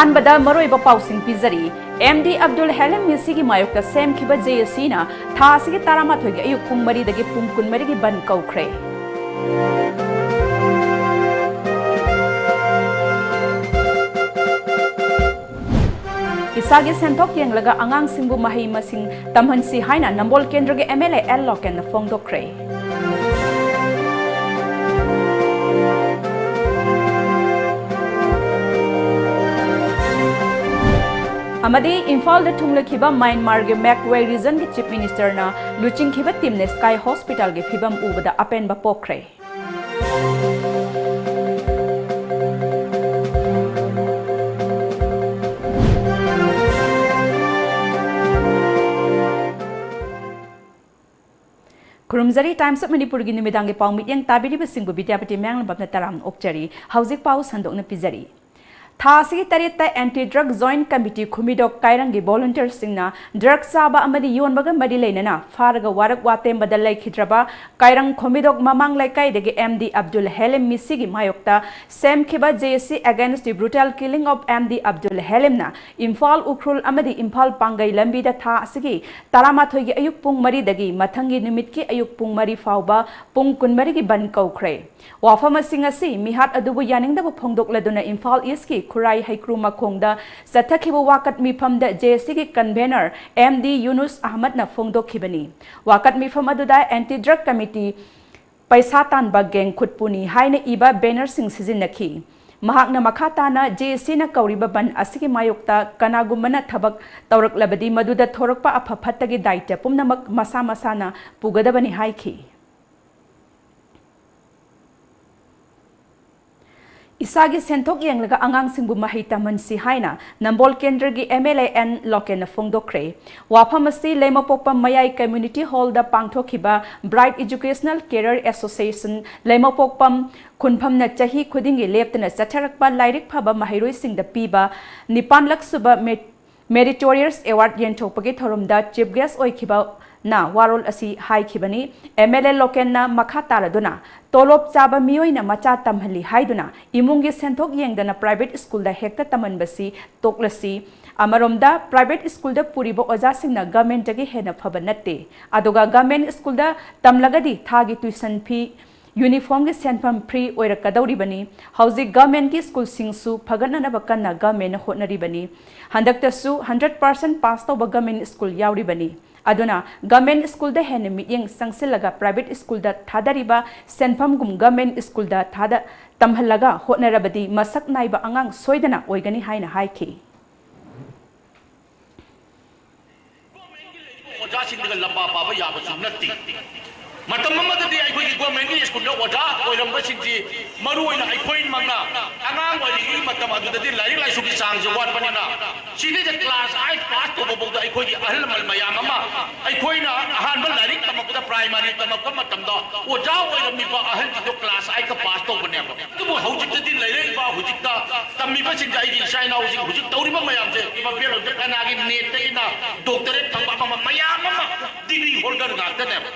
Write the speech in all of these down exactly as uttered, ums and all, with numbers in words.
ꯑꯍꯥꯟꯕꯗ ꯃꯔꯨꯑꯣꯏꯕ ꯄꯥꯎꯁꯤꯡ ꯄꯤꯖꯔꯤ꯫ ꯑꯦꯝ ꯗꯤ ꯑꯕꯗꯨꯜ ꯍꯦꯂꯤꯝ ꯃꯤꯁꯤꯒꯤ ꯃꯥꯌꯣꯛꯇ ꯁꯦꯝꯈꯤꯕ ꯖꯦ ꯑꯦ ꯁꯤꯅ ꯊꯥ ꯑꯁꯤꯒꯤ ꯇꯔꯥꯃꯥꯊꯣꯏꯒꯤ ꯑꯌꯨꯛ ꯄꯨꯡ ꯃꯔꯤꯗꯒꯤ ꯄꯨꯡ ꯀꯨꯟꯃꯔꯤꯒꯤ ꯕꯟ ꯀꯧꯈ꯭ꯔꯦ꯫ ꯏꯁꯥꯒꯤ ꯁꯦꯟꯊꯣꯛ ꯌꯦꯡꯂꯒ ꯑꯉꯥꯡꯁꯤꯡꯕꯨ ꯃꯍꯩ ꯃꯁꯤꯡ ꯇꯝꯍꯟꯁꯤ ꯍꯥꯏꯅ ꯅꯝꯕꯣꯜ ꯀꯦꯟꯗ꯭ꯔꯒꯤ ꯑꯦꯝ ꯑꯦꯜ ꯑꯦ ꯑꯦꯜ ꯂꯣꯀꯦꯟꯅ ꯐꯣꯡꯗꯣꯛꯈ꯭ꯔꯦ꯫ ꯑꯃꯗꯤ ꯏꯝꯐꯥꯜꯗ ꯊꯨꯡꯂꯈꯤꯕ ꯃ꯭ꯌꯥꯟꯃꯥꯔꯒꯤ ꯃꯦꯛꯋꯦ ꯔꯤꯖꯟꯒꯤ ꯆꯤꯐ ꯃꯤꯅꯤꯁꯇꯔꯅ ꯂꯨꯆꯤꯡꯈꯤꯕ ꯇꯤꯝꯅ ꯁ꯭ꯀꯥꯏ ꯍꯣꯁꯄꯤꯇꯥꯜꯒꯤ ꯐꯤꯕꯝ ꯎꯕꯗ ꯑꯄꯦꯟꯕ ꯄꯣꯛꯈ꯭ꯔꯦ꯫ ꯈꯨꯔꯨꯝꯖꯔꯤ꯫ Times of ꯃꯅꯤꯄꯨꯔꯒꯤ ꯅꯨꯃꯤꯗꯥꯡꯒꯤ ꯄꯥꯎ ꯃꯤꯠꯌꯦꯡ ꯇꯥꯕꯤꯔꯤꯕꯁꯤꯡꯕꯨ ꯕꯤꯗ꯭ꯌꯥꯄꯇꯤ ꯃꯌꯥꯡꯂꯝꯕꯝꯅ ꯇꯔꯥꯝꯅ ꯑꯣꯛꯆꯔꯤ꯫ ꯍꯧꯖꯤꯛ ꯄꯥꯎ ꯁꯟꯗꯣꯛꯅ ꯄꯤꯖꯔꯤ꯫ ꯊꯥ ꯑꯁꯤꯒꯤ ꯇꯔꯦꯠꯇ Anti Drug Joint Committee ꯈꯨꯃꯤꯗꯣꯛ ꯀꯥꯏꯔꯪꯒꯤ ꯚꯣꯂꯨꯟꯇꯤꯌꯔꯁꯤꯡꯅ ꯗ꯭ꯔꯒ ꯆꯥꯕ ꯑꯃꯗꯤ ꯌꯣꯟꯕꯒ ꯃꯔꯤ ꯂꯩꯅꯅ ꯐꯥꯔꯒ ꯋꯥꯔꯛ ꯋꯥꯇꯦꯝꯕꯗ ꯂꯩꯈꯤꯗ꯭ꯔꯕ ꯀꯥꯏꯔꯪ ꯈꯨꯃꯤꯗꯣꯛ ꯃꯃꯥꯡ ꯂꯩꯀꯥꯏꯗꯒꯤ ꯑꯦꯝ ꯗꯤ ꯑꯕꯗꯨꯜ ꯍꯦꯂꯤꯝ ꯃꯤꯁꯤꯒꯤ ꯃꯥꯌꯣꯛꯇ ꯁꯦꯝꯈꯤꯕ J C Against the Brutal Killing of M D Abdul Halimꯅ Imphal Ukhrul ꯑꯃꯗꯤ ꯏꯝꯐꯥꯜ ꯄꯥꯡꯒꯩ ꯂꯝꯕꯤꯗ ꯊꯥ ꯑꯁꯤꯒꯤ ꯇꯔꯥꯃꯥꯊꯣꯏꯒꯤ ꯑꯌꯨꯛ ꯄꯨꯡ ꯃꯔꯤꯗꯒꯤ ꯃꯊꯪꯒꯤ ꯅꯨꯃꯤꯠꯀꯤ ꯑꯌꯨꯛ ꯄꯨꯡ ꯃꯔꯤ ꯐꯥꯎꯕ ꯄꯨꯡ ꯀꯨꯟꯃꯔꯤꯒꯤ ꯕꯟ ꯀꯧꯈ꯭ꯔꯦ꯫ ꯋꯥꯐꯝꯁꯤꯡ ꯑꯁꯤ ꯃꯤꯍꯥꯠ ꯑꯗꯨꯕꯨ ꯌꯥꯅꯤꯡꯗꯕ ꯐꯣꯡꯗꯣꯛꯂꯗꯨꯅ ꯏꯝꯐꯥꯜ ꯏꯁꯀꯤ ꯈꯨꯔꯥꯏ ꯍꯩꯀ꯭ꯔꯨ ꯃꯈꯣꯡꯗ ꯆꯠꯊꯈꯤꯕ ꯋꯥꯀꯠ ꯃꯤꯐꯝꯗ J C ꯒꯤ ꯀꯟꯚꯦꯅꯔ ꯑꯦꯝ ꯗꯤ ꯌꯨꯅꯨꯁ ꯑꯍꯃꯗꯅ ꯐꯣꯡꯗꯣꯛꯈꯤꯕꯅꯤ꯫ ꯋꯥꯀꯠ ꯃꯤꯐꯝ ꯑꯗꯨꯗ Anti Drug Committee ꯄꯩꯁꯥ ꯇꯥꯟꯕ ꯒꯦꯡ ꯈꯨꯠꯄꯨꯅꯤ ꯍꯥꯏꯅ ꯏꯕ ꯕꯦꯅꯔꯁꯤꯡ ꯁꯤꯖꯤꯟꯅꯈꯤ꯫ ꯃꯍꯥꯛꯅ ꯃꯈꯥ ꯇꯥꯅ J C ꯅ ꯀꯧꯔꯤꯕ ꯕꯟ ꯑꯁꯤꯒꯤ ꯃꯥꯌꯣꯛꯇ ꯀꯅꯥꯒꯨꯝꯕꯅ ꯊꯕꯛ ꯇꯧꯔꯛꯂꯕꯗꯤ ꯃꯗꯨꯗ ꯊꯣꯔꯛꯄ ꯑꯐ ꯐꯠꯇꯒꯤ ꯗꯥꯏꯇ꯭ꯌ ꯄꯨꯝꯅꯃꯛ ꯃꯁꯥ ꯃꯁꯥꯅ ꯄꯨꯒꯗꯕꯅꯤ ꯍꯥꯏꯈꯤ꯫ ꯏꯁꯥꯒꯤ ꯁꯦꯟꯊꯣꯛ ꯌꯦꯡꯂꯒ ꯑꯉꯥꯡꯁꯤꯡꯕꯨ ꯃꯍꯩ ꯇꯝꯍꯟꯁꯤ ꯍꯥꯏꯅ ꯅꯝꯕꯣꯜ ꯀꯦꯟꯗ꯭ꯔꯒꯤ ꯑꯦꯝ ꯑꯦꯜ ꯑꯦ ꯑꯦꯟ ꯂꯣꯀꯦꯟꯅ ꯐꯣꯡꯗꯣꯛꯈ꯭ꯔꯦ꯫ ꯋꯥꯐꯝ ꯑꯁꯤ ꯂꯩꯃꯄꯣꯛꯄꯝ ꯃꯌꯥꯏ ꯀꯝꯃ꯭ꯌꯨꯅꯤꯇꯤ ꯍꯣꯜꯗ ꯄꯥꯡꯊꯣꯛꯈꯤꯕ Bright Educational Career Association ꯂꯩꯃꯄꯣꯛꯄꯝ ꯈꯨꯟꯐꯝꯅ ꯆꯍꯤ ꯈꯨꯗꯤꯡꯒꯤ ꯂꯦꯞꯇꯅ ꯆꯠꯊꯔꯛꯄ ꯂꯥꯏꯔꯤꯛ ꯐꯕ ꯃꯍꯩꯔꯣꯏꯁꯤꯡꯗ ꯄꯤꯕ ꯅꯤꯄꯥꯟꯂꯛ ꯁꯨꯕ ꯃꯦ-, Meritorious Award ꯌꯦꯟꯊꯣꯛꯄꯒꯤ ꯊꯧꯔꯝꯗ Chief Guest ꯑꯣꯏꯈꯤꯕꯅ ꯋꯥꯔꯣꯜ ꯑꯁꯤ ꯍꯥꯏꯈꯤꯕꯅꯤ꯫ M L A ꯂꯣꯀꯦꯟꯅ ꯃꯈꯥ ꯇꯥꯔꯗꯨꯅ, ꯇꯣꯂꯣꯞ ꯆꯥꯕ ꯃꯤꯑꯣꯏꯅ ꯃꯆꯥ ꯇꯝꯍꯜꯂꯤ ꯍꯥꯏꯗꯨꯅ ꯏꯃꯨꯡꯒꯤ ꯁꯦꯟꯊꯣꯛ ꯌꯦꯡꯗꯅ private schoolꯗ ꯍꯦꯛꯇ ꯇꯝꯍꯟꯕꯁꯤ ꯇꯣꯛꯂꯁꯤ꯫ ꯑꯃꯔꯣꯝꯗ, private schoolꯗ ꯄꯨꯔꯤꯕ ꯑꯣꯖꯥꯁꯤꯡꯅ governmentꯇꯒꯤ ꯍꯦꯟꯅ ꯐꯕ ꯅꯠꯇꯦ꯫ ꯑꯗꯨꯒ government schoolꯗ ꯇꯝꯂꯒꯗꯤ ꯊꯥꯒꯤ tuition fee, uniformꯒꯤ ꯁꯦꯟꯐꯝ free ꯑꯣꯏꯔꯛꯀꯗꯧꯔꯤꯕꯅꯤ꯫ ꯍꯧꯖꯤꯛ governmentꯀꯤ schoolꯁꯤꯡꯁꯨ ꯐꯒꯠꯅꯅꯕ ꯀꯟꯅ governmentꯅ ꯍꯣꯠꯅꯔꯤꯕꯅꯤ꯫ ꯍꯟꯗꯛꯇꯁꯨ hundred percent pass ꯇꯧꯕ government school ꯌꯥꯎꯔꯤꯕꯅꯤ꯫ ꯑꯗꯨꯅ government schoolꯗ ꯍꯦꯟꯅ ꯃꯤꯠꯌꯦꯡ ꯆꯪꯁꯤꯜꯂꯒ private schoolꯗ ꯊꯥꯗꯔꯤꯕ ꯁꯦꯟꯐꯝꯒꯨꯝ government schoolꯗ ꯊꯥꯗ-, ꯇꯝꯍꯜꯂꯒ ꯍꯣꯠꯅꯔꯕꯗꯤ ꯃꯁꯛ ꯅꯥꯏꯕ ꯑꯉꯥꯡ ꯁꯣꯏꯗꯅ ꯑꯣꯏꯒꯅꯤ ꯍꯥꯏꯅ ꯍꯥꯏꯈꯤ꯫ ꯑꯣꯖꯥꯁꯤꯡꯗꯒ ꯂꯝꯕꯥ ꯄꯥꯕ ꯌꯥꯕꯁꯨ ꯅꯠꯇꯦ꯫ ꯃꯇꯝ ꯑꯃꯗꯗꯤ ꯑꯩꯈꯣꯏꯒꯤ governmentꯀꯤ schoolꯗ ꯑꯣꯖꯥ ꯑꯣꯏꯔꯝꯕꯁꯤꯡꯁꯤ, ꯃꯔꯨ ꯑꯣꯏꯅ ꯑꯩꯈꯣꯏꯃꯛꯅ ꯑꯉꯥꯡ ꯑꯣꯏꯔꯤꯉꯩ ꯃꯇꯝ ꯑꯗꯨꯗꯗꯤ ꯂꯥꯏꯔꯤꯛ ꯂꯥꯏꯁꯨꯒꯤ ꯆꯥꯡꯁꯦ ꯋꯥꯠꯄꯅꯤꯅ, ꯁꯤꯗꯩꯗ class eight pass ꯇꯧꯕ ꯐꯥꯎꯗ ꯑꯩꯈꯣꯏꯒꯤ ꯑꯍꯜ ꯂꯃꯟ ꯃꯌꯥꯝ ꯑꯃ, ꯑꯩꯈꯣꯏꯅ ꯑꯍꯥꯟꯕ ꯂꯥꯏꯔꯤꯛ ꯇꯝꯃꯛꯄꯗ, primary ꯇꯝꯃꯛꯄ ꯃꯇꯝꯗ ꯑꯣꯖꯥ ꯑꯣꯏꯔꯝꯃꯤꯕ ꯑꯍꯜꯁꯤꯡꯗꯣ class eightꯀ pass ꯇꯧꯕꯅꯦꯕ꯫ ꯑꯗꯨꯕꯨ ꯍꯧꯖꯤꯛꯇꯗꯤ ꯂꯩꯔꯛꯏꯕ, ꯍꯧꯖꯤꯛꯇ ꯇꯝꯃꯤꯕꯁꯤꯡꯁꯦ, ꯑꯩꯒꯤ ꯏꯆꯥ ꯏꯅꯥꯎꯁꯤꯡ ꯍꯧꯖꯤꯛ ꯇꯧꯔꯤꯕ ꯃꯌꯥꯝꯁꯦ, ꯏꯃꯥ ꯕꯦꯜ ꯍꯣꯜꯗꯔ ꯀꯅꯥꯒꯤ NETꯇꯒꯤꯅ doctorate ꯐꯪꯕ ꯑꯃ, ꯑꯃ ꯃꯌꯥꯝ ꯑꯃ degree holder ꯉꯥꯛꯇꯅꯦꯕ꯫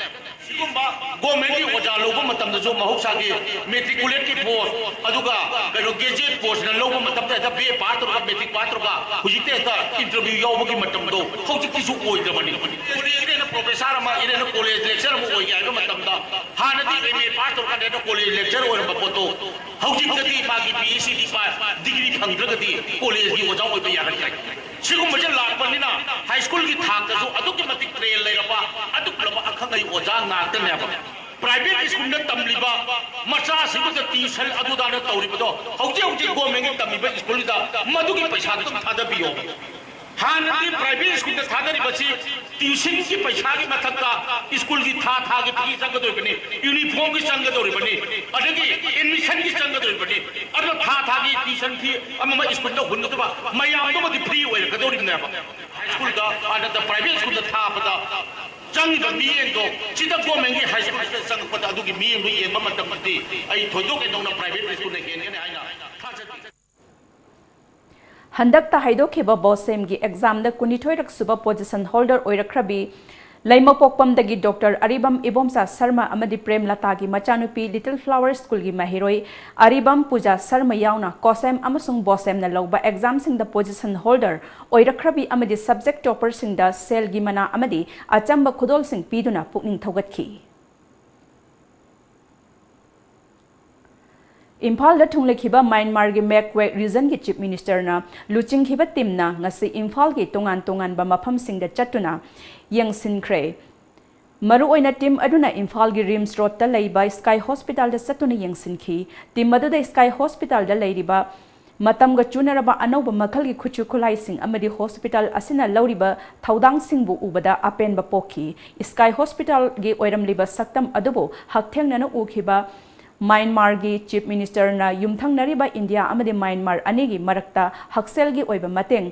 ꯁꯤꯒꯨꯝꯕ governmentꯀꯤ ꯑꯣꯖꯥ ꯂꯧꯕ ꯃꯇꯝꯗꯁꯨ ꯃꯍꯧꯁꯥꯒꯤ matriculateꯀꯤ post, ꯑꯗꯨꯒ ꯀꯩꯅꯣ gazette postꯅ ꯂꯧꯕ ꯃꯇꯝꯗ ꯍꯦꯛꯇ BA pass ꯇꯧꯔꯒ, matric pass ꯇꯧꯔꯒ ꯍꯧꯖꯤꯛꯇꯤ ꯍꯦꯛꯇ interview ꯌꯥꯎꯕꯒꯤ ꯃꯇꯝꯗꯣ ꯍꯧꯖꯤꯛꯇꯤꯁꯨ ꯑꯣꯏꯗ꯭ꯔꯕꯅꯤ꯫ Collegeꯇ ꯍꯦꯟꯅ professor ꯑꯃ, ꯏꯔꯦꯟꯅ college lecturer ꯑꯃ ꯑꯣꯏꯒꯦ ꯍꯥꯏꯕ ꯃꯇꯝꯗ, ꯍꯥꯟꯅꯗꯤ MA pass ꯇꯧꯔꯀꯥꯟꯗ ꯍꯦꯛꯇ college lecturer ꯑꯣꯏꯔꯝꯕ ꯄꯣꯠꯇꯣ ꯍꯧꯖꯤꯛꯇꯗꯤ ꯃꯥꯒꯤ PhD ꯄꯥ-, degree ꯐꯪꯗ꯭ꯔꯒꯗꯤ collegeꯀꯤ ꯑꯣꯖꯥ ꯑꯣꯏꯕ ꯌꯥꯔꯛꯇ꯭ꯔꯦ꯫ ꯁꯤꯒꯨꯝꯕꯁꯦ ꯂꯥꯛꯄꯅꯤꯅ high schoolꯒꯤ ꯊꯥꯛꯇꯁꯨ ꯑꯗꯨꯛꯀꯤ ꯃꯇꯤꯛ train ꯂꯩꯔꯕ, ꯑꯗꯨꯛ ꯂꯕ ꯑꯈꯪ ꯑꯍꯩ ꯑꯣꯖꯥ ꯉꯥꯛꯇꯅꯦꯕ꯫ Private schoolꯗ ꯇꯝꯂꯤꯕ ꯃꯆꯥꯁꯤꯡꯗꯨꯗ tuition ꯑꯗꯨꯗꯥꯅ ꯇꯧꯔꯤꯕꯗꯣ, ꯍꯧꯖꯤꯛ ꯍꯧꯖꯤꯛ governmentꯀꯤ ꯇꯝꯃꯤꯕ schoolꯗꯨꯗ ꯃꯗꯨꯒꯤ ꯄꯩꯁꯥꯗꯨ ꯑꯗꯨꯝ ꯊꯥꯗꯕꯤꯌꯣ꯫ ꯍꯥꯟꯅꯗꯤ private schoolꯗ ꯊꯥꯗꯔꯤꯕꯁꯤ tuitionꯒꯤ ꯄꯩꯁꯥꯒꯤ ꯃꯊꯛꯇ schoolꯒꯤ ꯊꯥ ꯊꯥꯒꯤ fee ꯆꯪꯒꯗꯧꯔꯤꯕꯅꯤ, uniformꯒꯤ ꯆꯪꯒꯗꯧꯔꯤꯕꯅꯤ, ꯑꯗꯒꯤ admissionꯒꯤ ꯆꯪꯒꯗꯧꯔꯤꯕꯅꯤ꯫ ꯑꯗꯨ ꯊꯥ ꯊꯥꯒꯤ tuition fee ꯑꯃ ꯑꯃ schoolꯗ ꯍꯨꯟꯒꯗꯕ ꯃꯌꯥꯝꯗꯨꯃꯗꯤ free ꯑꯣꯏꯔꯛꯀꯗꯧꯔꯤꯕꯅꯦꯕ꯫ High schoolꯗ, ꯑ, ꯅꯠꯇ private schoolꯗ ꯊꯥꯕꯗ ꯆꯪꯉꯤꯕ ꯃꯤꯠꯌꯦꯡꯗꯣ, ꯁꯤꯗ governmentꯀꯤ high schoolꯁꯤꯗ ꯆꯪꯉꯛꯄꯗ ꯑꯗꯨꯒꯤ ꯃꯤꯠꯌꯦꯡꯗꯣ ꯌꯦꯡꯕ ꯃꯇꯝꯗꯗꯤ ꯑꯩ ꯊꯣꯏꯗꯣꯛ ꯍꯦꯟꯗꯣꯛꯅ private schoolꯅ ꯍꯦꯟꯒꯅꯤ ꯍꯥꯏꯅ ꯊꯥꯖꯗꯦ꯫ ꯍꯟꯗꯛꯇ ꯍꯥꯏꯗꯣꯛꯈꯤꯕ ꯕꯣꯁꯦꯝꯒꯤ ꯑꯦꯛꯖꯥꯝꯗ ꯀꯨꯟꯅꯤꯊꯣꯏꯔꯛ ꯁꯨꯕ ꯄꯣꯖꯤꯁꯟ ꯍꯣꯜꯗꯔ ꯑꯣꯏꯔꯛꯈ꯭ꯔꯕꯤ ꯂꯩꯃꯄꯣꯛꯄꯝꯗꯒꯤ ꯗꯣꯛꯇꯔ ꯑꯔꯤꯕꯝ ꯏꯕꯣꯝꯆꯥ ꯁꯔꯃ ꯑꯃꯗꯤ ꯄ꯭ꯔꯦꯝꯂꯇꯥꯒꯤ ꯃꯆꯥꯅꯨꯄꯤ ꯂꯤꯇꯜ ꯐ꯭ꯂꯥꯋꯔ ꯁ꯭ꯀꯨꯜꯒꯤ ꯃꯍꯩꯔꯣꯏ ꯑꯔꯤꯕꯝ ꯄꯨꯖꯥ ꯁꯔꯃ ꯌꯥꯎꯅ ꯀꯣꯁꯦꯝ ꯑꯃꯁꯨꯡ ꯕꯣꯁꯦꯝꯅ ꯂꯧꯕ ꯑꯦꯛꯖꯥꯝꯁꯤꯡꯗ ꯄꯣꯖꯤꯁꯟ ꯍꯣꯜꯗꯔ ꯑꯣꯏꯔꯛꯈ꯭ꯔꯕꯤ ꯑꯃꯗꯤ ꯁꯕꯖꯦꯛ ꯇꯣꯄꯔꯁꯤꯡꯗ ꯁꯦꯜꯒꯤ ꯃꯅꯥ ꯑꯃꯗꯤ ꯑꯆꯝꯕ ꯈꯨꯗꯣꯜꯁꯤꯡ ꯄꯤꯗꯨꯅ ꯄꯨꯛꯅꯤꯡ ꯊꯧꯒꯠꯈꯤ꯫ ꯏꯝꯐꯥꯜꯗ ꯊꯨꯡꯂꯈꯤꯕ ꯃ꯭ꯌꯥꯟꯃꯥꯔꯒꯤ ꯃꯦꯛꯋꯦ ꯔꯤꯖꯟꯒꯤ ꯆꯤꯐ ꯃꯤꯅꯤꯁꯇꯔꯅ ꯂꯨꯆꯤꯡꯈꯤꯕ ꯇꯤꯝꯅ ꯉꯁꯤ ꯏꯝꯐꯥꯜꯒꯤ ꯇꯣꯉꯥꯟ ꯇꯣꯉꯥꯟꯕ ꯃꯐꯝꯁꯤꯡꯗ ꯆꯠꯇꯨꯅ ꯌꯦꯡꯁꯤꯟꯈ꯭ꯔꯦ꯫ ꯃꯔꯨꯑꯣꯏꯅ ꯇꯤꯝ ꯑꯗꯨꯅ ꯏꯝꯐꯥꯜꯒꯤ ꯔꯤꯝꯁ ꯔꯣꯗꯇ ꯂꯩꯕ ꯁ꯭ꯀꯥꯏ ꯍꯣꯁꯄꯤꯇꯥꯜꯗ ꯆꯠꯇꯨꯅ ꯌꯦꯡꯁꯤꯟꯈꯤ꯫ ꯇꯤꯝ ꯑꯗꯨꯗ ꯁ꯭ꯀꯥꯏ ꯍꯣꯁꯄꯤꯇꯥꯜꯗ ꯂꯩꯔꯤꯕ ꯃꯇꯝꯒ ꯆꯨꯅꯔꯕ ꯑꯅꯧꯕ ꯃꯈꯜꯒꯤ ꯈꯨꯠꯁꯨ ꯈꯨꯠꯂꯥꯏꯁꯤꯡ ꯑꯃꯗꯤ ꯍꯣꯁꯄꯤꯇꯥꯜ ꯑꯁꯤꯅ ꯂꯧꯔꯤꯕ ꯊꯧꯗꯥꯡꯁꯤꯡꯕꯨ ꯎꯕꯗ ꯑꯄꯦꯟꯕ ꯄꯣꯛꯈꯤ꯫ ꯁ꯭ꯀꯥꯏ ꯍꯣꯁꯄꯤꯇꯥꯜꯒꯤ ꯑꯣꯏꯔꯝꯂꯤꯕ ꯁꯛꯇꯝ ꯑꯗꯨꯕꯨ ꯍꯛꯊꯦꯡꯅꯅ ꯎꯈꯤꯕ ꯃ꯭ꯌꯥꯟꯃꯥꯔꯒꯤ ꯆꯤꯐ ꯃꯤꯅꯤꯁꯇꯔꯅ ꯌꯨꯝꯊꯪꯅꯔꯤꯕ ꯏꯟꯗꯤꯌꯥ ꯑꯃꯗꯤ ꯃ꯭ꯌꯥꯟꯃꯥꯔ ꯑꯅꯤꯒꯤ ꯃꯔꯛꯇ ꯍꯛꯁꯦꯜꯒꯤ ꯑꯣꯏꯕ ꯃꯇꯦꯡ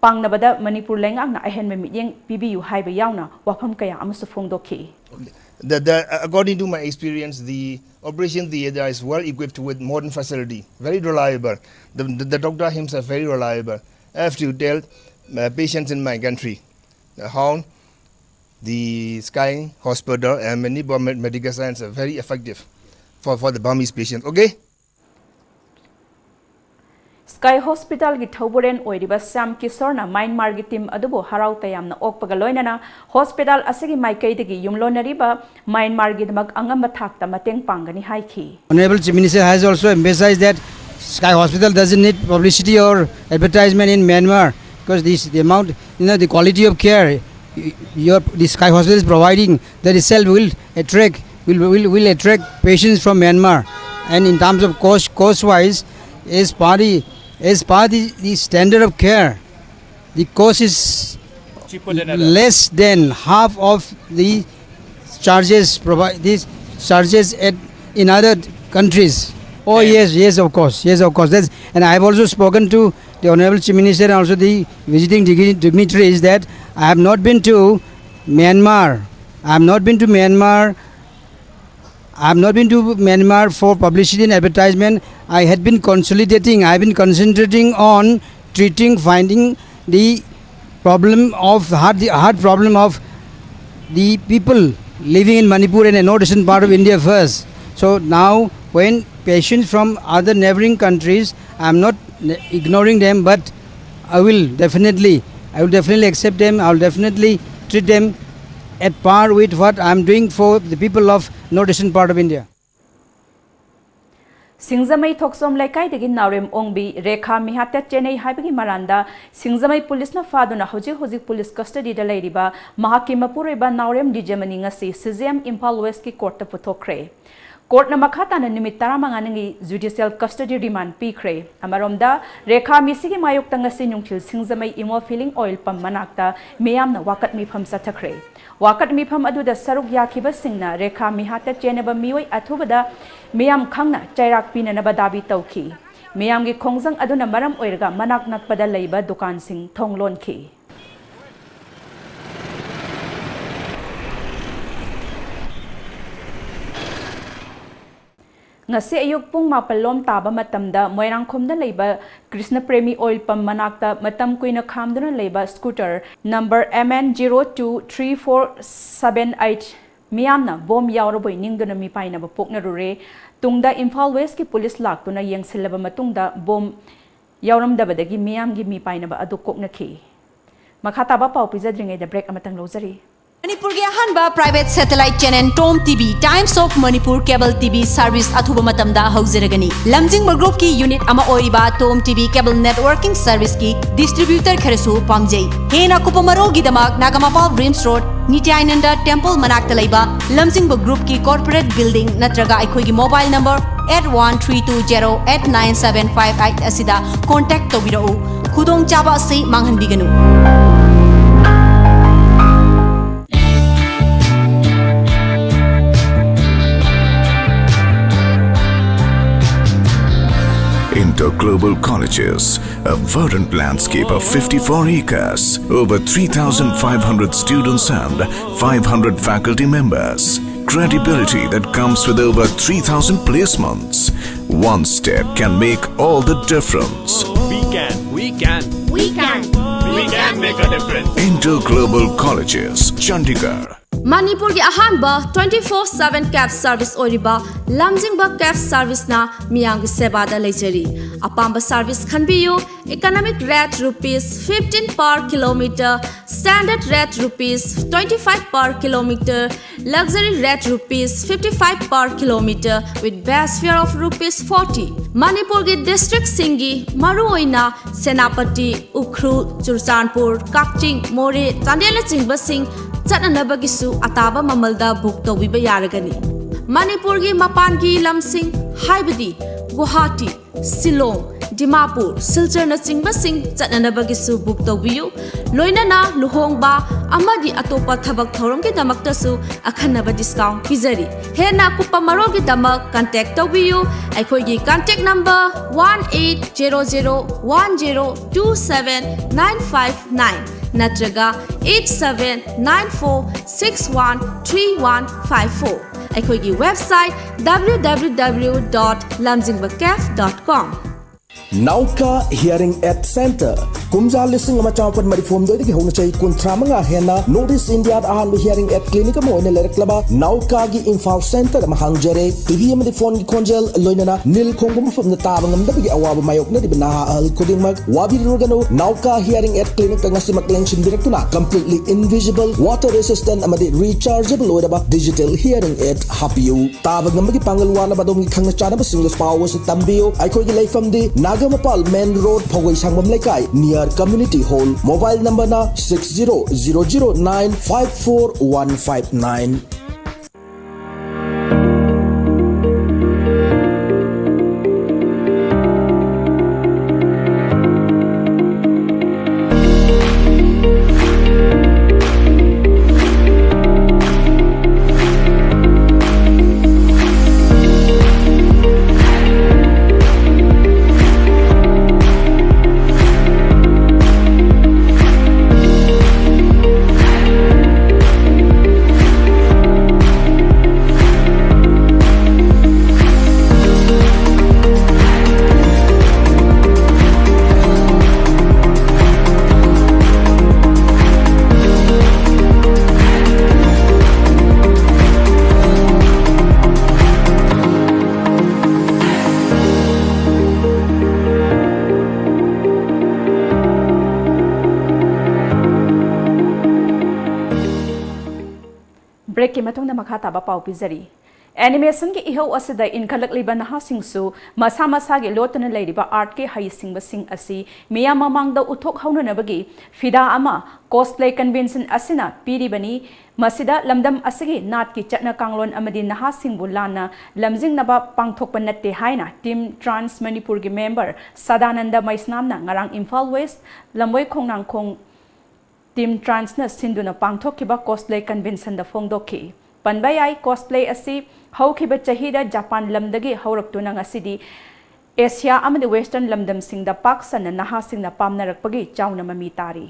ꯄꯥꯡꯅꯕꯗ ꯃꯅꯤꯄꯨꯔ ꯂꯩꯉꯥꯛꯅ ꯑꯍꯦꯟꯕ ꯃꯤꯠꯌꯦꯡ ꯄꯤꯕꯤꯌꯨ ꯍꯥꯏꯕ ꯌꯥꯎꯅ ꯋꯥꯐꯝ ꯀꯌꯥ ꯑꯃꯁꯨ ꯐꯣꯡꯗꯣꯛꯈꯤ꯫ The, the, according to my experience, the operation theater is well equipped with modern facility, very reliable. The, the, the doctor himself very reliable. I have to tell uh, patients in my country uh, how the Sky Hospital and many Burmese medical science are very effective for, for the Burmese patients. Okay? Sky ꯍꯣꯁꯄꯤꯇꯥꯜꯒꯤ ꯊꯧꯕꯨꯔꯦꯟ ꯑꯣꯏꯔꯤꯕ Shyam ꯀꯤꯁꯣꯔꯅ ꯃ꯭ꯌꯥꯟꯃꯥꯔꯒꯤ team ꯑꯗꯨꯕꯨ ꯍꯔꯥꯎ ꯇꯌꯥꯝꯅ ꯑꯣꯛꯄꯒ ꯂꯣꯏꯅꯅ hospital ꯑꯁꯤꯒꯤ ꯃꯥꯏꯀꯩꯗꯒꯤ ꯌꯨꯝꯂꯣꯟꯅꯔꯤꯕ ꯃ꯭ꯌꯥꯟꯃꯥꯔꯒꯤꯗꯃꯛ ꯑꯉꯝꯕ ꯊꯥꯛꯇ ꯃꯇꯦꯡ ꯄꯥꯡꯒꯅꯤ ꯍꯥꯏꯈꯤ꯫ Honorable Chief Minister has also emphasized that Sky Hospital doesn't need publicity or advertisement in Myanmar because this, the amount, you know, the quality of care your, the Sky Hospital is providing, that itself will attract, will, will, will attract patients from Myanmar. And in terms of cost, cost-wise, as per the, as per the, the standard of care, the cost is Cheaper than other. less than half of the charges provi-, these charges at, in other countries. Oh yes, yes, of course, yes, of course. That's, and I have also spoken to the Honorable Chief Minister and also the visiting digni- dignitaries that I have not been to Myanmar. I have not been to Myanmar. I have not been to Myanmar for publicity and advertisement. I had been consolidating, I have been concentrating on treating, finding the problem of heart, the heart problem of the people living in Manipur and the northeastern part of India first. So now, when patients from other neighboring countries, I'm not ne- ignoring them, but I will definitely, I will definitely accept them. I will definitely treat them at par with what I'm doing for the people of northeastern part of India. ꯁꯤꯡꯖꯃꯩ ꯊꯣꯛꯆꯣꯝ ꯂꯩꯀꯥꯏꯗꯒꯤ ꯅꯥꯎꯔꯦꯝ ꯑꯣꯡꯕꯤ ꯔꯦꯈꯥ ꯃꯤꯍꯥꯠꯇ ꯆꯦꯟꯅꯩ ꯍꯥꯏꯕꯒꯤ ꯃꯔꯥꯟꯗ ꯁꯤꯡꯖꯃꯩ ꯄꯨꯂꯤꯁꯅ ꯐꯥꯗꯨꯅ ꯍꯧꯖꯤꯛ ꯍꯧꯖꯤꯛ police ꯀꯁꯇꯗꯤꯗ ꯂꯩꯔꯤꯕ ꯃꯍꯥꯛꯀꯤ ꯃꯄꯨꯔꯣꯏꯕ ꯅꯥꯎꯔꯦꯝ ꯗꯤꯖꯦꯃꯅꯤ ꯉꯁꯤ ꯁꯤꯖꯦꯝ ꯏꯝꯐꯥꯜ ꯋꯦꯁꯀꯤ ꯀꯣꯔꯠꯇ ꯄꯨꯊꯣꯛꯈ꯭ꯔꯦ꯫ ꯀꯣꯔꯠꯅ ꯃꯈꯥ ꯇꯥꯅ ꯅꯨꯃꯤꯠ ꯇꯔꯥꯃꯉꯥꯅꯤꯒꯤ ꯖꯨꯗꯤꯁꯤꯌꯦꯜ ꯀꯁꯇꯗꯤ ꯔꯤꯃꯥꯟ ꯄꯤꯈ꯭ꯔꯦ꯫ ꯑꯃꯔꯣꯝꯗ, ꯔꯦꯈꯥ ꯃꯤꯁꯤꯒꯤ ꯃꯥꯌꯣꯛꯇ ꯉꯁꯤ ꯅꯨꯡꯊꯤꯜ ꯁꯤꯡꯖꯃꯩ ꯏꯃꯣ ꯐꯤꯂꯤꯡ ꯑꯣꯏꯜ ꯄꯝ ꯃꯅꯥꯛꯇ ꯃꯤꯌꯥꯝꯅ ꯋꯥꯀꯠ ꯃꯤꯐꯝ ꯆꯠꯊꯈ꯭ꯔꯦ꯫ ꯋꯥꯀꯠ ꯃꯤꯐꯝ ꯑꯗꯨꯗ ꯁꯔꯨꯛ ꯌꯥꯈꯤꯕꯁꯤꯡꯅ ꯔꯦꯈꯥ ꯃꯤꯍꯥꯠꯇ ꯆꯦꯟꯅꯕ ꯃꯤꯑꯣꯏ ꯑꯊꯨꯕꯗ ꯃꯤꯌꯥꯝ ꯈꯪꯅ ꯆꯩꯔꯥꯛ ꯄꯤꯅꯅꯕ ꯗꯥꯕꯤ ꯇꯧꯈꯤ꯫ ꯃꯤꯌꯥꯝꯒꯤ ꯈꯣꯡꯖꯪ ꯑꯗꯨꯅ ꯃꯔꯝ ꯑꯣꯏꯔꯒ ꯃꯅꯥꯛ ꯅꯛꯄꯗ ꯂꯩꯕ ꯗꯨꯀꯥꯟꯁꯤꯡ ꯊꯣꯡ ꯂꯣꯟꯈꯤ꯫ ꯉꯁꯤ ꯑꯌꯨꯛ ꯄꯨꯡ ꯃꯥꯄꯜ ꯂꯣꯝ ꯇꯥꯕ ꯃꯇꯝꯗ ꯃꯣꯏꯔꯥꯡꯈꯣꯝꯗ ꯂꯩꯕ ꯀ꯭ꯔꯤꯁꯅ ꯄ꯭ꯔꯦꯃꯤ ꯑꯣꯏꯜ ꯄꯝ ꯃꯅꯥꯛꯇ ꯃꯇꯝ ꯀꯨꯏꯅ ꯈꯥꯝꯗꯨꯅ ꯂꯩꯕ scooter number M N zero two three four seven eight ꯃꯤꯌꯥꯝꯅ ꯕꯣꯝ ꯌꯥꯎꯔꯕꯣꯏ ꯅꯤꯡꯗꯨꯅ ꯃꯤꯄꯥꯏꯅꯕ ꯄꯣꯛꯅꯔꯨꯔꯦ꯫ ꯇꯨꯡꯗ ꯏꯝꯐꯥꯜ ꯋꯦꯁꯀꯤ ꯄꯨꯂꯤꯁ ꯂꯥꯛꯇꯨꯅ ꯌꯦꯡꯁꯤꯜꯂꯕ ꯃꯇꯨꯡꯗ ꯕꯣꯝ ꯌꯥꯎꯔꯝꯗꯕꯗꯒꯤ ꯃꯤꯌꯥꯝꯒꯤ ꯃꯤꯄꯥꯏꯅꯕ ꯑꯗꯨ ꯀꯣꯛꯅꯈꯤ꯫ ꯃꯈꯥ ꯇꯥꯕ ꯄꯥꯎ ꯄꯤꯖꯗ꯭ꯔꯤꯉꯩꯗ ꯕ꯭ꯔꯦꯛ ꯑꯃꯇꯪ ꯂꯧꯖꯔꯤ꯫ ꯃꯅꯤꯄꯨꯔꯒꯤ ꯑꯍꯥꯟꯕ private satellite channel Tom T V, Times of Manipur Cable T V service ꯑꯊꯨꯕ ꯃꯇꯝꯗ ꯍꯧꯖꯔꯒꯅꯤ꯫ ꯂꯝꯖꯤꯡꯕ group ꯀꯤ unit ꯑꯃ ꯑꯣꯏꯔꯤꯕ Tom T V Cable Networking service ꯀꯤ distributor ꯈꯔꯁꯨ ꯄꯥꯝꯖꯩ꯫ ꯍꯦꯟꯅ ꯑꯀꯨꯞꯄ ꯃꯔꯣꯜꯒꯤꯗꯃꯛ ꯅꯥꯒꯥꯃꯄꯥꯜ Rims Road, ꯅꯤꯇ꯭ꯌꯥꯅꯟꯗ temple ꯃꯅꯥꯛꯇ ꯂꯩꯕ ꯂꯝꯖꯤꯡꯕ group ꯀꯤ corporate building ꯅꯠꯇ꯭ꯔꯒ ꯑꯩꯈꯣꯏꯒꯤ mobile number eight one three two zero eight nine seven five eight ꯑꯁꯤꯗ contact ꯇꯧꯕꯤꯔꯛꯎ꯫ ꯈꯨꯗꯣꯡꯆꯥꯕ ꯑꯁꯤ ꯃꯥꯡꯍꯟꯕꯤꯒꯅꯨ꯫ Inter Global Colleges, a verdant landscape of fifty-four acres, over three thousand five hundred students and five hundred faculty members. Credibility that comes with over three thousand placements. One step can make all the difference. We can, we Can. We can. We can make a difference. Inter Global Colleges, Chandigarh. ꯃꯅꯤꯄꯨꯔꯒꯤ ꯑꯍꯥꯟꯕ twenty four seven cab service ꯑꯣꯏꯔꯤꯕ ꯂꯝꯖꯤꯡꯕ cab serviceꯅ ꯃꯤꯌꯥꯝꯒꯤ ꯁꯦꯕꯥꯗ ꯂꯩꯖꯔꯤ꯫ ꯑꯄꯥꯝꯕ service ꯈꯟꯕꯤꯌꯨ꯫ Economic rate rupees fifteen per kilometer, standard rate rupees twenty five per kilometer, luxury rate rupees fifty five per kilometer with base fare of rupees forty꯫ ꯃꯅꯤꯄꯨꯔꯒꯤ districtꯁꯤꯡꯒꯤ ꯃꯔꯨꯑꯣꯏꯅ ꯁꯦꯅꯥꯄꯇꯤ, ꯎꯈ꯭ꯔꯨꯜ, ꯆꯨꯔꯆꯥꯟꯄꯨꯔ, ꯀꯛꯆꯤꯡ, ꯃꯣꯔꯦ, ꯆꯥꯟꯗꯦꯜꯅꯆꯤꯡꯕꯁꯤꯡ ꯆꯠꯅꯅꯕꯒꯤꯁꯨ ꯑꯇꯥꯕ ꯃꯃꯜꯗ book ꯇꯧꯕꯤꯕ ꯌꯥꯔꯒꯅꯤ꯫ ꯃꯅꯤꯄꯨꯔꯒꯤ ꯃꯄꯥꯟꯒꯤ ꯂꯝꯁꯤꯡ ꯍꯥꯏꯕꯗꯤ ꯒꯨꯋꯥꯍꯥꯇꯤ, ꯁꯤꯂꯣꯡ, ꯗꯤꯃꯥꯄꯨꯔ, ꯁꯤꯜꯆꯔꯅꯆꯤꯡꯕꯁꯤꯡ ꯆꯠꯅꯅꯕꯒꯤꯁꯨ book ꯇꯧꯕꯤꯌꯨ꯫ ꯂꯣꯏꯅꯅ ꯂꯨꯍꯣꯡꯕ ꯑꯃꯗꯤ ꯑꯇꯣꯞꯄ ꯊꯕꯛ ꯊꯧꯔꯝꯒꯤꯗꯃꯛꯇꯁꯨ ꯑꯈꯟꯅꯕ discount ꯄꯤꯖꯔꯤ꯫ ꯍꯦꯟꯅ ꯑꯀꯨꯞꯄ ꯃꯔꯣꯜꯒꯤꯗꯃꯛ contact ꯇꯧꯕꯤꯌꯨ꯫ ꯑꯩꯈꯣꯏꯒꯤ contact number one eight zero zero one zero two seven nine five nine ꯅꯠꯇ꯭ꯔꯒ eight seven nine four six one three one five four꯫ ꯑꯩꯈꯣꯏꯒꯤ website www dot lamjingbacaf dot com꯫ Nauka Hearing Aid Center꯫ ꯀꯨꯝꯖꯥ ꯂꯤꯁꯤꯡ ꯑꯃ ꯆꯥꯃꯥꯄꯟ ꯃꯔꯤꯐꯨ ꯍꯨꯝꯗꯣꯏꯗꯒꯤ ꯍꯧꯅ ꯆꯍꯤ ꯀꯨꯟꯊ꯭ꯔꯥ ꯃꯉꯥ ꯍꯦꯟꯅ North East Indiaꯗ ꯑꯍꯥꯟꯕ hearing aid clinic ꯑꯃ ꯑꯣꯏꯅ ꯂꯩꯔꯛꯂꯕ ꯅꯥꯎꯀꯥꯒꯤ ꯏꯝꯐꯥꯜ centre ꯑꯃ ꯍꯥꯡꯖꯔꯦ꯫ TV ꯑꯃꯗꯤ phoneꯒꯤ ꯈꯣꯟꯖꯦꯜ, ꯂꯣꯏꯅꯅ ꯅꯤꯜ ꯈꯣꯡꯕ ꯃꯐꯝꯗ ꯇꯥꯕ ꯉꯝꯗꯕꯒꯤ ꯑꯋꯥꯕ ꯃꯥꯌꯣꯛꯅꯔꯤꯕ ꯅꯍꯥ ꯑꯍꯜ ꯈꯨꯗꯤꯡꯃꯛ ꯋꯥꯕꯤꯔꯨꯔꯒꯅꯨ꯫ ꯅꯥꯎꯀꯥ hearing aid clinicꯇ ꯉꯁꯤꯃꯛ ꯂꯦꯡꯁꯤꯟꯕꯤꯔꯛꯇꯨꯅ completely invisible, water resistant ꯑꯃꯗꯤ rechargeable ꯑꯣꯏꯔꯕ digital hearing aid ꯍꯥꯞꯄꯤꯌꯨ꯫ ꯇꯥꯕ ꯉꯝꯕꯒꯤ ꯄꯥꯡꯒꯜ ꯋꯥꯠꯂꯕ ꯑꯗꯣꯝꯒꯤ ꯈꯪꯅ ꯆꯥꯟꯅꯕꯁꯤꯡꯗꯁꯨ ꯄꯥꯎ ꯑꯁꯤ ꯇꯝꯕꯤꯌꯨ꯫ ꯑꯩꯈꯣꯏꯒꯤ ꯂꯩꯐꯝꯗꯤ ꯅꯥꯒꯥꯃꯄꯥꯜ main road, ꯐꯧꯒꯩ ꯁꯪꯕꯝ ꯂꯩꯀꯥꯏ, near community hall꯫ Mobile numberꯅ six zero zero zero nine five four one five nine꯫ ꯕ꯭ꯔꯦꯛꯀꯤ ꯃꯇꯨꯡꯗ ꯃꯈꯥ ꯇꯥꯕ ꯄꯥꯎ ꯄꯤꯖꯔꯤ꯫ ꯑꯦꯅꯤꯃꯦꯁꯟꯒꯤ ꯏꯍꯧ ꯑꯁꯤꯗ ꯏꯟꯈꯠꯂꯛꯂꯤꯕ ꯅꯍꯥꯁꯤꯡꯁꯨ ꯃꯁꯥ ꯃꯁꯥꯒꯤ ꯂꯣꯠꯇꯨꯅ ꯂꯩꯔꯤꯕ ꯑꯥꯔꯠꯀꯤ ꯍꯩꯁꯤꯡꯕꯁꯤꯡ ꯑꯁꯤ ꯃꯤꯌꯥꯝ ꯃꯃꯥꯡꯗ ꯎꯠꯊꯣꯛ ꯍꯧꯅꯅꯕꯒꯤ ꯐꯤꯗꯥ ꯑꯃ ꯀꯣꯁꯄ꯭ꯂꯦ ꯀꯟꯚꯦꯟꯁꯟ ꯑꯁꯤꯅ ꯄꯤꯔꯤꯕꯅꯤ꯫ ꯃꯁꯤꯗ ꯂꯝꯗꯝ ꯑꯁꯤꯒꯤ ꯅꯥꯠꯀꯤ ꯆꯠꯅ ꯀꯥꯡꯂꯣꯟ ꯑꯃꯗꯤ ꯅꯍꯥꯁꯤꯡꯕꯨ ꯂꯥꯟꯅ ꯂꯝꯖꯤꯡꯅꯕ ꯄꯥꯡꯊꯣꯛꯄ ꯅꯠꯇꯦ ꯍꯥꯏꯅ ꯇꯤꯝ ꯇ꯭ꯔꯥꯟꯁ ꯃꯅꯤꯄꯨꯔꯒꯤ ꯃꯦꯝꯕꯔ ꯁꯗꯥꯅꯟꯗ ꯃꯩꯁꯅꯥꯝꯅ ꯉꯔꯥꯡ ꯏꯝꯐꯥꯜ ꯋꯦꯁ ꯂꯝꯕꯣꯏ ꯈꯣꯡꯅꯥꯡꯈꯣꯡ ꯇꯤꯝ ꯇ꯭ꯔꯥꯟꯁꯅ ꯁꯤꯟꯗꯨꯅ ꯄꯥꯡꯊꯣꯛꯈꯤꯕ ꯀꯣꯁꯄ꯭ꯂꯦ ꯀꯟꯚꯦꯟꯁꯟꯗ ꯐꯣꯡꯗꯣꯛꯈꯤ꯫ ꯄꯟꯕ ꯌꯥꯏ, ꯀꯣꯁꯄ꯭ꯂꯦ ꯑꯁꯤ ꯍꯧꯈꯤꯕ ꯆꯍꯤꯗ ꯖꯄꯥꯟ ꯂꯝꯗꯒꯤ ꯍꯧꯔꯛꯇꯨꯅ ꯉꯁꯤꯗꯤ ꯑꯦꯁꯤꯌꯥ ꯑꯃꯗꯤ ꯋꯦꯁꯇꯔꯟ ꯂꯝꯗꯝꯁꯤꯡꯗ ꯄꯥꯛ ꯁꯟꯅ ꯅꯍꯥꯁꯤꯡꯅ ꯄꯥꯝꯅꯔꯛꯄꯒꯤ ꯆꯥꯎꯅ ꯃꯃꯤ ꯇꯥꯔꯤ꯫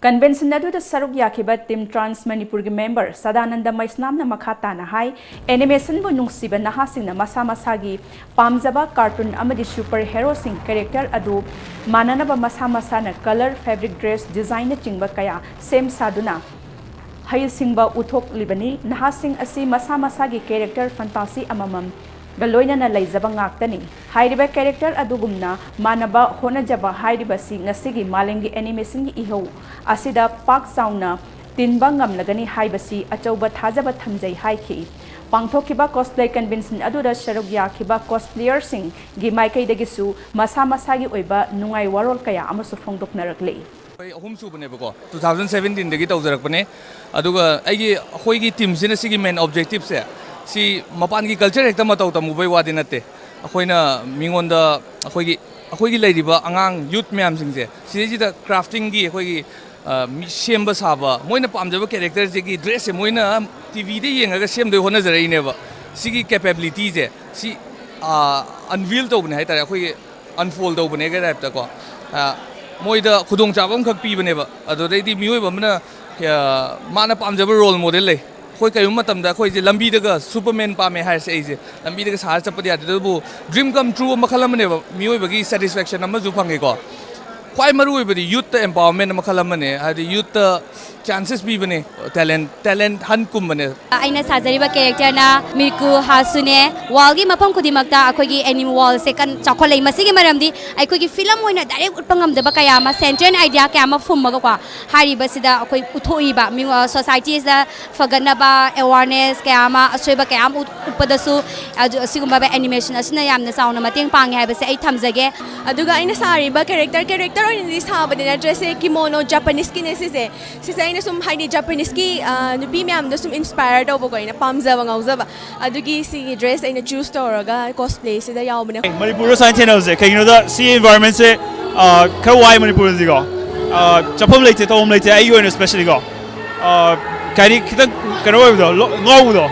ꯀꯟꯚꯦꯟꯁꯟ ꯑꯗꯨꯗ ꯁꯔꯨꯛ ꯌꯥꯈꯤꯕ ꯇꯤꯝ ꯇ꯭ꯔꯥꯟꯁ ꯃꯅꯤꯄꯨꯔꯒꯤ ꯃꯦꯝꯕꯔ ꯁꯗꯥꯅꯟꯗ ꯃꯩꯁꯅꯥꯝꯅ ꯃꯈꯥ ꯇꯥꯅ ꯍꯥꯏ, ꯑꯦꯅꯤꯃꯦꯁꯟꯕꯨ ꯅꯨꯡꯁꯤꯕ ꯅꯍꯥꯁꯤꯡꯅ ꯃꯁꯥ ꯃꯁꯥꯒꯤ ꯄꯥꯝꯖꯕ ꯀꯥꯔꯇꯨꯟ ꯑꯃꯗꯤ ꯁꯨꯄꯔ ꯍꯦꯔꯣꯁꯤꯡ ꯀꯦꯔꯦꯛꯇꯔ ꯑꯗꯨ ꯃꯥꯟꯅꯅꯕ ꯃꯁꯥ ꯃꯁꯥꯅ ꯀꯂꯔ, ꯐꯦꯕ꯭ꯔꯤꯛ, ꯗ꯭ꯔꯦꯁ ꯗꯤꯖꯥꯏꯟꯅꯆꯤꯡꯕ ꯀꯌꯥ ꯁꯦꯝ ꯁꯥꯗꯨꯅ ꯍꯩꯁꯤꯡꯕ ꯎꯠꯊꯣꯛꯂꯤꯕꯅꯤ꯫ ꯅꯍꯥꯁꯤꯡ ꯑꯁꯤ ꯃꯁꯥ ꯃꯁꯥꯒꯤ ꯀꯦꯔꯦꯛꯇꯔ ꯐꯟꯇꯥꯁꯤ ꯑꯃꯃꯝꯒ ꯂꯣꯏꯅꯅ ꯂꯩꯖꯕ ꯉꯥꯛꯇꯅꯤ꯫ ꯍꯥꯏꯔꯤꯕ ꯀꯦꯔꯦꯛꯇꯔ ꯑꯗꯨꯒꯨꯝꯅ ꯃꯥꯟꯅꯕ ꯍꯣꯠꯅꯖꯕ ꯍꯥꯏꯔꯤꯕꯁꯤ ꯉꯁꯤꯒꯤ ꯃꯥꯂꯦꯝꯒꯤ ꯑꯦꯅꯤꯃꯦꯁꯟꯒꯤ ꯏꯍꯧ ꯑꯁꯤꯗ ꯄꯥꯛ ꯆꯥꯎꯅ ꯇꯤꯟꯕ ꯉꯝꯂꯒꯅꯤ ꯍꯥꯏꯕꯁꯤ ꯑꯆꯧꯕ ꯊꯥꯖꯕ ꯊꯝꯖꯩ ꯍꯥꯏꯈꯤ꯫ ꯄꯥꯡꯊꯣꯛꯈꯤꯕ ꯀꯣꯁꯄ꯭ꯂꯦ ꯀꯟꯚꯦꯟꯁꯟ ꯑꯗꯨꯗ ꯁꯔꯨꯛ ꯌꯥꯈꯤꯕ ꯀꯣꯁꯄ꯭ꯂꯦꯌꯔꯁꯤꯡꯒꯤ ꯃꯥꯏꯀꯩꯗꯒꯤꯁꯨ ꯃꯁꯥ ꯃꯁꯥꯒꯤ ꯑꯣꯏꯕ ꯅꯨꯡꯉꯥꯏ ꯋꯥꯔꯣꯜ ꯀꯌꯥ ꯑꯃꯁꯨ ꯐꯣꯡꯗꯣꯛꯅꯔꯛꯂꯤ꯫ ꯑꯩꯈꯣꯏ ꯑꯍꯨꯝ ꯁꯨꯕꯅꯦꯕꯀꯣ, ꯇꯨ ꯊꯥꯎꯖꯟ ꯁꯚꯦꯟꯇꯤꯟꯗꯒꯤ ꯇꯧꯖꯔꯛꯄꯅꯦ꯫ ꯑꯗꯨꯒ ꯑꯩꯒꯤ, ꯑꯩꯈꯣꯏꯒꯤ ꯇꯤꯝꯁꯤꯅ ꯁꯤꯒꯤ ꯃꯦꯟ ꯑꯣꯕꯖꯦꯛꯇꯤꯞꯁꯦ, ꯁꯤ ꯃꯄꯥꯟꯒꯤ ꯀꯜꯆꯔ ꯍꯦꯛꯇ ꯃꯇꯧ ꯇꯝꯃꯨꯕꯩ ꯋꯥꯗꯤ ꯅꯠꯇꯦ꯫ ꯑꯩꯈꯣꯏꯅ ꯃꯤꯉꯣꯟꯗ, ꯑꯩꯈꯣꯏꯒꯤ, ꯑꯩꯈꯣꯏꯒꯤ ꯂꯩꯔꯤꯕ ꯑꯉꯥꯡ ꯌꯨꯠ ꯃꯌꯥꯝꯁꯤꯡꯁꯦ ꯁꯤꯗꯩꯁꯤꯗ ꯀ꯭ꯔꯥꯐꯇꯤꯡꯒꯤ ꯑꯩꯈꯣꯏꯒꯤ, ꯑ, ꯃꯤ ꯁꯦꯝꯕ ꯁꯥꯕ, ꯃꯣꯏꯅ ꯄꯥꯝꯖꯕ ꯀꯦꯔꯦꯛꯇꯔꯁꯤꯒꯤ ꯗ꯭ꯔꯦꯁꯁꯦ ꯃꯣꯏꯅ ꯇꯤ ꯚꯤꯗ ꯌꯦꯡꯉꯒ ꯁꯦꯝꯗꯣꯏ ꯍꯣꯠꯅꯖꯔꯛꯏꯅꯦꯕ꯫ ꯁꯤꯒꯤ ꯀꯦꯄꯦꯕꯤꯂꯤꯇꯤꯁꯦ ꯁꯤ, ꯑ, ꯑꯟꯚꯤꯜ ꯇꯧꯕꯅꯦ ꯍꯥꯏꯇꯥꯔꯦ, ꯑꯩꯈꯣꯏꯒꯤ ꯑꯟꯐꯣꯜ ꯇꯧꯕꯅꯦꯒ ꯇꯥꯏꯞꯇꯀꯣ꯫ ꯑ, ꯃꯣꯏꯗ ꯈꯨꯗꯣꯡꯆꯥꯕ ꯑꯃꯈꯛ ꯄꯤꯕꯅꯦꯕ꯫ ꯑꯗꯨꯗꯩꯗꯤ ꯃꯤꯑꯣꯏꯕ ꯑꯃꯅ, ꯑ, ꯃꯥꯅ ꯄꯥꯝꯖꯕ ꯔꯣꯜ ꯃꯣꯗꯦꯜ ꯂꯩ꯫ ꯑꯩꯈꯣꯏ ꯀꯔꯤꯒꯨꯝꯕ ꯃꯇꯝꯗ ꯑꯩꯈꯣꯏꯁꯦ ꯂꯝꯕꯤꯗꯒ ꯁꯨꯄꯔꯃꯦꯟ ꯄꯥꯝꯃꯦ ꯍꯥꯏꯔꯁꯦ, ꯑꯩꯁꯦ ꯂꯝꯕꯤꯗꯒ ꯁꯥꯔ ꯆꯠꯄꯗꯤ ꯌꯥꯗꯦ, ꯑꯗꯨꯕꯨ ꯗ꯭ꯔꯤꯝ ꯀꯝ ꯇ꯭ꯔꯨ ꯃꯈꯜ ꯑꯃꯅꯦꯕ, ꯃꯤꯑꯣꯏꯕꯒꯤ ꯁꯦꯇꯤꯁꯐꯦꯛꯁꯟ ꯑꯃꯁꯨ ꯐꯪꯉꯦꯀꯣ꯫ ꯈ꯭ꯋꯥꯏ ꯃꯔꯨ ꯑꯣꯏꯕꯗꯤ youth empowerment ꯃꯈꯜ ꯑꯃꯅꯦ, ꯍꯥꯏꯗꯤ youth chances ꯄꯤꯕꯅꯦ, talent talent hunt ꯀꯨꯝꯕꯅꯦ꯫ ꯑꯩꯅ ꯁꯥꯖꯔꯤꯕ characterꯅ ꯃꯤꯔꯀꯨ ꯍꯥꯁꯨꯅꯦ꯫ Worldꯒꯤ ꯃꯐꯝ ꯈꯨꯗꯤꯡꯃꯛꯇ ꯑꯩꯈꯣꯏꯒꯤ anime worldꯁꯦ ꯀꯟ ꯆꯥꯎꯈꯠꯂꯛꯏ꯫ ꯃꯁꯤꯒꯤ ꯃꯔꯝꯗꯤ ꯑꯩꯈꯣꯏꯒꯤ film ꯑꯣꯏꯅ direct ꯎꯠꯄ ꯉꯝꯗꯕ ꯀꯌꯥ ꯑꯃ, sentient idea ꯀꯌꯥ ꯑꯃ ꯐꯨꯝꯃꯒꯀꯣ, ꯍꯥꯏꯔꯤꯕꯁꯤꯗ ꯑꯩꯈꯣꯏ ꯎꯠꯊꯣꯛꯏꯕ ꯃꯤ societyꯁꯤꯗ ꯐꯒꯠꯅꯕ awareness ꯀꯌꯥ ꯑꯃ, ꯑꯁꯣꯏꯕ ꯀꯌꯥ ꯑꯃ ꯎꯠ- ꯎꯠꯄꯗꯁꯨ ꯑꯗꯨ ꯑꯁꯤꯒꯨꯝꯕ animation ꯑꯁꯤꯅ ꯌꯥꯝꯅ ꯆꯥꯎꯅ ꯃꯇꯦꯡ ꯄꯥꯡꯉꯦ ꯍꯥꯏꯕꯁꯦ ꯑꯩ ꯊꯝꯖꯒꯦ꯫ ꯑꯗꯨꯒ ꯑꯩꯅ ꯁꯥꯔꯤꯕ character, character ꯑꯣꯏꯅꯗꯤ ꯁꯥꯕꯗꯤ ꯅꯠꯇ꯭ꯔꯦ, ꯁꯦ kimono, Japaneseꯀꯤꯅꯦ ꯁꯤꯁꯦ꯫ ꯁꯤꯁꯦ ꯑꯩꯅ ꯁꯨꯝ, ꯍꯥꯏꯗꯤ, Japaneseꯀꯤ, ꯑ, ꯅꯨꯄꯤ ꯃꯌꯥꯝꯗꯣ ꯁꯨꯝ inspire ꯇꯧꯕꯀꯣ, ꯑꯩꯅ ꯄꯥꯝꯖꯕ, ꯉꯥꯎꯖꯕ, ꯑꯗꯨꯒꯤ ꯁꯤꯒꯤ dress ꯑꯩꯅ choose ꯇꯧꯔꯒ cosplayꯁꯤꯗ ꯌꯥꯎꯕꯅꯦ꯫ ꯃꯅꯤꯄꯨꯔꯗ ꯁꯨꯃꯥꯏꯅ ꯊꯦꯡꯅꯕꯁꯦ ꯀꯩꯒꯤꯅꯣꯗ, ꯁꯤ environmentꯁꯦ, ꯑ, ꯈꯔ ꯋꯥꯏ ꯃꯅꯤꯄꯨꯔꯗꯗꯤꯀꯣ꯫ ꯑ, ꯆꯠꯐꯝ ꯂꯩꯇꯦ, ꯇꯧꯐꯝ ꯂꯩꯇꯦ, ꯑꯩꯒꯤ ꯑꯣꯏꯅ speciallyꯀꯣ꯫ ꯑ, ꯀꯩ ꯍꯥꯏꯅꯤ, ꯈꯤꯇꯪ ꯀꯩꯅꯣ ꯑꯣꯏꯕꯗꯣ, ꯂꯣ- ꯉꯥꯎꯕꯗꯣ꯫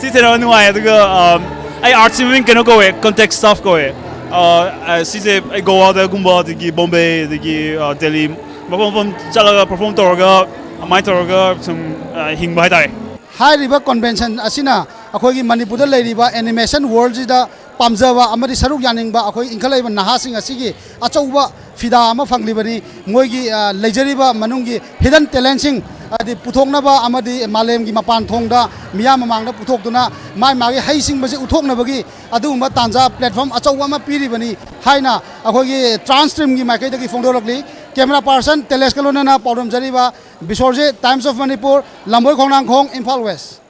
ꯁꯤ ꯊꯦꯡꯅꯕ ꯅꯨꯡꯉꯥꯏ꯫ ꯑꯗꯨꯒ, ꯑ, ꯑꯩ artꯁꯤ ꯃꯃꯤꯡ ꯀꯩꯅꯣ ꯀꯧꯋꯦ, Context Staff ꯀꯧꯋꯦ꯫ ꯑ, ꯑ, ꯁꯤꯁꯦ ꯑꯩ ꯒꯣꯋꯥꯗꯒꯨꯝꯕ, ꯑꯗꯒꯤ ꯕꯣꯝꯕꯦ, ꯑꯗꯒꯤ, ꯑ, ꯗꯦꯜꯂꯤ, ꯃꯐꯝ ꯃꯐꯝ ꯆꯠꯂꯒ perform ꯇꯧꯔꯒ, ꯑꯗꯨꯃꯥꯏꯅ ꯇꯧꯔꯒ ꯁꯨꯝ, ꯑ, ꯍꯤꯡꯕ ꯍꯥꯏꯇꯥꯔꯦ꯫ ꯍꯥꯏꯔꯤꯕ convention ꯑꯁꯤꯅ ꯑꯩꯈꯣꯏꯒꯤ ꯃꯅꯤꯄꯨꯔꯗ ꯂꯩꯔꯤꯕ animation worldꯁꯤꯗ ꯄꯥꯝꯖꯕ ꯑꯃꯗꯤ ꯁꯔꯨꯛ ꯌꯥꯅꯤꯡꯕ ꯑꯩꯈꯣꯏ ꯏꯟꯈꯠꯂꯛꯏꯕ ꯅꯍꯥꯁꯤꯡ ꯑꯁꯤꯒꯤ ꯑꯆꯧꯕ ꯐꯤꯗꯥ ꯑꯃ ꯐꯪꯂꯤꯕꯅꯤ꯫ ꯃꯣꯏꯒꯤ, ꯑ, ꯂꯩꯖꯔꯤꯕ ꯃꯅꯨꯡꯒꯤ hidden talentꯁꯤꯡ, ꯍꯥꯏꯗꯤ ꯄꯨꯊꯣꯛꯅꯕ ꯑꯃꯗꯤ ꯃꯥꯂꯦꯝꯒꯤ ꯃꯄꯥꯟ ꯊꯣꯡꯗ ꯃꯤꯌꯥꯝ ꯃꯃꯥꯡꯗ ꯄꯨꯊꯣꯛꯇꯨꯅ ꯃꯥꯏ ꯃꯥꯒꯤ ꯍꯩꯁꯤꯡꯕꯁꯤ ꯎꯠꯊꯣꯛꯅꯕꯒꯤ ꯑꯗꯨꯒꯨꯝꯕ ꯇꯥꯟꯖꯥ, platform ꯑꯆꯧꯕ ꯑꯃ ꯄꯤꯔꯤꯕꯅꯤ ꯍꯥꯏꯅ ꯑꯩꯈꯣꯏꯒꯤ Trans Teamꯒꯤ ꯃꯥꯏꯀꯩꯗꯒꯤ ꯐꯣꯡꯗꯣꯔꯛꯂꯤ꯫ Camera person ꯇꯦꯂꯦꯁꯀ ꯂꯣꯏꯅꯅ ꯄꯥꯎꯗꯝꯖꯔꯤꯕ Bisorjit, Times of Manipur, ꯂꯝꯕꯣꯏ Khongnangkhong, Imphal West꯫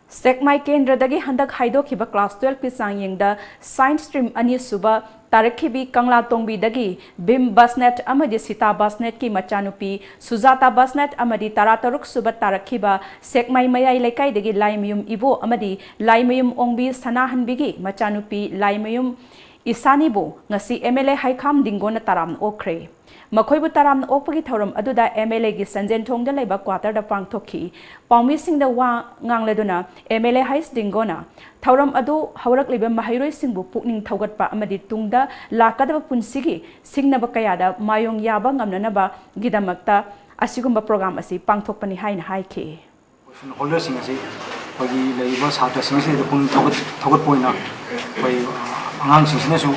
ꯁꯦꯛꯃꯥꯏ ꯀꯦꯟꯗ꯭ꯔꯗꯒꯤ ꯍꯟꯗꯛ ꯍꯥꯏꯗꯣꯛꯈꯤꯕ class twelveꯀꯤ ꯆꯥꯡꯌꯦꯡꯗ science stream ꯑꯅꯤꯁꯨꯕ ꯇꯥꯔꯛꯈꯤꯕꯤ ꯀꯪꯂꯥ ꯇꯣꯡꯕꯤꯗꯒꯤ ꯚꯤꯝ ꯕꯁꯅꯦꯠ ꯑꯃꯗꯤ ꯁꯤꯇꯥ ꯕꯁꯅꯦꯠꯀꯤ ꯃꯆꯥꯅꯨꯄꯤ ꯁꯨꯖꯥꯇꯥ ꯕꯁꯅꯦꯠ ꯑꯃꯗꯤ ꯇꯔꯥꯇꯔꯨꯛ ꯁꯨꯕ ꯇꯥꯔꯛꯈꯤꯕ ꯁꯦꯛꯃꯥꯏ ꯃꯌꯥꯏ ꯂꯩꯀꯥꯏꯗꯒꯤ ꯂꯥꯏꯃꯌꯨꯝ ꯏꯕꯣ ꯑꯃꯗꯤ ꯂꯥꯏꯃꯌꯨꯝ ꯑꯣꯡꯕꯤ ꯁꯅꯥꯍꯟꯕꯤꯒꯤ ꯃꯆꯥꯅꯨꯄꯤ ꯂꯥꯏꯃꯌꯨꯝ ꯏꯁꯥꯅꯤꯕꯨ ꯉꯁꯤ MLA ꯍꯩꯈꯥꯝ ꯗꯤꯡꯒꯣꯅ ꯇꯔꯥꯝꯅ ꯑꯣꯛꯈ꯭ꯔꯦ꯫ ꯃꯈꯣꯏꯕꯨ ꯇꯔꯥꯝꯅ ꯑꯣꯛꯄꯒꯤ ꯊꯧꯔꯝ ꯑꯗꯨꯗ MLAꯒꯤ ꯁꯟꯖꯦꯟꯊꯣꯡꯗ ꯂꯩꯕ quarterꯗ ꯄꯥꯡꯊꯣꯛꯈꯤ꯫ ꯄꯥꯎꯃꯤꯁꯤꯡꯗ ꯋꯥ ꯉꯥꯡꯂꯗꯨꯅ MLA ꯍꯩꯁ ꯗꯤꯡꯒꯣꯅ ꯊꯧꯔꯝ ꯑꯗꯨ ꯍꯧꯔꯛꯂꯤꯕ ꯃꯍꯩꯔꯣꯏꯁꯤꯡꯕꯨ ꯄꯨꯛꯅꯤꯡ ꯊꯧꯒꯠꯄ ꯑꯃꯗꯤ ꯇꯨꯡꯗ ꯂꯥꯛꯀꯗꯕ ꯄꯨꯟꯁꯤꯒꯤ ꯁꯤꯡꯅꯕ ꯀꯌꯥꯗ ꯃꯥꯌꯣꯡ ꯌꯥꯕ ꯉꯝꯅꯅꯕꯒꯤꯗꯃꯛꯇ ꯑꯁꯤꯒꯨꯝꯕ program ꯑꯁꯤ ꯄꯥꯡꯊꯣꯛꯄꯅꯤ ꯍꯥꯏꯅ ꯍꯥꯏꯈꯤ꯫ Position holderꯁꯤꯡ ꯑꯁꯤ ꯑꯩꯈꯣꯏꯒꯤ ꯂꯩꯔꯤꯕ ꯁꯥꯇ꯭ꯔꯁꯤꯡ ꯑꯁꯤꯗ ꯄꯨꯛꯅꯤꯡ ꯊꯧꯒꯠ- ꯊꯧꯒꯠꯄ ꯑꯣꯏꯅ ꯑꯩꯈꯣꯏ ꯑꯉꯥꯡꯁꯤꯡꯁꯤꯅꯁꯨ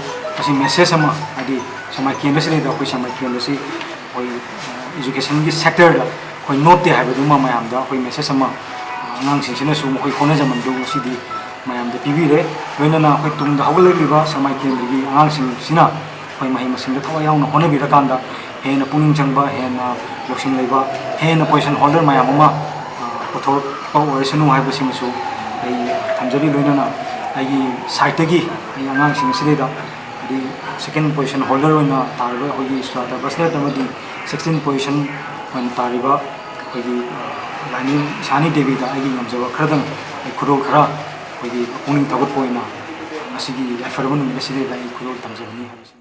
ꯃꯁꯤ ꯃꯦꯁꯦꯖ ꯑꯃ, ꯍꯥꯏꯗꯤ ꯁꯦꯛꯃꯥꯏ ꯀꯦꯟꯗ꯭ꯔꯁꯤꯗꯩꯗ ꯑꯩꯈꯣꯏ ꯁꯦꯛꯃꯥꯏ ꯀꯦꯟꯗ꯭ꯔꯁꯤ ꯑꯩꯈꯣꯏ ꯏꯖꯨꯀꯦꯁꯟꯒꯤ ꯁꯦꯛꯇꯔꯗ ꯑꯩꯈꯣꯏ ꯅꯣꯞꯇꯦ ꯍꯥꯏꯕꯗꯨꯃ ꯃꯌꯥꯝꯗ ꯑꯩꯈꯣꯏ ꯃꯦꯁꯦꯖ ꯑꯃ, ꯑꯉꯥꯡꯁꯤꯡꯁꯤꯅꯁꯨ ꯃꯈꯣꯏ ꯍꯣꯠꯅꯖꯃꯟꯗꯨ ꯉꯁꯤꯗꯤ ꯃꯌꯥꯝꯗ ꯄꯤꯕꯤꯔꯦ꯫ ꯂꯣꯏꯅꯅ ꯑꯩꯈꯣꯏ ꯇꯨꯡꯗ ꯍꯧꯒꯠꯂꯛꯂꯤꯕ ꯁꯦꯛꯃꯥꯏ ꯀꯦꯟꯗ꯭ꯔꯒꯤ ꯑꯉꯥꯡꯁꯤꯡꯁꯤꯅ ꯑꯩꯈꯣꯏ ꯃꯍꯩ ꯃꯁꯤꯡꯗ ꯊꯋꯥꯏ ꯌꯥꯎꯅ ꯍꯣꯠꯅꯕꯤꯔꯀꯥꯟꯗ ꯍꯦꯟꯅ ꯄꯨꯛꯅꯤꯡ ꯆꯪꯕ, ꯍꯦꯟꯅ ꯂꯧꯁꯤꯡ ꯂꯩꯕ, ꯍꯦꯟꯅ ꯄꯣꯖꯤꯁꯟ ꯍꯣꯜꯗꯔ ꯃꯌꯥꯝ ꯑꯃ ꯄꯨꯊꯣꯔꯛꯄ ꯑꯣꯏꯔꯁꯅꯨ ꯍꯥꯏꯕꯁꯤꯃꯁꯨ ꯑꯩ ꯊꯝꯖꯔꯤ꯫ ꯂꯣꯏꯅꯅ ꯑꯩꯒꯤ ꯁꯥꯏꯠꯇꯒꯤ ꯑꯩ ꯑꯉꯥꯡꯁꯤꯡ ꯑꯁꯤꯗꯩꯗ ꯍꯥꯏꯗꯤ ꯁꯦꯀꯦꯟ ꯄꯣꯖꯤꯁꯟ ꯍꯣꯜꯗꯔ ꯑꯣꯏꯅ ꯇꯥꯔꯤꯕ ꯑꯩꯈꯣꯏꯒꯤ ꯁ꯭ꯔꯥꯗꯥ ꯕꯁꯅꯦꯠ ꯑꯃꯗꯤ ꯁꯤꯛꯁꯇꯤꯟ ꯄꯣꯖꯤꯁꯟ ꯑꯣꯏꯅ ꯇꯥꯔꯤꯕ ꯑꯩꯈꯣꯏꯒꯤ ꯂꯥꯏꯅꯤꯡ ꯏꯁꯥꯅꯤ ꯗꯦꯕꯤꯗ ꯑꯩꯒꯤ ꯉꯝꯖꯕ ꯈꯔꯗꯪ ꯑꯩ ꯈꯨꯗꯣꯜ ꯈꯔ ꯑꯩꯈꯣꯏꯒꯤ ꯄꯨꯛꯅꯤꯡ ꯊꯧꯒꯠꯄ ꯑꯣꯏꯅ ꯉꯁꯤꯒꯤ ꯌꯥꯏꯐꯔꯕ ꯅꯨꯃꯤꯠ ꯑꯁꯤꯗꯩꯗ ꯑꯩ ꯈꯨꯗꯣꯜ ꯇꯝꯖꯕꯅꯤ ꯍꯥꯏꯕꯁꯤ꯫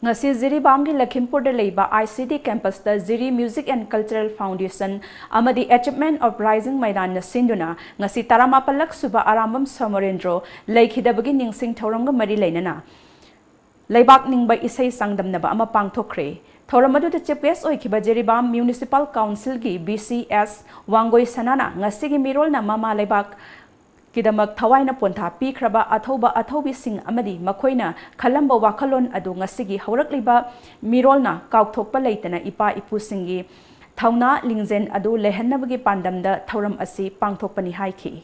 ꯉꯁꯤ ꯖꯤꯔꯤꯕꯥꯝꯒꯤ ꯂꯈꯤꯝꯄꯨꯔꯗ ꯂꯩꯕ I C D ꯀꯦꯝꯄꯁꯇ Jiri Music and Cultural Foundation ꯑꯃꯗꯤ Achievement of Rising ꯃꯩꯔꯥꯟꯅ ꯁꯤꯟꯗꯨꯅ ꯉꯁꯤ ꯇꯔꯥꯃꯥꯄꯜꯂꯛ ꯁꯨꯕ ꯑꯔꯥꯝꯕꯝ ꯁꯣꯃꯣꯔꯦꯟꯗ꯭ꯔꯣ ꯂꯩꯈꯤꯗꯕꯒꯤ ꯅꯤꯡꯁꯤꯡ ꯊꯧꯔꯝꯒ ꯃꯔꯤ ꯂꯩꯅꯅ ꯂꯩꯕꯥꯛ ꯅꯤꯡꯕ ꯏꯁꯩ ꯆꯥꯡꯗꯝꯅꯕ ꯑꯃ ꯄꯥꯡꯊꯣꯛꯈ꯭ꯔꯦ꯫ ꯊꯧꯔꯝ ꯑꯗꯨꯗ ꯆꯤꯐ ꯒꯦꯁ ꯑꯣꯏꯈꯤꯕ ꯖꯤꯔꯤꯕꯥꯝ ꯃ꯭ꯌꯨꯅꯤꯁꯤꯄꯥꯜ ꯀꯥꯎꯟꯁꯤꯜꯒꯤ ꯚꯤ ꯁꯤ ꯑꯦꯁ ꯋꯥꯡꯒꯣꯏ ꯁꯅꯥꯅ ꯉꯁꯤꯒꯤ ꯃꯤꯔꯣꯜꯅ ꯃꯃꯥ ꯂꯩꯕꯥꯛ ꯀꯤꯗꯃꯛ ꯊꯋꯥꯏꯅ ꯄꯣꯟꯊꯥ ꯄꯤꯈ꯭ꯔꯕ ꯑꯊꯧꯕ ꯑꯊꯧꯕꯤꯁꯤꯡ ꯑꯃꯗꯤ ꯃꯈꯣꯏꯅ ꯈꯜꯂꯝꯕ ꯋꯥꯈꯜꯂꯣꯟ ꯑꯗꯨ ꯉꯁꯤꯒꯤ ꯍꯧꯔꯛꯂꯤꯕ ꯃꯤꯔꯣꯜꯅ ꯀꯥꯎꯊꯣꯛꯄ ꯂꯩꯇꯅ ꯏꯄꯥ ꯏꯄꯨꯁꯤꯡꯒꯤ ꯊꯧꯅꯥ ꯂꯤꯡꯖꯦꯜ ꯑꯗꯨ ꯂꯩꯍꯟꯅꯕꯒꯤ ꯄꯥꯟꯗꯝꯗ ꯊꯧꯔꯝ ꯑꯁꯤ ꯄꯥꯡꯊꯣꯛꯄꯅꯤ ꯍꯥꯏꯈꯤ꯫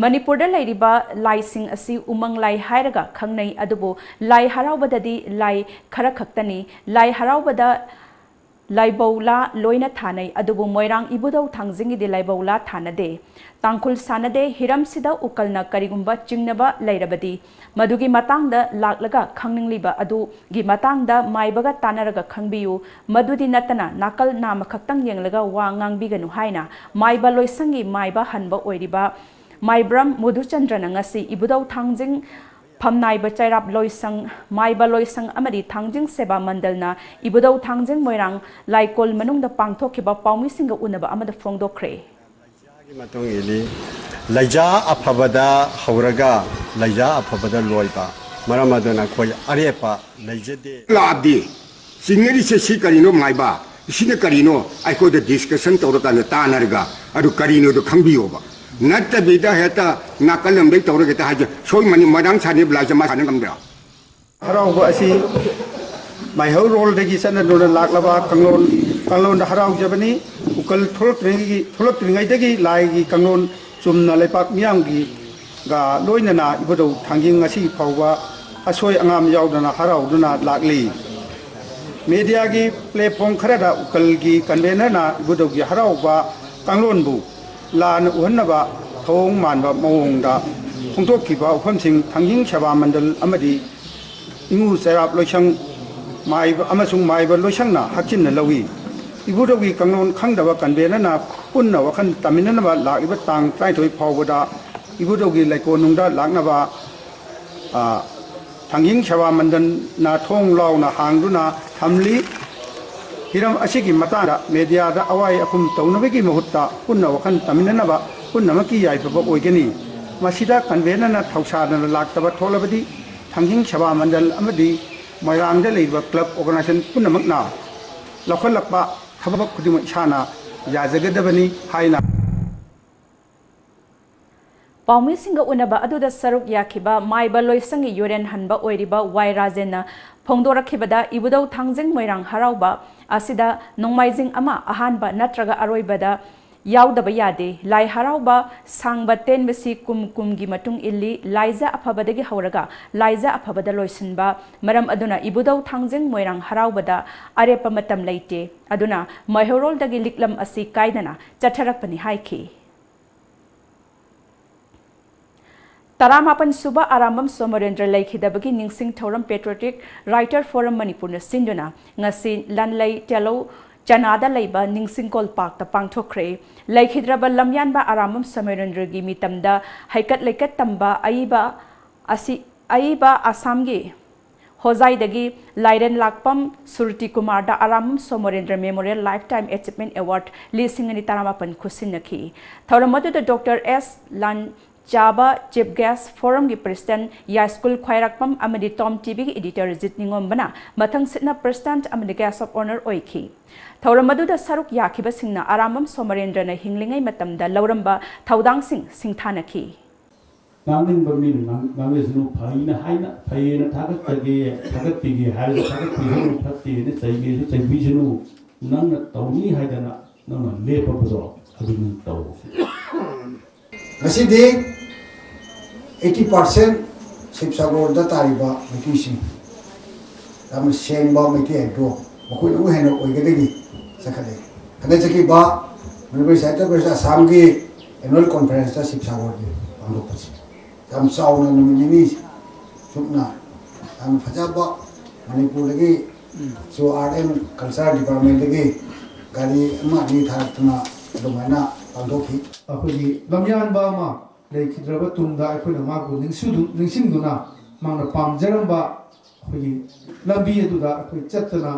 ꯃꯅꯤꯄꯨꯔꯗ ꯂꯩꯔꯤꯕ ꯂꯥꯏꯁꯤꯡ ꯑꯁꯤ ꯎꯃꯪ ꯂꯥꯏ ꯍꯥꯏꯔꯒ ꯈꯪꯅꯩ, ꯑꯗꯨꯕꯨ ꯂꯥꯏ ꯍꯔꯥꯎꯕꯗꯗꯤ ꯂꯥꯏ ꯈꯔ ꯈꯛꯇꯅꯤ꯫ ꯂꯥꯏ ꯍꯔꯥꯎꯕꯗ ꯂꯥꯏꯕꯧꯂꯥ ꯂꯣꯏꯅ ꯊꯥꯅꯩ, ꯑꯗꯨꯕꯨ ꯃꯣꯏꯔꯥꯡ ꯏꯕꯨꯙꯧ ꯊꯥꯡꯖꯤꯡꯒꯤꯗꯤ ꯂꯥꯏꯕꯧꯂꯥ ꯊꯥꯅꯗꯦ꯫ ꯇꯥꯡꯈꯨꯜ ꯁꯥꯟꯅꯗꯦ꯫ ꯍꯤꯔꯝꯁꯤꯗ ꯎꯀꯜꯅ ꯀꯔꯤꯒꯨꯝꯕ ꯆꯤꯡꯅꯕ ꯂꯩꯔꯕꯗꯤ, ꯃꯗꯨꯒꯤ ꯃꯇꯥꯡꯗ ꯂꯥꯛꯂꯒ ꯈꯪꯅꯤꯡꯂꯤꯕ ꯑꯗꯨꯒꯤ ꯃꯇꯥꯡꯗ ꯃꯥꯏꯕꯒ ꯇꯥꯟꯅꯔꯒ ꯈꯪꯕꯤꯌꯨ꯫ ꯃꯗꯨꯗꯤ ꯅꯠꯇꯅ ꯅꯥꯀꯜ ꯅꯥꯝꯃ ꯈꯛꯇꯪ ꯌꯦꯡꯂꯒ ꯋꯥ ꯉꯥꯡꯕꯤꯒꯅꯨ ꯍꯥꯏꯅ ꯃꯥꯏꯕ ꯂꯣꯏꯁꯪꯒꯤ ꯃꯥꯏꯕ ꯍꯟꯕ ꯑꯣꯏꯔꯤꯕ ꯃꯥꯏꯕ꯭ꯔꯝ ꯃꯨꯗꯨꯆꯟꯗ꯭ꯔꯅ ꯉꯁꯤ ꯏꯕꯨꯙꯧ ꯊꯥꯡꯖꯤꯡ ꯐꯝꯅꯥꯏꯕ ꯆꯩꯔꯥꯞ ꯂꯣꯏꯁꯪ, ꯃꯥꯏꯕ ꯂꯣꯏꯁꯪ ꯑꯃꯗꯤ ꯊꯥꯡꯖꯤꯡ ꯁꯦꯕꯥ ꯃꯟꯗꯜꯅ ꯏꯕꯨꯙꯧ ꯊꯥꯡꯖꯤꯡ ꯃꯣꯏꯔꯥꯡ ꯂꯥꯏꯀꯣꯜ ꯃꯅꯨꯡꯗ ꯄꯥꯡꯊꯣꯛꯈꯤꯕ ꯄꯥꯎꯃꯤꯁꯤꯡꯒ ꯎꯅꯕ ꯑꯃꯗ ꯐꯣꯡꯗꯣꯛꯈ꯭ꯔꯦ꯫ ꯂꯩꯖꯥꯒꯤ ꯃꯇꯨꯡ ꯏꯜꯂꯤ꯫ ꯂꯩꯖꯥ ꯑꯐꯕꯗ ꯍꯧꯔꯒ ꯂꯩꯖꯥ ꯑꯐꯕꯗ ꯂꯣꯏꯕ꯫ ꯃꯔꯝ ꯑꯗꯨꯅ ꯑꯩꯈꯣꯏ ꯑꯔꯦꯞꯄ ꯂꯩꯖꯗꯦ꯫ ꯂꯥꯛꯑꯗꯤ ꯆꯤꯡꯅꯔꯤꯁꯦ ꯁꯤ ꯀꯔꯤꯅꯣ ꯃꯥꯏꯕ? ꯁꯤꯅ ꯀꯔꯤꯅꯣ? ꯑꯩꯈꯣꯏꯗ ꯗꯤꯁꯀꯁꯟ ꯇꯧꯔꯀꯥꯟꯗ ꯇꯥꯟꯅꯔꯒ ꯑꯗꯨ ꯀꯔꯤꯅꯣꯗꯣ ꯈꯪꯕꯤꯌꯣꯕ꯫ ꯅꯠꯇꯕꯤꯗ ꯍꯦꯛꯇ ꯅꯥꯀꯜ ꯑꯃꯗꯩ ꯇꯧꯔꯒ ꯍꯦꯛꯇ ꯍꯥꯏꯖ-, ꯁꯣꯏ ꯃꯅꯤ ꯃꯣꯏꯔꯥꯡ ꯁꯥꯅꯤ ꯕ꯭ꯂꯥꯏꯁꯦ ꯃꯥ ꯁꯥꯟꯅ ꯉꯝꯗ꯭ꯔꯣ? ꯍꯔꯥꯎꯕ ꯑꯁꯤ ꯃꯩꯍꯧꯔꯣꯜꯗꯒꯤ ꯆꯠꯅꯗꯨꯅ ꯂꯥꯛꯂꯕ ꯀꯥꯡꯂꯣꯟ, ꯀꯥꯡꯂꯣꯟꯗ ꯍꯔꯥꯎꯖꯕꯅꯤ꯫ ꯎꯀꯜ ꯊꯣꯛꯂꯛꯇ꯭ꯔꯤꯉꯩꯒꯤ, ꯊꯣꯛꯂꯛꯇ꯭ꯔꯤꯉꯩꯗꯒꯤ ꯂꯥꯏꯒꯤ ꯀꯥꯡꯂꯣꯟ ꯆꯨꯝꯅ ꯂꯩꯄꯥꯛ ꯃꯤꯌꯥꯝꯒꯤꯒ ꯂꯣꯏꯅꯅ ꯏꯕꯨꯙꯧ ꯊꯥꯡꯖꯤꯡ ꯉꯁꯤ ꯐꯥꯎꯕ ꯑꯁꯣꯏ ꯑꯉꯥꯝ ꯌꯥꯎꯗꯅ ꯍꯔꯥꯎꯗꯨꯅ ꯂꯥꯛꯂꯤ꯫ ꯃꯦꯗꯤꯌꯥꯒꯤ ꯄ꯭ꯂꯦꯠꯐꯣꯝ ꯈꯔꯗ ꯎꯀꯜꯒꯤ ꯀꯟꯚꯦꯅꯔꯅ ꯏꯕꯨꯙꯧꯒꯤ ꯍꯔꯥꯎꯕ ꯀꯥꯡꯂꯣꯟꯕꯨ ꯂꯥꯟꯅ ꯎꯍꯟꯅꯕ ꯊꯧꯑꯣꯡ ꯃꯥꯟꯕ ꯃꯑꯣꯡꯗ ꯐꯣꯡꯗꯣꯛꯈꯤꯕ ꯋꯥꯐꯝꯁꯤꯡ ꯊꯥꯡꯖꯤꯡ ꯁꯦꯕꯥ ꯃꯟꯗꯜ ꯑꯃꯗꯤ ꯏꯉꯨ ꯆꯩꯔꯥꯞ ꯂꯣꯏꯁꯪ ꯃꯥꯏꯕ ꯑꯃꯁꯨꯡ ꯃꯥꯏꯕ ꯂꯣꯏꯁꯪꯅ ꯍꯛꯆꯤꯟꯅ ꯂꯧꯏ꯫ ꯏꯕꯨꯙꯧꯒꯤ ꯀꯥꯡꯂꯣꯟ ꯈꯪꯗꯕ ꯀꯟꯚꯦꯅꯔꯅ ꯄꯨꯟꯅ ꯋꯥꯈꯜ ꯇꯥꯃꯤꯟꯅꯅꯕ ꯂꯥꯛꯂꯤꯕ ꯇꯥꯡ ꯇꯔꯥꯅꯤꯊꯣꯏ ꯐꯥꯎꯕꯗ ꯏꯕꯨꯙꯧꯒꯤ ꯂꯩꯀꯣꯜꯅꯨꯡꯗ ꯂꯥꯛꯅꯕ, ꯑ, ꯊꯥꯡꯖꯤꯡ ꯁꯦꯕꯥ ꯃꯟꯗꯜꯅ ꯊꯣꯡ ꯂꯥꯎꯅ ꯍꯥꯡꯗꯨꯅ ꯊꯝꯂꯤ꯫ ꯍꯤꯔꯝ ꯑꯁꯤꯒꯤ ꯃꯇꯥꯡꯗ ꯃꯦꯗꯤꯌꯥꯗ ꯑꯋꯥꯏ ꯑꯈꯨꯝ ꯇꯧꯅꯕꯒꯤ ꯃꯍꯨꯠꯇ ꯄꯨꯟꯅ ꯋꯥꯈꯜ ꯇꯥꯃꯤꯟꯅꯅꯕ ꯄꯨꯝꯅꯃꯛꯀꯤ ꯌꯥꯏꯐꯕ ꯑꯣꯏꯒꯅꯤ꯫ ꯃꯁꯤꯗ ꯀꯟꯚꯦꯅꯔꯅ ꯊꯧꯁꯥꯗꯅ ꯂꯥꯛꯇꯕ ꯊꯣꯛꯂꯕꯗꯤ ꯊꯥꯡꯖꯤꯡ ꯁꯦꯕꯥ ꯃꯟꯗꯜ ꯑꯃꯗꯤ ꯃꯣꯏꯔꯥꯡꯗ ꯂꯩꯔꯤꯕ ꯀ꯭ꯂꯕ ꯑꯣꯔꯒꯅꯥꯏꯖꯦꯁꯟ ꯄꯨꯝꯅꯃꯛꯅ ꯂꯧꯈꯠꯂꯛꯄ ꯊꯕꯛ ꯈꯨꯗꯤꯡꯃꯛ ꯏꯁꯥꯅ ꯌꯥꯖꯒꯗꯕꯅꯤ ꯍꯥꯏꯅ ꯄꯥꯎꯃꯤꯁꯤꯡꯒ ꯎꯅꯕ ꯑꯗꯨꯗ ꯁꯔꯨꯛ ꯌꯥꯈꯤꯕ ꯃꯥꯏꯕ ꯂꯣꯏꯁꯪꯒꯤ ꯌꯨꯔꯦꯟ ꯍꯟꯕ ꯑꯣꯏꯔꯤꯕ ꯋꯥꯏ ꯔꯥꯖꯦꯟꯅ ꯐꯣꯡꯗꯣꯔꯛꯈꯤꯕꯗ, ꯏꯕꯨꯙꯧ ꯊꯥꯡꯖꯤꯡ ꯃꯣꯏꯔꯥꯡ ꯍꯔꯥꯎꯕ ꯑꯁꯤꯗ ꯅꯣꯡꯃꯥꯏꯖꯤꯡ ꯑꯃ ꯑꯍꯥꯟꯕ ꯅꯠꯇ꯭ꯔꯒ ꯑꯔꯣꯏꯕꯗ ꯌꯥꯎꯗꯕ ꯌꯥꯗꯦ꯫ ꯂꯥꯏ ꯍꯔꯥꯎꯕ ꯁꯥꯡꯕ ꯇꯦꯟꯕꯁꯤ ꯀꯨꯝ ꯀꯨꯝꯒꯤ ꯃꯇꯨꯡ ꯏꯜꯂꯤ꯫ ꯂꯥꯏꯖ ꯑꯐꯕꯗꯒꯤ ꯍꯧꯔꯒ ꯂꯥꯏꯖ ꯑꯐꯕꯗ ꯂꯣꯏꯁꯤꯟꯕ ꯃꯔꯝ ꯑꯗꯨꯅ ꯏꯕꯨꯙꯧ ꯊꯥꯡꯖꯤꯡ ꯃꯣꯏꯔꯥꯡ ꯍꯔꯥꯎꯕꯗ ꯑꯔꯦꯞꯄ ꯃꯇꯝ ꯂꯩꯇꯦ꯫ ꯑꯗꯨꯅ ꯃꯩꯍꯧꯔꯣꯜꯗꯒꯤ ꯂꯤꯛꯂꯝ ꯑꯁꯤ ꯀꯥꯏꯗꯅ ꯆꯠꯊꯔꯛꯄꯅꯤ ꯍꯥꯏꯈꯤ꯫ ꯇꯔꯥꯃꯥꯄꯟ ꯁꯨꯕ ꯑꯔꯥꯝꯕꯝ ꯁꯣꯃꯣꯔꯦꯟꯗ꯭ꯔ ꯂꯩꯈꯤꯗꯕꯒꯤ ꯅꯤꯡꯁꯤꯡ ꯊꯧꯔꯝ Patriotic Writer Forum ꯃꯅꯤꯄꯨꯔꯅ ꯁꯤꯟꯗꯨꯅ ꯉꯁꯤ ꯂꯟꯂꯩ ꯇꯦꯂꯧ ꯆꯅꯥꯗ ꯂꯩꯕ ꯅꯤꯡꯁꯤꯡ ꯀꯣꯜ ꯄꯥꯛꯇ ꯄꯥꯡꯊꯣꯛꯈ꯭ꯔꯦ꯫ ꯂꯩꯈꯤꯗ꯭ꯔꯕ ꯂꯝꯌꯥꯟꯕ ꯑꯔꯥꯝꯕꯝ ꯁꯣꯃꯣꯔꯦꯟꯗ꯭ꯔꯒꯤ ꯃꯤꯇꯝꯗ ꯍꯩꯀꯠ ꯂꯩꯀꯠ ꯇꯝꯕ ꯑꯏꯕ ꯑꯁꯤ, ꯑꯏꯕ ꯑꯁꯥꯝꯒꯤ ꯍꯣꯖꯥꯏꯗꯒꯤ ꯂꯥꯏꯔꯦꯟ ꯂꯥꯛꯄꯝ ꯁꯨꯔꯇꯤ ꯀꯨꯃꯥꯔꯗ Arambam ꯁꯣꯃꯣꯔꯦꯟꯗ꯭ꯔ Memorial Lifetime Achievement Award ꯂꯤꯁꯤꯡ ꯑꯅꯤ ꯇꯔꯥꯃꯥꯄꯟ ꯈꯨꯠꯁꯤꯟꯅꯈꯤ꯫ ꯊꯧꯔꯝ ꯑꯗꯨꯗ ꯗꯣꯛꯇꯔ ꯑꯦꯁ ꯂꯥꯟ ꯆꯥꯕ Chief Guest Forumꯒꯤ President ꯌꯥꯏꯁ꯭ꯀꯨꯜ ꯈ꯭ꯋꯥꯏꯔꯥꯛꯄꯝ ꯑꯃꯗꯤ Tom TVꯒꯤ Editor ꯖꯤꯠ ꯅꯤꯉꯣꯝꯕꯅ ꯃꯊꯪꯁꯤꯠꯅ President ꯑꯃꯗꯤ Guest of Honour ꯑꯣꯏꯈꯤ꯫ ꯊꯧꯔꯝ ꯑꯗꯨꯗ ꯁꯔꯨꯛ ꯌꯥꯈꯤꯕꯁꯤꯡꯅ ꯑꯔꯥꯝꯕꯝ ꯁꯣꯃꯔꯦꯟꯗ꯭ꯔꯅ ꯍꯤꯡꯂꯤꯉꯩ ꯃꯇꯝꯗ ꯂꯧꯔꯝꯕ ꯊꯧꯗꯥꯡꯁꯤꯡ ꯁꯤꯡꯊꯥꯅꯈꯤ꯫ ꯉꯥꯡꯅꯤꯡꯕ ꯃꯤꯅ ꯉꯥꯡ- ꯉꯥꯡꯅꯁꯅꯨ, ꯐꯩꯅ ꯍꯥꯏꯅ ꯐꯩꯌꯦꯅ ꯊꯥꯒꯠꯆꯒꯦ, ꯊꯥꯒꯠꯄꯤꯒꯦ ꯍꯥꯏꯔꯁꯨ ꯊꯥꯒꯠꯄꯤꯁꯅꯨ, ꯐꯠꯇꯦꯅ ꯆꯩꯒꯦꯁꯨ ꯆꯩꯕꯤꯁꯅꯨ, ꯅꯪꯅ ꯇꯧꯅꯤ ꯍꯥꯏꯗꯅ ꯅꯪꯅ ꯂꯦꯞꯄꯕꯗꯣ ꯑꯗꯨ ꯅꯪ ꯇꯧ꯫ ꯉꯁꯤꯗꯤ eighty percent ꯁꯤꯕꯁꯥꯒꯔꯗ ꯇꯥꯔꯤꯕ ꯃꯩꯇꯩꯁꯤꯡ ꯌꯥꯝꯅ ꯁꯦꯡꯕ ꯃꯩꯇꯩ ꯍꯥꯏꯕꯗꯣ ꯃꯈꯣꯏꯅ ꯑꯃꯨꯛ ꯍꯦꯟꯅ ꯑꯣꯏꯒꯗꯒꯦ ꯆꯠꯈꯠꯂꯦ꯫ ꯍꯟꯗꯛ ꯆꯠꯈꯤꯕ ꯃꯅꯤꯄꯨꯔꯤ ꯁꯥꯍꯤꯇ꯭ꯌ ꯄꯔꯤꯁꯠ ꯑꯁꯥꯝꯒꯤ annual conferenceꯇ ꯁꯤꯕꯁꯥꯒꯔꯒꯤ ꯄꯥꯡꯊꯣꯛꯄꯁꯦ ꯌꯥꯝ ꯆꯥꯎꯅ ꯅꯨꯃꯤꯠ ꯅꯤꯅꯤ ꯆꯨꯞꯅ ꯌꯥꯝ ꯐꯖꯕ ꯃꯅꯤꯄꯨꯔꯗꯒꯤ ꯁꯨ Art and Culture Departmentꯗꯒꯤ ꯒꯥꯔꯤ ꯑꯃ ꯑꯅꯤ ꯊꯥꯔꯛꯇꯨꯅ ꯑꯗꯨꯃꯥꯏꯅ ꯄꯥꯡꯊꯣꯛꯈꯤ꯫ ꯑꯩꯈꯣꯏꯒꯤ ꯂꯝꯌꯥꯟꯕ ꯑꯃ ꯂꯩꯈꯤꯗ꯭ꯔꯕ ꯇꯨꯡꯗ ꯑꯩꯈꯣꯏꯅ ꯃꯥꯕꯨ ꯅꯤꯡꯁꯤꯡꯗꯨ- ꯅꯤꯡꯁꯤꯡꯗꯨꯅ ꯃꯥꯅ ꯄꯥꯝꯖꯔꯝꯕ ꯑꯩꯈꯣꯏꯒꯤ ꯂꯝꯕꯤ ꯑꯗꯨꯗ ꯑꯩꯈꯣꯏ ꯆꯠꯇꯅ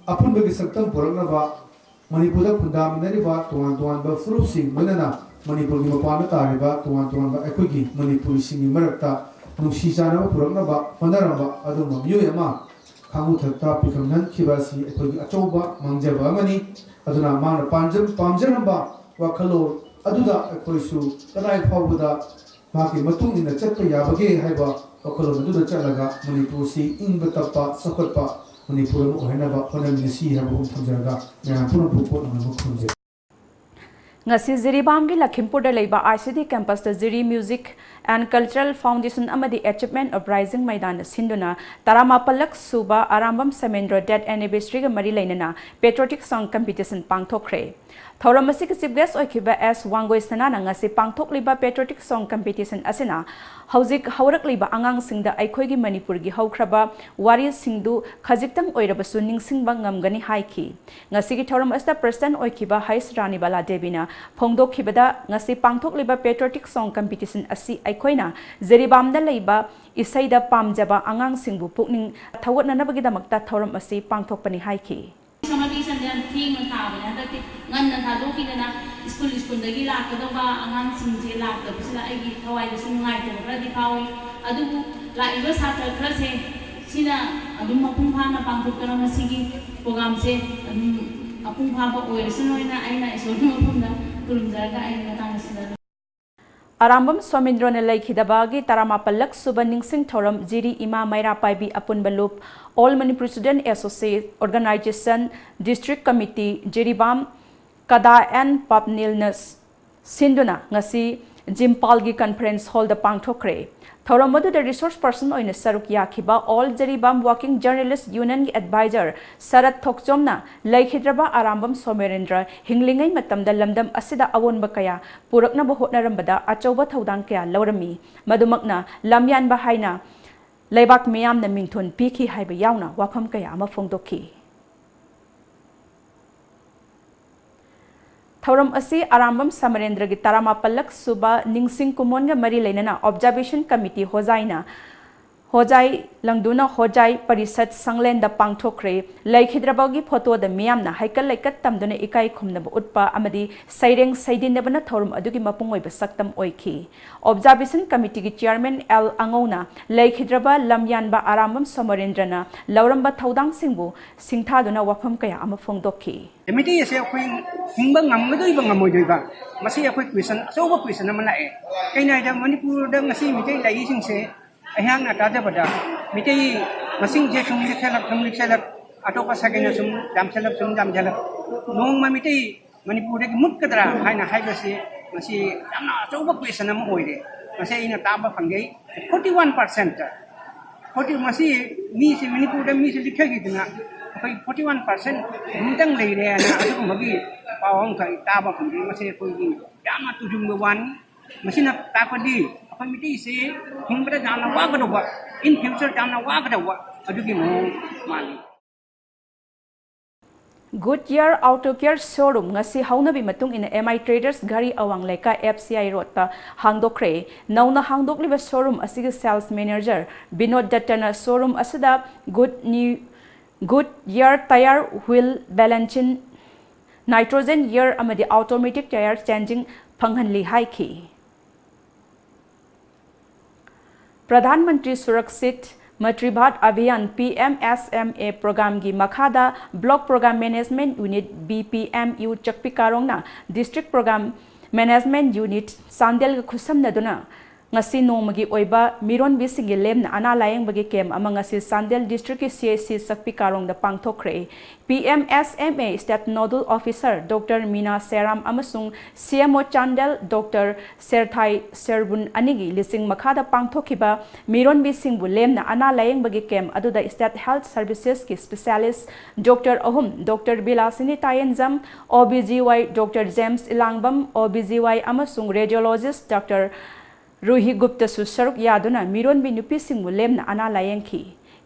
ꯑꯄꯨꯟꯕꯒꯤ ꯁꯛꯇꯝ ꯄꯨꯔꯛꯅꯕ ꯃꯅꯤꯄꯨꯔꯗ ꯈꯨꯟꯗꯥꯃꯤꯟꯅꯔꯤꯕ ꯇꯣꯉꯥꯟ ꯇꯣꯉꯥꯟꯕ ꯐꯨꯔꯨꯞꯁꯤꯡ ꯂꯣꯏꯅꯅ ꯃꯅꯤꯄꯨꯔꯒꯤ ꯃꯄꯥꯟꯗ ꯇꯥꯔꯤꯕ ꯇꯣꯉꯥꯟ ꯇꯣꯉꯥꯟꯕ ꯑꯩꯈꯣꯏꯒꯤ ꯃꯅꯤꯄꯨꯔꯤꯁꯤꯡꯒꯤ ꯃꯔꯛꯇ ꯅꯨꯡꯁꯤ ꯆꯥꯟꯅꯕ ꯄꯨꯔꯛꯅꯕ ꯍꯣꯠꯅꯔꯝꯕ ꯑꯗꯨꯒꯨꯝꯕ ꯃꯤꯑꯣꯏ ꯑꯃ ꯈꯥꯉꯨ ꯊꯛꯇ ꯄꯤꯈꯝꯅꯍꯟꯈꯤꯕ ꯑꯁꯤ ꯑꯩꯈꯣꯏꯒꯤ ꯑꯆꯧꯕ ꯃꯥꯡꯖꯕ ꯑꯃꯅꯤ꯫ ꯑꯗꯨꯅ ꯃꯥꯅ ꯄꯥꯝꯖ- ꯄꯥꯝꯖꯔꯝꯕ ꯋꯥꯈꯜꯂꯣꯟ ꯑꯗꯨꯗ ꯑꯩꯈꯣꯏꯁꯨ ꯀꯗꯥꯏ ꯐꯥꯎꯕꯗ ꯃꯍꯥꯛꯀꯤ ꯃꯇꯨꯡ ꯏꯟꯅ ꯆꯠꯄ ꯌꯥꯕꯒꯦ ꯍꯥꯏꯕ ꯋꯥꯈꯜꯂꯣꯟ ꯑꯗꯨꯗ ꯆꯠꯂꯒ ꯃꯅꯤꯄꯨꯔꯁꯤ ꯏꯪꯕ ꯇꯞꯄ ꯆꯥꯎꯈꯠꯄ ꯃꯅꯤꯄꯨꯔ ꯑꯃ ꯑꯣꯏꯍꯟꯅꯕ ꯍꯣꯠꯅꯃꯤꯟꯅꯁꯤ ꯍꯥꯏꯕ ꯋꯥꯐꯝ ꯊꯝꯖꯔꯒ ꯃꯌꯥꯝ ꯄꯨꯝꯅꯃꯛꯄꯨ ꯀꯣꯛꯅꯅꯕ ꯈꯨꯔꯨꯝꯖꯔꯤ꯫ ꯉꯁꯤ ꯖꯤꯔꯤꯕꯥꯝꯒꯤ ꯂꯈꯤꯝꯄꯨꯔꯗ ꯂꯩꯕ ICT campusꯇ Jiri Music and Cultural Foundation ꯑꯃꯗꯤ Achievement of Rising ꯃꯩꯗꯥꯟꯗ ꯁꯤꯟꯗꯨꯅ ꯇꯔꯥꯃꯥꯄꯜꯂꯛ ꯁꯨꯕ ꯑꯔꯥꯝꯕꯝ ꯁꯃꯦꯟꯗ꯭ꯔꯣ death anniversaryꯒ ꯃꯔꯤ ꯂꯩꯅꯅ patriotic song competition ꯄꯥꯡꯊꯣꯛꯈ꯭ꯔꯦ꯫ ꯊꯧꯔꯝ ꯑꯁꯤꯒꯤ Chief Guest ꯑꯣꯏꯈꯤꯕ ꯑꯦꯁ ꯋꯥꯡꯒꯣꯏ ꯁꯅꯥꯅ ꯉꯁꯤ ꯄꯥꯡꯊꯣꯛꯂꯤꯕ patriotic song competition ꯑꯁꯤꯅ ꯍꯧꯖꯤꯛ ꯍꯧꯔꯛꯂꯤꯕ ꯑꯉꯥꯡꯁꯤꯡꯗ ꯑꯩꯈꯣꯏꯒꯤ ꯃꯅꯤꯄꯨꯔꯒꯤ ꯍꯧꯈ꯭ꯔꯕ ꯋꯥꯔꯤꯁꯤꯡꯗꯨ ꯈꯖꯤꯛꯇꯪ ꯑꯣꯏꯔꯕꯁꯨ ꯅꯤꯡꯁꯤꯡꯕ ꯉꯝꯒꯅꯤ ꯍꯥꯏꯈꯤ꯫ ꯉꯁꯤꯒꯤ ꯊꯧꯔꯝ ꯑꯁꯤꯗ President ꯑꯣꯏꯈꯤꯕ ꯍꯩꯁ ꯔꯥꯅꯤꯕꯥꯂꯥ ꯗꯦꯕꯤꯅ ꯐꯣꯡꯗꯣꯛꯈꯤꯕꯗ, ꯉꯁꯤ ꯄꯥꯡꯊꯣꯛꯂꯤꯕ patriotic song competition ꯑꯁꯤ ꯑꯩꯈꯣꯏꯅ ꯖꯤꯔꯤꯕꯥꯝꯗ ꯂꯩꯕ ꯏꯁꯩꯗ ꯄꯥꯝꯖꯕ ꯑꯉꯥꯡꯁꯤꯡꯕꯨ ꯄꯨꯛꯅꯤꯡ ꯊꯧꯒꯠꯅꯅꯕꯒꯤꯗꯃꯛꯇ ꯊꯧꯔꯝ ꯑꯁꯤ ꯄꯥꯡꯊꯣꯛꯄꯅꯤ ꯍꯥꯏꯈꯤ꯫ ꯁꯃꯤꯇꯤ ꯌꯥꯝ ꯊꯦꯡꯅ ꯊꯥꯕꯅꯦ꯫ ꯍꯟꯗꯛꯇꯤ ꯉꯟꯅ ꯊꯥꯗꯣꯛꯈꯤꯗꯅ ꯁ꯭ꯀꯨꯜ ꯁ꯭ꯀꯨꯜꯗꯒꯤ ꯂꯥꯛꯀꯗꯧꯕ ꯑꯉꯥꯡꯁꯤꯡꯁꯦ ꯂꯥꯛꯇꯕꯁꯤꯗ ꯑꯩꯒꯤ ꯊꯋꯥꯏꯗꯁꯨ ꯅꯨꯡꯉꯥꯏꯇꯕ ꯈꯔꯗꯤ ꯐꯥꯎꯏ꯫ ꯑꯗꯨꯕꯨ ꯂꯥꯛꯏꯕ ꯁꯥꯇ꯭ꯔ ꯈꯔꯁꯦ ꯁꯤꯅ ꯑꯗꯨꯝ ꯃꯄꯨꯡ ꯐꯥꯅ ꯄꯥꯡꯊꯣꯛꯇꯅ ꯃꯁꯤꯒꯤ ꯄ꯭ꯔꯣꯒꯥꯝꯁꯦ ꯑꯗꯨꯝ ꯃꯄꯨꯡ ꯐꯥꯕ ꯑꯣꯏꯔꯁꯅꯨ ꯍꯥꯏꯅ ꯑꯩꯅ ꯏꯁꯣꯔꯒꯤ ꯃꯐꯝꯗ ꯈꯨꯔꯨꯝꯖꯔꯒ ꯑꯩ ꯃꯇꯥꯡ ꯑꯁꯤꯗ ꯑꯔꯥꯝꯕꯝ ꯁꯣꯃꯦꯟꯗ꯭ꯔꯣꯅ ꯂꯩꯈꯤꯗꯕꯒꯤ ꯇꯔꯥꯃꯥꯄꯜꯂꯛ ꯁꯨꯕ ꯅꯤꯡꯁꯤꯡ ꯊꯧꯔꯝ ꯖꯤꯔꯤ ꯏꯃꯥ ꯃꯩꯔꯥ ꯄꯥꯏꯕꯤ ꯑꯄꯨꯟꯕ ꯂꯨꯞ, All Manipur Student Association, Organization, District Committee, Jiribam, ꯀꯗꯥ ꯑꯦꯟ ꯄꯥꯞꯅꯤꯜꯅ ꯁꯤꯟꯗꯨꯅ ꯉꯁꯤ ꯖꯤꯝꯄꯥꯜꯒꯤ ꯀꯟꯐꯔꯦꯟꯁ ꯍꯣꯜꯗ ꯄꯥꯡꯊꯣꯛꯈ꯭ꯔꯦ꯫ ꯊꯧꯔꯝ ꯑꯗꯨꯗ ꯔꯤꯁꯣꯔꯁ ꯄꯔꯁꯟ ꯑꯣꯏꯅ ꯁꯔꯨꯛ ꯌꯥꯈꯤꯕ All ꯖꯤꯔꯤꯕꯥꯝ Working Journalist Unionꯒꯤ ꯑꯦꯗꯚꯥꯏꯖꯔ ꯁꯔꯠ ꯊꯣꯛꯆꯣꯝꯅ ꯂꯩꯈꯤꯗ꯭ꯔꯕ ꯑꯔꯥꯝꯕꯝ ꯁꯣꯃꯦꯔꯦꯟꯗ꯭ꯔ ꯍꯤꯡꯂꯤꯉꯩ ꯃꯇꯝꯗ ꯂꯝꯗꯝ ꯑꯁꯤꯗ ꯑꯑꯣꯟꯕ ꯀꯌꯥ ꯄꯨꯔꯛꯅꯕ ꯍꯣꯠꯅꯔꯝꯕꯗ ꯑꯆꯧꯕ ꯊꯧꯗꯥꯡ ꯀꯌꯥ ꯂꯧꯔꯝꯃꯤ꯫ ꯃꯗꯨꯃꯛꯅ ꯂꯝꯌꯥꯟꯕ ꯍꯥꯏꯅ ꯂꯩꯕꯥꯛ ꯃꯤꯌꯥꯝꯅ ꯃꯤꯡꯊꯣꯟ ꯄꯤꯈꯤ ꯍꯥꯏꯕ ꯌꯥꯎꯅ ꯋꯥꯐꯝ ꯀꯌꯥ ꯑꯃ ꯐꯣꯡꯗꯣꯛꯈꯤ꯫ ꯊꯧꯔꯝ ꯑꯁꯤ ꯑꯔꯥꯝꯕꯝ ꯁꯃꯔꯦꯟꯗ꯭ꯔꯒꯤ ꯇꯔꯥꯃꯥꯄꯜꯂꯛ ꯁꯨꯕ ꯅꯤꯡꯁꯤꯡ ꯀꯨꯃꯣꯟꯒ ꯃꯔꯤ ꯂꯩꯅꯅ ꯑꯣꯕꯖꯥꯔꯕꯦꯁꯟ ꯀꯃꯤꯇꯤ ꯍꯣꯖꯥꯏꯅ ꯍꯣꯖꯥꯏ ꯂꯪꯗꯨꯅ ꯍꯣꯖꯥꯏ ꯄꯔꯤꯁꯠ ꯁꯪꯂꯦꯟꯗ ꯄꯥꯡꯊꯣꯛꯈ꯭ꯔꯦ꯫ ꯂꯩꯈꯤꯗ꯭ꯔꯕꯒꯤ ꯐꯣꯇꯣꯗ ꯃꯤꯌꯥꯝꯅ ꯍꯩꯀꯠ ꯂꯩꯀꯠ ꯇꯝꯗꯨꯅ ꯏꯀꯥꯏ ꯈꯨꯝꯅꯕ ꯎꯠꯄ ꯑꯃꯗꯤ ꯁꯩꯔꯦꯡ ꯁꯩꯗꯤꯟꯅꯕꯅ ꯊꯧꯔꯝ ꯑꯗꯨꯒꯤ ꯃꯄꯨꯡ ꯑꯣꯏꯕ ꯁꯛꯇꯝ ꯑꯣꯏꯈꯤ꯫ ꯑꯣꯕꯖꯥꯔꯕꯦꯁꯟ ꯀꯃꯤꯇꯤꯒꯤ ꯆꯤꯌꯔꯃꯦꯟ ꯑꯦꯜ ꯑꯉꯧꯅ ꯂꯩꯈꯤꯗ꯭ꯔꯕ ꯂꯝꯌꯥꯟꯕ ꯑꯔꯥꯝꯕꯝ ꯁꯣꯃꯣꯔꯦꯟꯗ꯭ꯔꯅ ꯂꯧꯔꯝꯕ ꯊꯧꯗꯥꯡꯁꯤꯡꯕꯨ ꯁꯤꯡꯊꯥꯗꯨꯅ ꯋꯥꯐꯝ ꯀꯌꯥ ꯑꯃ ꯐꯣꯡꯗꯣꯛꯈꯤ꯫ ꯃꯩꯇꯩ ꯑꯁꯦ ꯑꯩꯈꯣꯏ ꯍꯤꯡꯕ ꯉꯝꯒꯗꯣꯏꯕ ꯉꯝꯃꯣꯏꯗꯣꯏꯕ, ꯃꯁꯤ ꯑꯩꯈꯣꯏ ꯀ꯭ꯋꯦꯁꯟ, ꯑꯆꯧꯕ ꯀ꯭ꯋꯦꯁꯟ ꯑꯃ ꯂꯥꯛꯑꯦ꯫ ꯀꯩꯅꯣ ꯍꯥꯏꯗ ꯃꯅꯤꯄꯨꯔꯗ ꯉꯁꯤ ꯃꯩꯇꯩ ꯂꯩꯔꯤꯁꯤꯡꯁꯦ ꯑꯩꯍꯥꯛꯅ ꯇꯥꯖꯕꯗ ꯃꯩꯇꯩ ꯃꯁꯤꯡꯁꯦ ꯁꯨꯝ ꯂꯤꯛꯁꯜꯂꯛ, ꯁꯨꯝ ꯂꯤꯛꯁꯜꯂꯛ, ꯑꯇꯣꯞꯄ ꯁꯥꯒꯩꯅ ꯁꯨꯝ ꯌꯥꯝꯁꯜꯂꯛ, ꯁꯨꯝ ꯌꯥꯝꯁꯜꯂꯛ, ꯅꯣꯡꯃ ꯃꯩꯇꯩ ꯃꯅꯤꯄꯨꯔꯗꯒꯤ ꯃꯨꯠꯀꯗ꯭ꯔꯥ ꯍꯥꯏꯅ ꯍꯥꯏꯕꯁꯤ ꯃꯁꯤ ꯌꯥꯝꯅ ꯑꯆꯧꯕ ꯀ꯭ꯋꯦꯁꯟ ꯑꯃ ꯑꯣꯏꯔꯦ꯫ ꯃꯁꯤ ꯑꯩꯅ ꯇꯥꯕ ꯐꯪꯖꯩ꯫ ꯐꯣꯔꯇꯤ ꯋꯥꯟ ꯄꯥꯔꯁꯦꯟꯠ, ꯐꯣꯔꯇꯤ, ꯃꯁꯤ ꯃꯤꯁꯤ ꯃꯅꯤꯄꯨꯔꯗ ꯃꯤꯁꯤ ꯂꯤꯛꯊꯈꯤꯗꯅ ꯑꯩꯈꯣꯏ ꯐꯣꯔꯇꯤ ꯋꯥꯟ ꯄꯥꯔꯁꯦꯟꯠ ꯑꯗꯨꯝꯇꯪ ꯂꯩꯔꯦ ꯍꯥꯏꯅ ꯑꯗꯨꯒꯨꯝꯕꯒꯤ ꯄꯥꯎ ꯑꯃꯈꯛ ꯇꯥꯕ ꯐꯪꯖꯩ꯫ ꯃꯁꯤ ꯑꯩꯈꯣꯏꯒꯤ ꯌꯥꯝꯅ ꯇꯨꯖꯨꯡꯕ ꯋꯥꯅꯤ꯫ ꯃꯁꯤꯅ ꯇꯥꯛꯄꯗꯤ ꯑꯩꯈꯣꯏ ꯃꯤꯇꯩꯁꯦ ꯍꯤꯡꯕꯗ ꯌꯥꯝꯅ ꯋꯥꯒꯗꯧꯕ, in future ꯌꯥꯝꯅ ꯋꯥꯒꯗꯧꯕ ꯑꯗꯨꯒꯤ ꯃꯑꯣꯡ ꯃꯥꯜꯂꯤ꯫ Goodyear Auto Care Showroom ꯉꯁꯤ ꯍꯧꯅꯕꯤ ꯃꯇꯨꯡ ꯏꯟꯅ M I Traders ꯘꯔꯤ ꯑꯋꯥꯡ ꯂꯩꯀꯥꯏ F C I ꯔꯣꯗꯇ ꯍꯥꯡꯗꯣꯛꯈ꯭ꯔꯦ꯫ ꯅꯧꯅ ꯍꯥꯡꯗꯣꯛꯂꯤꯕ showroom ꯑꯁꯤꯒꯤ sales manager ꯕꯤꯅꯣꯗ ꯗꯠꯇꯅ showroom ꯑꯁꯤꯗ good new Good air tyre wheel balancing, nitrogen air ꯑꯃꯗꯤ automatic tyre changing ꯐꯪꯍꯜꯂꯤ ꯍꯥꯏꯈꯤ꯫ ꯄ꯭ꯔꯙꯥꯟ ꯃꯟꯇ꯭ꯔꯤ ꯁꯨꯔꯛꯁꯤꯠ ꯃꯇ꯭ꯔꯤꯚꯥꯠ ꯑꯚꯤꯌꯥꯟ, ꯄꯤ ꯑꯦꯝ ꯑꯦꯁ ꯑꯦꯝ ꯑꯦ ꯄ꯭ꯔꯣꯒ꯭ꯔꯥꯝꯒꯤ ꯃꯈꯥꯗ Block Program Management Unit, B P M U, ꯆꯛꯄꯤ ꯀꯥꯔꯣꯡꯅ District Program Management Unit ꯆꯥꯟꯗꯦꯜꯒ ꯈꯨꯠꯁꯝꯅꯗꯨꯅ ꯉꯁꯤ ꯅꯣꯡꯃꯒꯤ ꯑꯣꯏꯕ ꯃꯤꯔꯣꯟꯕꯤꯁꯤꯡꯒꯤ ꯂꯦꯝꯅ ꯑꯅꯥ ꯂꯥꯌꯦꯡꯕꯒꯤ ꯀꯦꯝ ꯑꯃ ꯉꯁꯤ ꯆꯥꯟꯗꯦꯜ ꯗꯤꯁꯇ꯭ꯔꯤꯛꯀꯤ ꯁꯤ ꯑꯩꯆ ꯁꯤ ꯆꯛꯄꯤ ꯀꯥꯔꯣꯡꯗ ꯄꯥꯡꯊꯣꯛꯈ꯭ꯔꯦ꯫ P M S M A State Nodal Officer doctor Mina Seram ꯑꯃꯁꯨꯡ ꯁꯤ ꯑꯦꯝ ꯑꯣ ꯆꯥꯟꯗꯦꯜ ꯗꯣꯛꯇꯔ ꯁꯦꯔꯊꯥꯏ ꯁꯦꯔꯕꯨꯟ ꯑꯅꯤꯒꯤ ꯂꯤꯆꯤꯡ ꯃꯈꯥꯗ ꯄꯥꯡꯊꯣꯛꯈꯤꯕ ꯃꯤꯔꯣꯟꯕꯤꯁꯤꯡꯕꯨ ꯂꯦꯝꯅ ꯑꯅꯥ ꯂꯥꯌꯦꯡꯕꯒꯤ ꯀꯦꯝ ꯑꯗꯨꯗ State Health Servicesꯀꯤ specialist ꯗꯣꯛꯇꯔ ꯑꯍꯨꯝ, ꯗꯣꯛꯇꯔ ꯕꯤꯂꯥꯁꯤꯅꯤ ꯇꯥꯌꯦꯟꯖꯝ, ꯑꯣ ꯕꯤ ꯖꯤ ꯋꯥꯏ ꯗꯣꯛꯇꯔ ꯖꯦꯝꯁ ꯏꯂꯥꯡꯕꯝ, ꯑꯣ ꯕꯤ ꯖꯤ ꯋꯥꯏ ꯑꯃꯁꯨꯡ radiologist ꯗꯣꯛꯇꯔ ꯔꯨꯍꯤ ꯒꯨꯞꯇꯁꯨ ꯁꯔꯨꯛ ꯌꯥꯗꯨꯅ ꯃꯤꯔꯣꯟꯕꯤ ꯅꯨꯄꯤꯁꯤꯡꯕꯨ ꯂꯦꯝꯅ ꯑꯅꯥ ꯂꯥꯌꯦꯡꯈꯤ꯫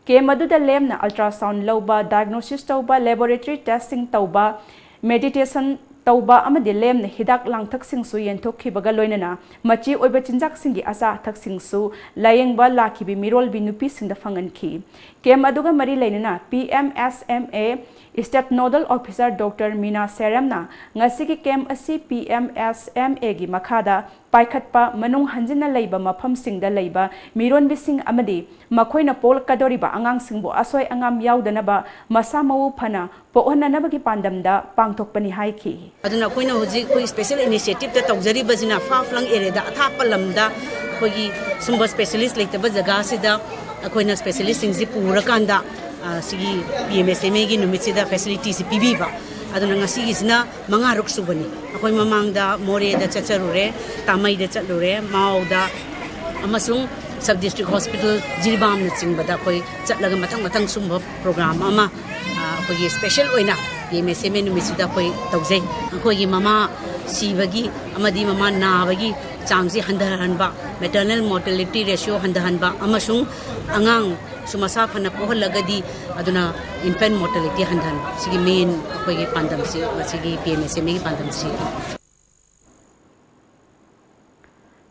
ꯀꯦꯝ ꯑꯗꯨꯗ ꯂꯦꯝꯅ ultrasound ꯂꯧꯕ, diagnosis ꯇꯧꯕ, laboratory testing ꯇꯧꯕ, medication ꯇꯧꯕ ꯑꯃꯗꯤ ꯂꯦꯝꯅ ꯍꯤꯗꯥꯛ ꯂꯥꯡꯊꯛꯁꯤꯡꯁꯨ ꯌꯦꯟꯊꯣꯛꯈꯤꯕꯒ ꯂꯣꯏꯅꯅ ꯃꯆꯤ ꯑꯣꯏꯕ ꯆꯤꯟꯖꯥꯛꯁꯤꯡꯒꯤ ꯑꯆꯥ ꯑꯊꯛꯁꯤꯡꯁꯨ ꯂꯥꯌꯦꯡꯕ ꯂꯥꯛꯈꯤꯕꯤ ꯃꯤꯔꯣꯜꯕꯤ ꯅꯨꯄꯤꯁꯤꯡꯗ ꯐꯪꯍꯟꯈꯤ꯫ ꯀꯦꯝ ꯑꯗꯨꯒ ꯃꯔꯤ ꯂꯩꯅꯅ P M S M A State Nodal Officer doctor Mina ꯁꯦꯔꯦꯝꯅ ꯉꯁꯤꯒꯤ ꯀꯦꯝ ꯑꯁꯤ ꯄꯤ ꯑꯦꯝ ꯑꯦꯁ ꯑꯦꯝ ꯑꯦꯒꯤ ꯃꯈꯥꯗ ꯄꯥꯏꯈꯠꯄ ꯃꯅꯨꯡ ꯍꯟꯖꯤꯟꯅ ꯂꯩꯕ ꯃꯐꯝꯁꯤꯡꯗ ꯂꯩꯕ ꯃꯤꯔꯣꯟꯕꯤꯁꯤꯡ ꯑꯃꯗꯤ ꯃꯈꯣꯏꯅ ꯄꯣꯛꯂꯛꯀꯗꯧꯔꯤꯕ ꯑꯉꯥꯡꯁꯤꯡꯕꯨ ꯑꯁꯣꯏ ꯑꯉꯥꯝ ꯌꯥꯎꯗꯅꯕ ꯃꯁꯥ ꯃꯎ ꯐꯅ ꯄꯣꯛꯍꯟꯅꯅꯕꯒꯤ ꯄꯥꯟꯗꯝꯗ ꯄꯥꯡꯊꯣꯛꯄꯅꯤ ꯍꯥꯏꯈꯤ꯫ ꯑꯗꯨꯅ ꯑꯩꯈꯣꯏꯅ ꯍꯧꯖꯤꯛ ꯑꯩꯈꯣꯏ special initiativeꯇ ꯇꯧꯖꯔꯤꯕꯁꯤꯅ far flung areaꯗ, ꯑꯊꯥꯞꯄ ꯂꯝꯗ ꯑꯩꯈꯣꯏꯒꯤ ꯁꯨꯝꯕ specialist ꯂꯩꯇꯕ ꯖꯒꯥꯁꯤꯗ ꯑꯩꯈꯣꯏꯅ specialistꯁꯤꯡꯁꯤ ꯄꯨꯔꯀꯥꯟꯗ, ꯑ, ꯁꯤꯒꯤ ꯄꯤ ꯑꯦꯝ ꯑꯦꯁ ꯑꯦꯝ ꯑꯦꯒꯤ ꯅꯨꯃꯤꯠꯁꯤꯗ facilityꯁꯤ ꯄꯤꯕꯤꯕ꯫ ꯑꯗꯨꯅ ꯉꯁꯤꯒꯤꯁꯤꯅ ꯃꯉꯥꯔꯛ ꯁꯨꯕꯅꯤ꯫ ꯑꯩꯈꯣꯏ ꯃꯃꯥꯡꯗ ꯃꯣꯔꯦꯗ ꯆꯠꯆꯔꯨꯔꯦ, ꯇꯥꯃꯩꯗ ꯆꯠꯂꯨꯔꯦ, ꯃꯥꯎꯗ ꯑꯃꯁꯨꯡ sub district hospital ꯖꯤꯔꯤꯕꯥꯝꯅꯆꯤꯡꯕꯗ ꯑꯩꯈꯣꯏ ꯆꯠꯂꯒ ꯃꯊꯪ ꯃꯊꯪ ꯁꯨꯝꯕ program ꯑꯃ, ꯑ, ꯑꯩꯈꯣꯏꯒꯤ special ꯑꯣꯏꯅ ꯄꯤ ꯑꯦꯝ ꯑꯦꯁ ꯑꯦꯝ ꯑꯦ ꯅꯨꯃꯤꯠꯁꯤꯗ ꯑꯩꯈꯣꯏ ꯇꯧꯖꯩ꯫ ꯑꯩꯈꯣꯏꯒꯤ ꯃꯃꯥ ꯁꯤꯕꯒꯤ ꯑꯃꯗꯤ ꯃꯃꯥ ꯅꯥꯕꯒꯤ ꯆꯥꯡꯁꯤ ꯍꯟꯊꯍꯟꯕ, maternal mortality ratio ꯍꯟꯊꯍꯟꯕ ꯑꯃꯁꯨꯡ ꯑꯉꯥꯡꯁꯨ ꯃꯁꯥ ꯐꯅ ꯄꯣꯛꯍꯜꯂꯒꯗꯤ ꯑꯗꯨꯅ infant mortality ꯍꯟꯊꯍꯟꯕ, ꯁꯤꯒꯤ main ꯑꯩꯈꯣꯏꯒꯤ ꯄꯥꯟꯗꯝꯁꯤ, ꯃꯁꯤꯒꯤ ꯄꯤ ꯑꯦꯝ ꯑꯦꯁ ꯑꯦꯝ ꯑꯦꯒꯤ ꯄꯥꯟꯗꯝꯁꯤ꯫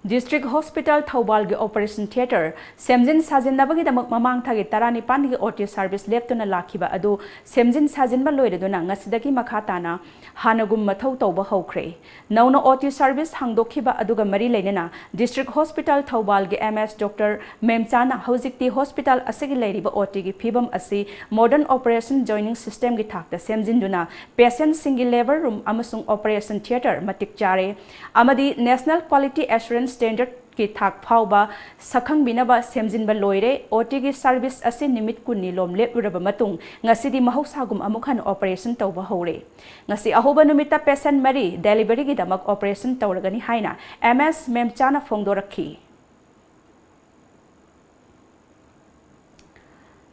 District Hospital ꯊꯧꯕꯥꯜꯒꯤ Operation Theatre ꯁꯦꯝꯖꯤꯟ ꯁꯥꯖꯤꯟꯅꯕꯒꯤꯗꯃꯛ ꯃꯃꯥꯡ ꯊꯥꯒꯤ ꯇꯔꯥꯅꯤꯄꯥꯟꯒꯤ OT service ꯂꯦꯞꯇꯨꯅ ꯂꯥꯛꯈꯤꯕ ꯑꯗꯨ ꯁꯦꯝꯖꯤꯟ ꯁꯥꯖꯤꯟꯕ ꯂꯣꯏꯔꯗꯨꯅ ꯉꯁꯤꯗꯒꯤ ꯃꯈꯥ ꯇꯥꯅ ꯍꯥꯟꯅꯒꯨꯝ ꯃꯊꯧ ꯇꯧꯕ ꯍꯧꯈ꯭ꯔꯦ꯫ ꯅꯧꯅ OT service ꯍꯥꯡꯗꯣꯛꯈꯤꯕ ꯑꯗꯨꯒ ꯃꯔꯤ ꯂꯩꯅꯅ District Hospital ꯊꯧꯕꯥꯜꯒꯤ MS Doctor ꯃꯦꯝꯆꯥꯅ ꯍꯧꯖꯤꯛꯇꯤ hospital ꯑꯁꯤꯒꯤ ꯂꯩꯔꯤꯕ OTꯒꯤ ꯐꯤꯕꯝ ꯑꯁꯤ modern operation joining systemꯒꯤ ꯊꯥꯛꯇ ꯁꯦꯝꯖꯤꯟꯗꯨꯅ patientꯁꯤꯡꯒꯤ labour room ꯑꯃꯁꯨꯡ operation theatre ꯃꯇꯤꯛ ꯆꯥꯔꯦ ꯑꯃꯗꯤ National Quality Assurance Standardꯀꯤ ꯊꯥꯛ ꯐꯥꯎꯕ ꯁꯛꯈꯪꯕꯤꯅꯕ ꯁꯦꯝꯖꯤꯟꯕ ꯂꯣꯏꯔꯦ꯫ OTꯒꯤ service ꯑꯁꯤ ꯅꯨꯃꯤꯠ ꯀꯨꯟꯅꯤ ꯂꯣꯝ ꯂꯦꯞꯂꯨꯔꯕ ꯃꯇꯨꯡ ꯉꯁꯤꯗꯤ ꯃꯍꯧꯁꯥꯒꯨꯝ ꯑꯃꯨꯛ ꯍꯟꯅ operation ꯇꯧꯕ ꯍꯧꯔꯦ꯫ ꯉꯁꯤ ꯑꯍꯧꯕ ꯅꯨꯃꯤꯠꯇ patient ꯃꯔꯤ deliveryꯒꯤꯗꯃꯛ operation ꯇꯧꯔꯒꯅꯤ ꯍꯥꯏꯅ MS ꯃꯦꯝꯆꯥꯅ ꯐꯣꯡꯗꯣꯔꯛꯈꯤ꯫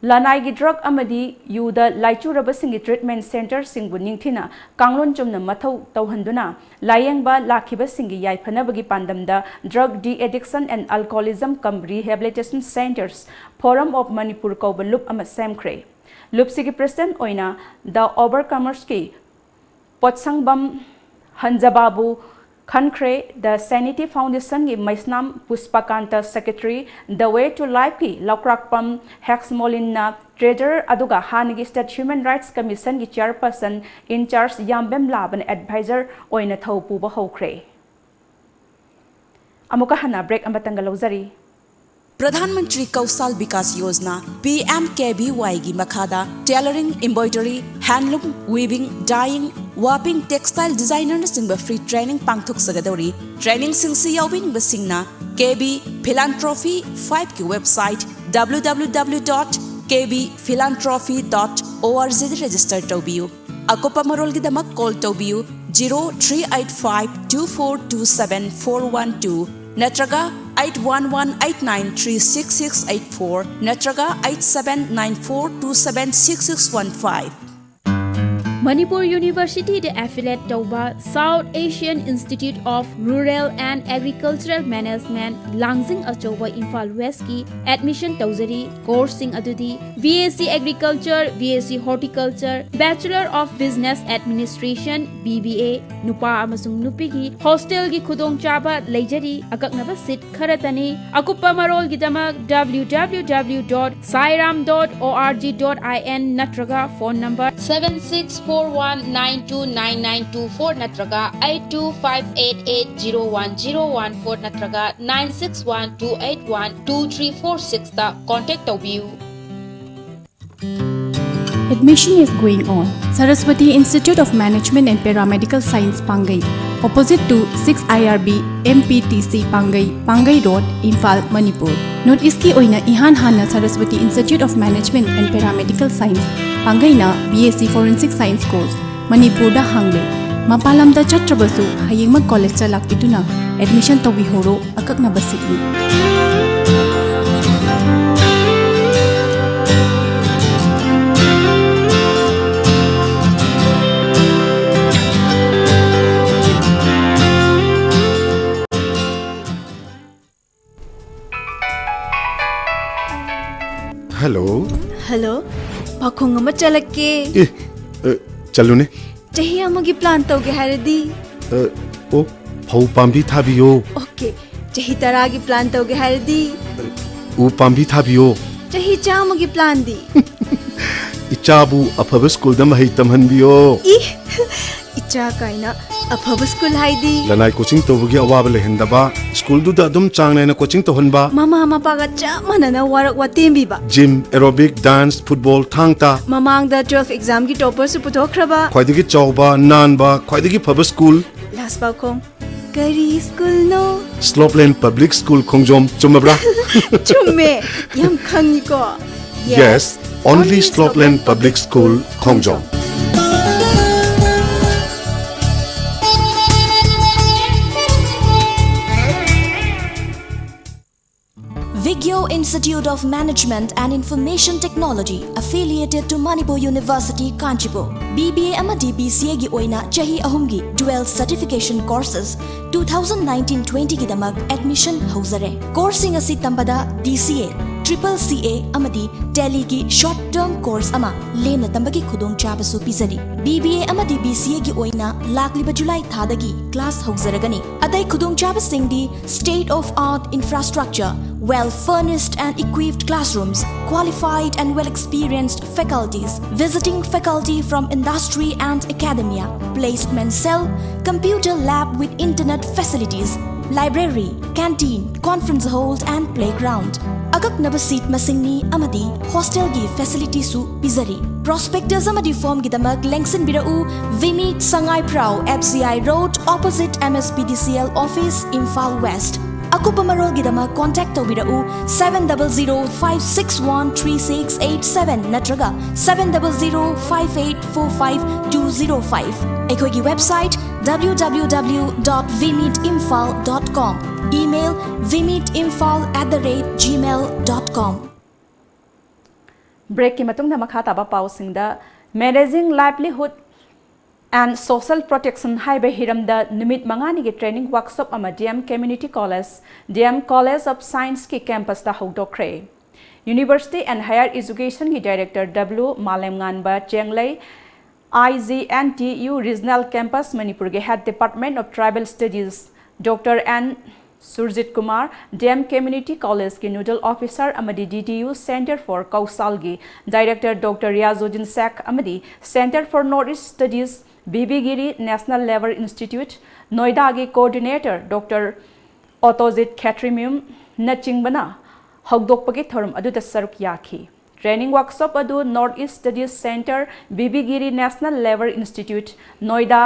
ꯂꯅꯥꯏꯒꯤ drug ꯑꯃꯗꯤ ꯌꯨꯗ ꯂꯥꯏꯆꯨꯔꯕꯁꯤꯡꯒꯤ treatment centreꯁꯤꯡꯕꯨ ꯅꯤꯡꯊꯤꯅ ꯀꯥꯡꯂꯣꯟ ꯆꯨꯝꯅ ꯃꯊꯧ ꯇꯧꯍꯟꯗꯨꯅ ꯂꯥꯌꯦꯡꯕ ꯂꯥꯛꯈꯤꯕꯁꯤꯡꯒꯤ ꯌꯥꯏꯐꯅꯕꯒꯤ ꯄꯥꯟꯗꯝꯗ Drug De-Addiction and Alcoholism cum Rehabilitation Centres Forum of Manipur ꯀꯧꯕ ꯂꯨꯞ ꯑꯃ ꯁꯦꯝꯈ꯭ꯔꯦ꯫ ꯂꯨꯞꯁꯤꯒꯤ president ꯑꯣꯏꯅ The Overcomersꯀꯤ ꯄꯣꯠꯁꯪꯕꯝ ꯍꯟꯖꯕꯥꯕꯨ ꯈꯟꯈ꯭ꯔꯦ꯫ The Sanity Foundationꯒꯤ Meisnam ꯄꯨꯁꯄꯀꯥꯟꯇ secretary, The Way to Lifeꯀꯤ ꯂꯧꯀ꯭ꯔꯥꯛꯄꯝ ꯍꯦꯛꯁꯃꯣꯂꯤꯟꯅ treasurer ꯑꯗꯨꯒ ꯍꯥꯟꯅꯒꯤ State Human Rights Commissionꯒꯤ chairperson in charge ꯌꯥꯝꯕꯦꯝ ꯂꯥꯕꯅ advisor ꯑꯣꯏꯅ ꯊꯧ ꯄꯨꯕ ꯍꯧꯈ꯭ꯔꯦ꯫ ꯑꯃꯨꯛꯀ ꯍꯟꯅ break ꯑꯃꯇꯪꯒ ꯂꯧꯖꯔꯤ꯫ ꯄ꯭ꯔꯙꯥꯟ ꯃꯟꯇ꯭ꯔꯤ ꯀꯧꯁꯥꯜ ꯕꯤꯀꯥꯁ ꯌꯣꯖꯅꯥ, PMKVYꯒꯤ ꯃꯈꯥꯗ tailoring, embroidery, handloom, weaving, dyeing, warping, textile designernꯆꯤꯡꯕ free training ꯄꯥꯡꯊꯣꯛꯆꯒꯗꯧꯔꯤ꯫ Trainingꯁꯤꯡꯁꯤ ꯌꯥꯎꯕꯤꯅꯤꯡꯕꯁꯤꯡꯅ KB Philanthropy fiveꯀꯤ website www.kbphilanthropy.orgꯗ register ꯇꯧꯕꯤꯌꯨ꯫ ꯑꯀꯨꯞꯄ ꯃꯔꯣꯜꯒꯤꯗꯃꯛ call ꯇꯧꯕꯤꯌꯨ zero three eight five two four two seven four one two ꯅꯠꯇ꯭ꯔꯒ eight one one eight nine three six six eight four ꯅꯠꯇ꯭ꯔꯒ eight seven nine four two seven six six one five꯫ Manipur ꯌꯨꯅꯤꯚꯔꯁꯤꯇꯤꯗ ꯑꯦꯐꯤꯂꯦꯠ ꯇꯧꯕ South Asian Institute of Rural and Agricultural Management, ꯂꯥꯡꯖꯤꯡ ꯑꯆꯧꯕ, ꯏꯝꯐꯥꯜ ꯋꯦꯁꯀꯤ admission ꯇꯧꯖꯔꯤ꯫ ꯀꯣꯔꯁꯁꯤꯡ ꯑꯗꯨꯗꯤ B S C Agriculture, B S C Horticulture, Bachelor of Business Administration, B B A, ꯅꯨꯄꯥ ꯑꯃꯁꯨꯡ ꯅꯨꯄꯤꯒꯤ ꯍꯣꯁꯇꯦꯜꯒꯤ ꯈꯨꯗꯣꯡꯆꯥꯕ ꯂꯩꯖꯔꯤ꯫ ꯑꯀꯛꯅꯕ ꯁꯤꯠ ꯈꯔꯇꯅꯤ꯫ ꯑꯀꯨꯞꯄ ꯃꯔꯣꯜꯒꯤꯗꯃꯛ W W W dot sairam dot org dot in ꯅꯠꯇ꯭ꯔꯒ phone number seven six four one nine two nine nine two four ꯅꯠꯇ꯭ꯔꯒ eight two five eight eight zero one zero one four ꯅꯠꯇ꯭ꯔꯒ nine six one two eight one two three four six ꯇ contact ꯇꯧꯕꯤꯌꯨ꯫ Admission is going on. Saraswati Institute of Management and Paramedical Science, Pangai, opposite to six I R B M P T C Pangai, Pangai Road, Imphal, Manipur. North East ꯀꯤ ꯑꯣꯏꯅ ꯏꯍꯥꯟ ꯍꯥꯟꯅ Saraswati Institute of Management and Paramedical Science, ꯄꯥꯡꯒꯩꯅ B S C Forensic Science course ꯃꯅꯤꯄꯨꯔꯗ ꯍꯥꯡꯂꯦ꯫ ꯃꯄꯥꯟ ꯂꯝꯗ ꯆꯠꯇ꯭ꯔꯕꯁꯨ ꯍꯌꯦꯡꯃꯛ ꯀꯣꯂꯦꯖꯇ ꯂꯥꯛꯄꯤꯗꯨꯅ admission ꯇꯧꯕꯤꯍꯧꯔꯣ꯫ ꯑꯀꯛꯅꯕ ꯁꯤꯠꯅꯤ꯫ Hello. Hello. ꯄꯥꯈꯣꯡ ꯑꯃ ꯆꯠꯂꯛꯀꯦ꯫ ꯑꯦ, ꯑ, ꯆꯠꯂꯨꯅꯦ꯫ ꯆꯍꯤ ꯑꯃꯒꯤ ꯄ꯭ꯂꯥꯟ ꯇꯧꯒꯦ ꯍꯥꯏꯔꯗꯤ? ꯑ, ꯑꯣ, ꯐꯧ ꯄꯥꯝꯕꯤ ꯊꯥꯕꯤꯌꯣ꯫ ꯑꯣꯀꯦ꯫ ꯆꯍꯤ ꯇꯔꯥꯒꯤ ꯄ꯭ꯂꯥꯟ ꯇꯧꯒꯦ ꯍꯥꯏꯔꯗꯤ? ꯎ ꯄꯥꯝꯕꯤ ꯊꯥꯕꯤꯌꯣ꯫ ꯆꯍꯤ ꯆꯥꯝꯃꯒꯤ ꯄ꯭ꯂꯥꯟꯗꯤ? ꯏꯆꯥꯕꯨ ꯑꯐꯕ ꯁ꯭ꯀꯨꯜꯗ ꯃꯍꯩ ꯇꯝꯍꯟꯕꯤꯌꯣ꯫ ꯏ, ꯏꯆꯥ ꯀꯥꯏꯅ꯫ ꯑꯐꯕ ꯁ꯭ꯀꯨꯜ ꯍꯥꯏꯗꯤ? ꯂꯅꯥꯏ ꯀꯣꯆꯤꯡ ꯇꯧꯕꯒꯤ ꯑꯋꯥꯕ ꯂꯩꯍꯟꯗꯕ, ꯁ꯭ꯀꯨꯜꯗꯨꯗ ꯑꯗꯨꯝ ꯆꯥꯡ ꯅꯥꯏꯅ ꯀꯣꯆꯤꯡ ꯇꯧꯍꯟꯕ꯫ ꯃꯃꯥ ꯃꯄꯥꯒ ꯆꯞ ꯃꯥꯟꯅꯅ ꯋꯥꯔꯛ ꯋꯥꯇꯦꯝꯕꯤꯕ꯫ ꯖꯤꯝ, ꯑꯦꯔꯣꯕꯤꯛ, ꯗꯥꯟꯁ, ꯐꯨꯠꯕꯣꯜ, ꯊꯥꯡ ꯇꯥ꯫ ꯃꯃꯥꯡꯗ ꯇꯨꯋꯦꯜꯐ ꯑꯦꯛꯖꯥꯝꯒꯤ ꯇꯣꯄꯔꯁꯨ ꯄꯨꯊꯣꯛꯈ꯭ꯔꯕ꯫ ꯈ꯭ꯋꯥꯏꯗꯒꯤ ꯆꯥꯎꯕ, ꯅꯥꯟꯕ, ꯈ꯭ꯋꯥꯏꯗꯒꯤ ꯐꯕ ꯁ꯭ꯀꯨꯜ꯫ ꯂꯥꯁ ꯄꯥꯎꯈꯣꯡ꯫ ꯀꯔꯤ ꯁ꯭ꯀꯨꯜꯅꯣ? ꯁ꯭ꯂꯣꯞꯂꯦꯟ ꯄꯕ꯭ꯂꯤꯛ ꯁ꯭ꯀꯨꯜ ꯈꯣꯡꯖꯣꯝ, ꯆꯨꯝꯃꯕ꯭ꯔꯥ? ꯆꯨꯝꯃꯦ, ꯌꯥꯝ ꯈꯪꯉꯤꯀꯣ꯫ Yes, only Slopeland Public School, Khongjom. Big Kyo Institute of Management and Information Technology, affiliated to Manipur University, Kanchipur. B B A ꯑꯃꯗꯤ B C A ꯒꯤ ꯑꯣꯏꯅ ꯆꯍꯤ ꯑꯍꯨꯝꯒꯤ dual certification courses two thousand nineteen twenty ꯒꯤꯗꯃꯛ admission ꯍꯧꯖꯔꯦ꯫ Courseꯁꯤꯡ ꯑꯁꯤ ꯇꯝꯕꯗ D C A, Triple C A ꯑꯃꯗꯤ Tallyꯒꯤ short term course ꯑꯃ ꯂꯦꯝꯅ ꯇꯝꯕꯒꯤ ꯈꯨꯗꯣꯡꯆꯥꯕꯁꯨ ꯄꯤꯖꯔꯤ꯫ B B A ꯑꯃꯗꯤ B C A ꯒꯤ ꯑꯣꯏꯅ ꯂꯥꯛꯂꯤꯕ July ꯊꯥꯗꯒꯤ class ꯍꯧꯖꯔꯒꯅꯤ꯫ ꯑꯇꯩ ꯈꯨꯗꯣꯡꯆꯥꯕꯁꯤꯡꯗꯤ state of art infrastructure, well furnished and equipped classrooms, qualified and well experienced faculties, visiting faculty from industry and academia, placement cell, computer lab with internet facilities, library, canteen, conference hall and playground. ꯑꯀꯛꯅꯕ seat ꯃꯁꯤꯡꯅꯤ ꯑꯃꯗꯤ hostelꯒꯤ facilityꯁꯨ ꯄꯤꯖꯔꯤ꯫ Prospectus ꯑꯃꯗꯤ formꯒꯤꯗꯃꯛ ꯂꯦꯡꯁꯤꯟꯕꯤꯔꯛꯎ, Vimit, Sangai Pharao, F C I Road, opposite M S P D C L office, Imphal West. ꯑꯀꯨꯞꯄ ꯃꯔꯣꯜꯒꯤꯗꯃꯛ contact ꯇꯧꯕꯤꯔꯛꯎ seven double zero five six one three six eight seven ꯅꯠꯇ꯭ꯔꯒ seven double zero five eight four five two zero five꯫ ꯑꯩꯈꯣꯏꯒꯤ website W W W dot vimitimphal dot com, email vimitimphal at the rate gmail dot com. Breakꯀꯤ ꯃꯇꯨꯡꯗ ꯃꯈꯥ ꯇꯥꯕ ꯄꯥꯎꯁꯤꯡꯗ, Managing Livelihood and Social Protection ꯍꯥꯏꯕ ꯍꯤꯔꯝꯗ ꯅꯨꯃꯤꯠ ꯃꯉꯥꯅꯤꯒꯤ training workshop ꯑꯃ D M Community College, D M College of Scienceꯀꯤ campusꯇ ꯍꯧꯗꯣꯛꯈ꯭ꯔꯦ꯫ University and Higher Educationꯒꯤ Director W ꯃꯥꯂꯦꯝꯉꯥꯟꯕ ꯆꯦꯡꯂꯩ, I G N T U Regional Campus ꯃꯅꯤꯄꯨꯔꯒꯤ Head Department of Tribal Studies Doctor N Surjit Kumar, D M Community Collegeꯀꯤ Nodal Officer ꯑꯃꯗꯤ D T U Center for ꯀꯧꯁꯥꯜꯒꯤ Director Doctor Riyazuddin ꯁꯦꯈ ꯑꯃꯗꯤ Center for North East Studies, B B Giri National Labour Institute, ꯅꯣꯏꯗꯥꯒꯤ Coordinator Doctor ꯑꯣꯇꯣꯖꯤꯠ ꯈꯦꯇ꯭ꯔꯤꯃꯌꯨꯝꯅꯆꯤꯡꯕꯅ ꯍꯧꯗꯣꯛꯄꯒꯤ ꯊꯧꯔꯝ ꯑꯗꯨꯗ ꯁꯔꯨꯛ ꯌꯥꯈꯤ꯫ Training workshop ꯑꯗꯨ North East Studies Center, B B ꯒꯤꯔꯤ National Labour Institute, ꯅꯣꯏꯗꯥ,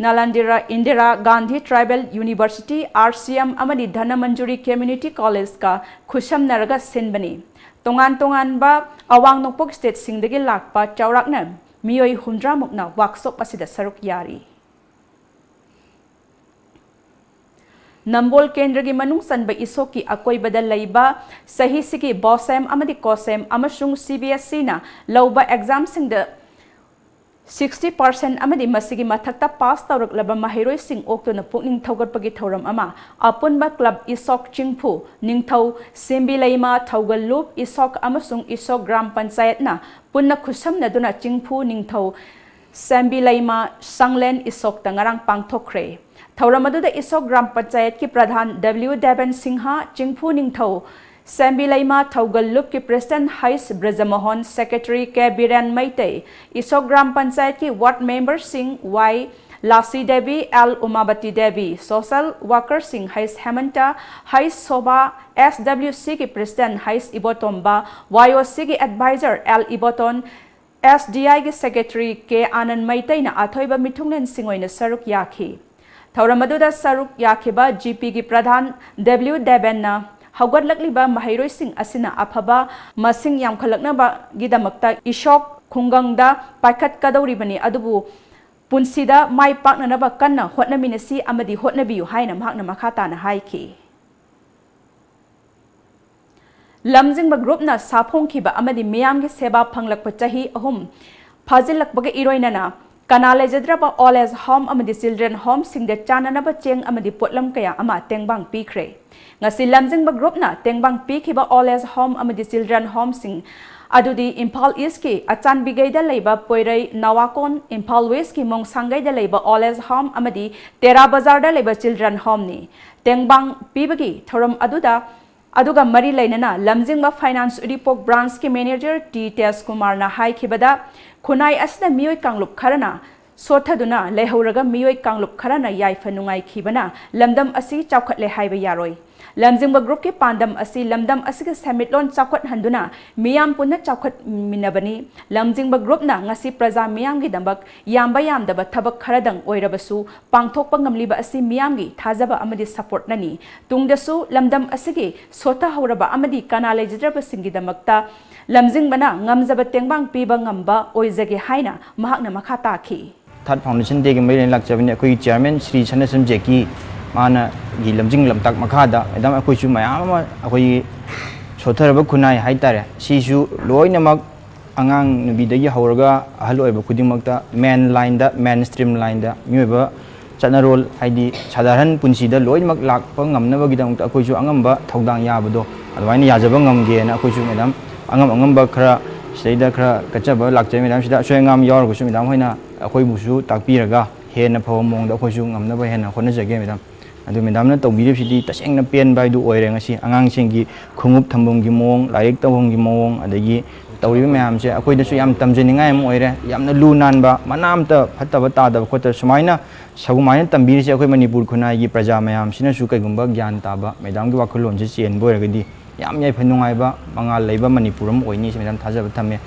ꯅꯥꯂꯟꯗꯤꯔ Indira Gandhi Tribal University, R C M, ꯑꯃꯗꯤ Dhanamanjuri Community Collegeꯀ ꯈꯨꯠꯁꯝꯅꯔꯒ ꯁꯤꯟꯕꯅꯤ꯫ ꯇꯣꯉꯥꯟ ꯇꯣꯉꯥꯟꯕ ꯑꯋꯥꯡ ꯅꯣꯡꯄꯣꯛ stateꯁꯤꯡꯗꯒꯤ ꯂꯥꯛꯄ ꯆꯥꯎꯔꯥꯛꯅ ꯃꯤꯑꯣꯏ ꯍꯨꯝꯗ꯭ꯔꯥ ꯃꯨꯛꯅ workshop ꯑꯁꯤꯗ ꯁꯔꯨꯛ ꯌꯥꯔꯤ꯫ ꯅꯝꯕꯣꯜ ꯀꯦꯟꯗ꯭ꯔꯒꯤ ꯃꯅꯨꯡ ꯆꯟꯕ ꯏꯁꯣꯛꯀꯤ ꯑꯀꯣꯏꯕꯗ ꯂꯩꯕ ꯆꯍꯤꯁꯤꯒꯤ ꯕꯣꯁꯦꯝ ꯑꯃꯗꯤ ꯀꯣꯁꯦꯝ ꯑꯃꯁꯨꯡ ꯁꯤ ꯕꯤ ꯑꯦꯁ ꯏꯅ ꯂꯧꯕ ꯑꯦꯛꯖꯥꯝꯁꯤꯡꯗ ꯁꯤꯛꯁꯇꯤ ꯄꯥꯔꯁꯦꯟ ꯑꯃꯗꯤ ꯃꯁꯤꯒꯤ ꯃꯊꯛꯇ ꯄꯥꯁ ꯇꯧꯔꯛꯂꯕ ꯃꯍꯩꯔꯣꯏꯁꯤꯡ ꯑꯣꯛꯇꯨꯅ ꯄꯨꯛꯅꯤꯡ ꯊꯧꯒꯠꯄꯒꯤ ꯊꯧꯔꯝ ꯑꯃ ꯑꯄꯨꯟꯕ ꯀ꯭ꯂꯕ ꯏꯁꯣꯛ ꯆꯤꯡꯐꯨ ꯅꯤꯡꯊꯧ ꯁꯦꯝꯕꯤꯂꯩꯃ ꯊꯧꯒꯜꯂꯨꯞ ꯏꯁꯣꯛ ꯑꯃꯁꯨꯡ ꯏꯁꯣꯛ ꯒ꯭ꯔꯥꯝ ꯄꯟꯆꯥꯌꯠꯅ ꯄꯨꯟꯅ ꯈꯨꯠꯁꯝꯅꯗꯨꯅ ꯆꯤꯡꯐꯨ ꯅꯤꯡꯊꯧ ꯁꯦꯝꯕꯤꯂꯩꯃ ꯁꯪꯂꯦꯟ ꯏꯁꯣꯛꯇ ꯉꯔꯥꯡ ꯄꯥꯡꯊꯣꯛꯈ꯭ꯔꯦ꯫ ꯊꯧꯔꯝ ꯑꯗꯨꯗ ꯏꯁꯣꯛ ꯒ꯭ꯔꯥꯝ ꯄꯟꯆꯥꯌꯠꯀꯤ ꯄ꯭ꯔꯙꯥꯟ ꯗꯕ꯭ꯂꯤꯎ ꯗꯦꯕꯦꯟ ꯁꯤꯡꯍ, ꯆꯤꯡꯐꯨ ꯅꯤꯡꯊꯧ ꯁꯦꯝꯕꯤꯂꯩꯃ ꯊꯧꯒꯜ ꯂꯨꯞꯀꯤ ꯄ꯭ꯔꯦꯁꯤꯗꯦꯟꯠ ꯍꯩꯁ ꯕ꯭ꯔꯖꯃꯣꯍꯟ, ꯁꯦꯀ꯭ꯔꯦꯇꯔꯤ ꯀꯦ ꯕꯤꯔꯦꯟ ꯃꯩꯇꯩ, ꯏꯁꯣꯛ ꯒ꯭ꯔꯥꯝ ꯄꯟꯆꯥꯌꯠꯀꯤ ꯋꯥꯔꯗ ꯃꯦꯝꯕꯔꯁꯤꯡ ꯋꯥꯏ ꯂꯥꯁꯤ ꯗꯦꯕꯤ, ꯑꯦꯜ ꯎꯃꯥꯕꯇꯤ ꯗꯦꯕꯤ, ꯁꯣꯁꯦꯜ ꯋꯥꯔꯀꯔꯁꯤꯡ ꯍꯩꯁ ꯍꯦꯃꯟꯇ, ꯍꯩꯁ ꯁꯣꯚꯥ, ꯑꯦꯁ ꯗꯕ꯭ꯂꯤꯎ ꯁꯤꯒꯤ ꯄ꯭ꯔꯦꯁꯤꯗꯦꯟꯠ ꯍꯩꯁ ꯏꯕꯣꯇꯣꯝꯕ, ꯋꯥꯏ ꯑꯣ ꯁꯤꯒꯤ adviser L Iboton, S D ꯑꯥꯏꯒꯤ ꯁꯦꯀ꯭ꯔꯦꯇꯔꯤ ꯀꯦ ꯑꯥꯅꯟ ꯃꯩꯇꯩꯅ ꯑꯊꯣꯏꯕ ꯃꯤꯊꯨꯡꯂꯦꯟꯁꯤꯡ ꯑꯣꯏꯅ ꯁꯔꯨꯛ ꯌꯥꯈꯤ꯫ ꯊꯧꯔꯝ ꯑꯗꯨꯗ ꯁꯔꯨꯛ ꯌꯥꯈꯤꯕ ꯖꯤ ꯄꯤꯒꯤ ꯄ꯭ꯔꯙꯥꯟ ꯗꯕ꯭ꯂꯤꯎ ꯗꯦꯕꯦꯟꯅ ꯍꯧꯒꯠꯂꯛꯂꯤꯕ ꯃꯍꯩꯔꯣꯏꯁꯤꯡ ꯑꯁꯤꯅ ꯑꯐꯕ ꯃꯁꯤꯡ ꯌꯥꯝꯈꯠꯂꯛꯅꯕꯒꯤꯗꯃꯛꯇ ꯏꯁꯣꯛ ꯈꯨꯡꯒꯪꯗ ꯄꯥꯏꯈꯠꯀꯗꯧꯔꯤꯕꯅꯤ, ꯑꯗꯨꯕꯨ ꯄꯨꯟꯁꯤꯗ ꯃꯥꯏ ꯄꯥꯛꯅꯅꯕ ꯀꯟꯅ ꯍꯣꯠꯅꯃꯤꯟꯅꯁꯤ ꯑꯃꯗꯤ ꯍꯣꯠꯅꯕꯤꯌꯨ ꯍꯥꯏꯅ ꯃꯍꯥꯛꯅ ꯃꯈꯥ ꯇꯥꯅ ꯍꯥꯏꯈꯤ꯫ ꯂꯝꯖꯤꯡꯕ ꯒ꯭ꯔꯨꯞꯅ ꯁꯥꯐꯣꯡꯈꯤꯕ ꯑꯃꯗꯤ ꯃꯤꯌꯥꯝꯒꯤ ꯁꯦꯕꯥ ꯐꯪꯂꯛꯄ ꯆꯍꯤ ꯑꯍꯨꯝ ꯐꯥꯖꯤꯜꯂꯛꯄꯒ ꯏꯔꯣꯏꯅꯅ ꯀꯅꯥ ꯂꯩꯖꯗ꯭ꯔꯕ ꯑꯣꯜ ꯑꯦꯖ ꯍꯣꯝ ꯑꯃꯗꯤ ꯆꯤꯜꯗ꯭ꯔꯦꯟ ꯍꯣꯝꯁꯤꯡꯗ ꯆꯥꯅꯅꯕ ꯆꯦꯡ ꯑꯃꯗꯤ ꯄꯣꯠꯂꯝ ꯀꯌꯥ ꯑꯃ ꯇꯦꯡꯕꯥꯡ ꯄꯤꯈ꯭ꯔꯦ꯫ ꯉꯁꯤ ꯂꯝꯖꯤꯡꯕ ꯒ꯭ꯔꯨꯞꯅ ꯇꯦꯡꯕꯥꯡ ꯄꯤꯈꯤꯕ ꯑꯣꯜ ꯑꯦꯖ ꯍꯣꯝ ꯑꯃꯗꯤ ꯆꯤꯜꯗ꯭ꯔꯦꯟ ꯍꯣꯝꯁꯤꯡ ꯑꯗꯨꯗꯤ ꯏꯝꯐꯥꯜ ꯏꯁꯀꯤ ꯑꯆꯥꯟꯕꯤꯒꯩꯗ ꯂꯩꯕ ꯄꯣꯏꯔꯩ ꯅꯋꯥꯀꯣꯟ, ꯏꯝꯐꯥꯜ ꯋꯦꯁꯀꯤ ꯃꯣꯡꯁꯥꯡꯒꯩꯗ ꯂꯩꯕ ꯑꯣꯜ ꯑꯦꯖ ꯍꯣꯝ ꯑꯃꯗꯤ ꯇꯦꯔꯥ ꯕꯖꯥꯔꯗ ꯂꯩꯕ ꯆꯤꯜꯗ꯭ꯔꯦꯟ ꯍꯣꯝꯅꯤ꯫ ꯇꯦꯡꯕꯥꯡ ꯄꯤꯕꯒꯤ ꯊꯧꯔꯝ ꯑꯗꯨꯗ ꯑꯗꯨꯒ ꯃꯔꯤ ꯂꯩꯅꯅ ꯂꯝꯖꯤꯡꯕ ꯐꯥꯏꯅꯥꯟꯁ ꯎꯔꯤꯄꯣꯛ ꯕ꯭ꯔꯥꯟꯁꯀꯤ ꯃꯦꯅꯦꯖꯔ ꯇꯤ ꯇꯦꯖꯀꯨꯃꯥꯔꯅ ꯍꯥꯏꯈꯤꯕꯗ, ꯈꯨꯟꯅꯥꯏ ꯑꯁꯤꯗ ꯃꯤꯑꯣꯏ ꯀꯥꯡꯂꯨꯞ ꯈꯔꯅ ꯁꯣꯠꯊꯗꯨꯅ ꯂꯩꯍꯧꯔꯒ ꯃꯤꯑꯣꯏ ꯀꯥꯡꯂꯨꯞ ꯈꯔꯅ ꯌꯥꯏꯐ ꯅꯨꯡꯉꯥꯏꯈꯤꯕꯅ ꯂꯝꯗꯝ ꯑꯁꯤ ꯆꯥꯎꯈꯠꯂꯦ ꯍꯥꯏꯕ ꯌꯥꯔꯣꯏ꯫ ꯂꯝꯖꯤꯡꯕ ꯒ꯭ꯔꯨꯞꯀꯤ ꯄꯥꯟꯗꯝ ꯑꯁꯤ ꯂꯝꯗꯝ ꯑꯁꯤꯒꯤ ꯁꯦꯟꯃꯤꯠꯂꯣꯟ ꯆꯥꯎꯈꯠꯍꯟꯗꯨꯅ ꯃꯤꯌꯥꯝ ꯄꯨꯟꯅ ꯆꯥꯎꯈꯠꯃꯤꯟꯅꯕꯅꯤ꯫ ꯂꯝꯖꯤꯡꯕ ꯒ꯭ꯔꯨꯞꯅ ꯉꯁꯤ ꯄ꯭ꯔꯖꯥ ꯃꯤꯌꯥꯝꯒꯤꯗꯃꯛ ꯌꯥꯝꯕ ꯌꯥꯝꯗꯕ ꯊꯕꯛ ꯈꯔꯗꯪ ꯑꯣꯏꯔꯕꯁꯨ ꯄꯥꯡꯊꯣꯛꯄ ꯉꯝꯂꯤꯕ ꯑꯁꯤ ꯃꯤꯌꯥꯝꯒꯤ ꯊꯥꯖꯕ ꯑꯃꯗꯤ ꯁꯄꯣꯔꯠꯅꯅꯤ꯫ ꯇꯨꯡꯗꯁꯨ ꯂꯝꯗꯝ ꯑꯁꯤꯒꯤ ꯁꯣꯠꯊꯍꯧꯔꯕ ꯑꯃꯗꯤ ꯀꯅꯥ ꯂꯩꯖꯗ꯭ꯔꯕꯁꯤꯡꯒꯤꯗꯃꯛꯇ ꯂꯝꯖꯤꯡꯕꯅ ꯉꯝꯖꯕ ꯇꯦꯡꯕꯥꯡ ꯄꯤꯕ ꯉꯝꯕ ꯑꯣꯏꯖꯒꯦ ꯍꯥꯏꯅ ꯃꯍꯥꯛꯅ ꯃꯈꯥ ꯇꯥꯈꯤ꯫ ꯊꯥꯔꯠ ꯐꯥꯎꯟꯗꯦꯁꯟ ꯗꯦꯒꯤ ꯃꯔꯤ ꯂꯩꯅꯅ ꯂꯥꯛꯆꯕꯅꯤ꯫ ꯑꯩꯈꯣꯏꯒꯤ ꯆꯤꯌꯔꯃꯦꯟ ꯁ꯭ꯔꯤ ꯁꯅꯥꯁꯝ ꯖꯦꯀꯤ ꯃꯥꯅꯒꯤ ꯂꯝꯖꯤꯡ ꯂꯝꯇꯥꯛ ꯃꯈꯥꯗ ꯃꯦꯗꯥꯝ ꯑꯩꯈꯣꯏꯁꯨ ꯃꯌꯥꯝ ꯑꯃ ꯑꯩꯈꯣꯏꯒꯤ ꯁꯣꯠꯊꯔꯕ ꯈꯨꯟꯅꯥꯏ ꯍꯥꯏꯇꯥꯔꯦ, ꯁꯤꯁꯨ ꯂꯣꯏꯅꯃꯛ ꯑꯉꯥꯡ ꯅꯨꯕꯤꯗꯒꯤ ꯍꯧꯔꯒ ꯑꯍꯜ ꯑꯣꯏꯕ ꯈꯨꯗꯤꯡꯃꯛꯇ ꯃꯦꯟ ꯂꯥꯏꯟꯗ, ꯃꯦꯟ ꯁ꯭ꯇ꯭ꯔꯤꯝ ꯂꯥꯏꯟꯗ ꯃꯤꯑꯣꯏꯕ ꯆꯠꯅꯔꯣꯜ ꯍꯥꯏꯗꯤ ꯁꯥꯙꯥꯔꯟ ꯄꯨꯟꯁꯤꯗ ꯂꯣꯏꯅꯃꯛ ꯂꯥꯛꯄ ꯉꯝꯅꯕꯒꯤꯗꯃꯛꯇ ꯑꯩꯈꯣꯏꯁꯨ ꯑꯉꯝꯕ ꯊꯧꯗꯥꯡ ꯌꯥꯕꯗꯣ ꯑꯗꯨꯃꯥꯏꯅ ꯌꯥꯖꯕ ꯉꯝꯒꯦꯅ ꯑꯩꯈꯣꯏꯁꯨ ꯃꯦꯗꯥꯝ ꯑꯉꯝ ꯑꯉꯝꯕ ꯈꯔ ꯁꯤꯗꯩꯗ ꯈꯔ ꯀꯠꯆꯕ ꯂꯥꯛꯆꯩ꯫ ꯃꯦꯗꯥꯝ ꯁꯤꯗ ꯑꯁꯣꯏ ꯑꯉꯥꯝ ꯌꯥꯎꯔꯒꯁꯨ ꯃꯦꯗꯥꯝ ꯍꯣꯏꯅ ꯑꯩꯈꯣꯏꯕꯨꯁꯨ ꯇꯥꯛꯄꯤꯔꯒ ꯍꯦꯟꯅ ꯐꯕ ꯃꯑꯣꯡꯗ ꯑꯩꯈꯣꯏꯁꯨ ꯉꯝꯅꯕ ꯍꯦꯟꯅ ꯍꯣꯠꯅꯖꯒꯦ ꯃꯦꯗꯥꯝ꯫ ꯑꯗꯨ ꯃꯦꯗꯥꯝꯅ ꯇꯧꯕꯤꯔꯤꯕꯁꯤꯗꯤ ꯇꯁꯦꯡꯅ ꯄꯦꯟꯕ ꯍꯥꯏꯗꯨ ꯑꯣꯏꯔꯦ꯫ ꯉꯁꯤ ꯑꯉꯥꯡꯁꯤꯡꯒꯤ ꯈꯣꯡꯎꯞ ꯊꯝꯐꯝꯒꯤ ꯃꯑꯣꯡ, ꯂꯥꯏꯔꯤꯛ ꯇꯧꯐꯝꯒꯤ ꯃꯑꯣꯡ, ꯑꯗꯒꯤ ꯇꯧꯔꯤꯕ ꯃꯌꯥꯝꯁꯦ ꯑꯩꯈꯣꯏꯗꯁꯨ ꯌꯥꯝ ꯇꯝꯖꯅꯤꯡꯉꯥꯏ ꯑꯃ ꯑꯣꯏꯔꯦ꯫ ꯌꯥꯝꯅ ꯂꯨ ꯅꯥꯟꯕ, ꯃꯅꯥ ꯑꯝꯇ ꯐꯠꯇꯕ ꯇꯥꯗꯕ ꯈꯣꯠꯇꯕ ꯁꯨꯃꯥꯏꯅ ꯁꯨꯃꯥꯏꯅ ꯇꯝꯕꯤꯔꯤꯁꯦ ꯑꯩꯈꯣꯏ ꯃꯅꯤꯄꯨꯔ ꯈꯨꯟꯅꯥꯏꯒꯤ ꯄ꯭ꯔꯖꯥ ꯃꯌꯥꯝꯁꯤꯅꯁꯨ ꯀꯩꯒꯨꯝꯕ ꯒ꯭ꯌꯥꯟ ꯇꯥꯕ ꯃꯦꯗꯥꯝꯒꯤ ꯋꯥꯈꯜꯂꯣꯟꯁꯦ ꯆꯦꯟꯕ ꯑꯣꯏꯔꯒꯗꯤ ꯌꯥꯝ ꯌꯥꯏꯐ ꯅꯨꯡꯉꯥꯏꯕ ꯃꯉꯥꯜ ꯂꯩꯕ ꯃꯅꯤꯄꯨꯔ ꯑꯃ ꯑꯣꯏꯅꯤ ꯁꯤ ꯃꯦꯗꯥꯝ ꯊꯥꯖꯕ ꯊꯝꯃꯦ꯫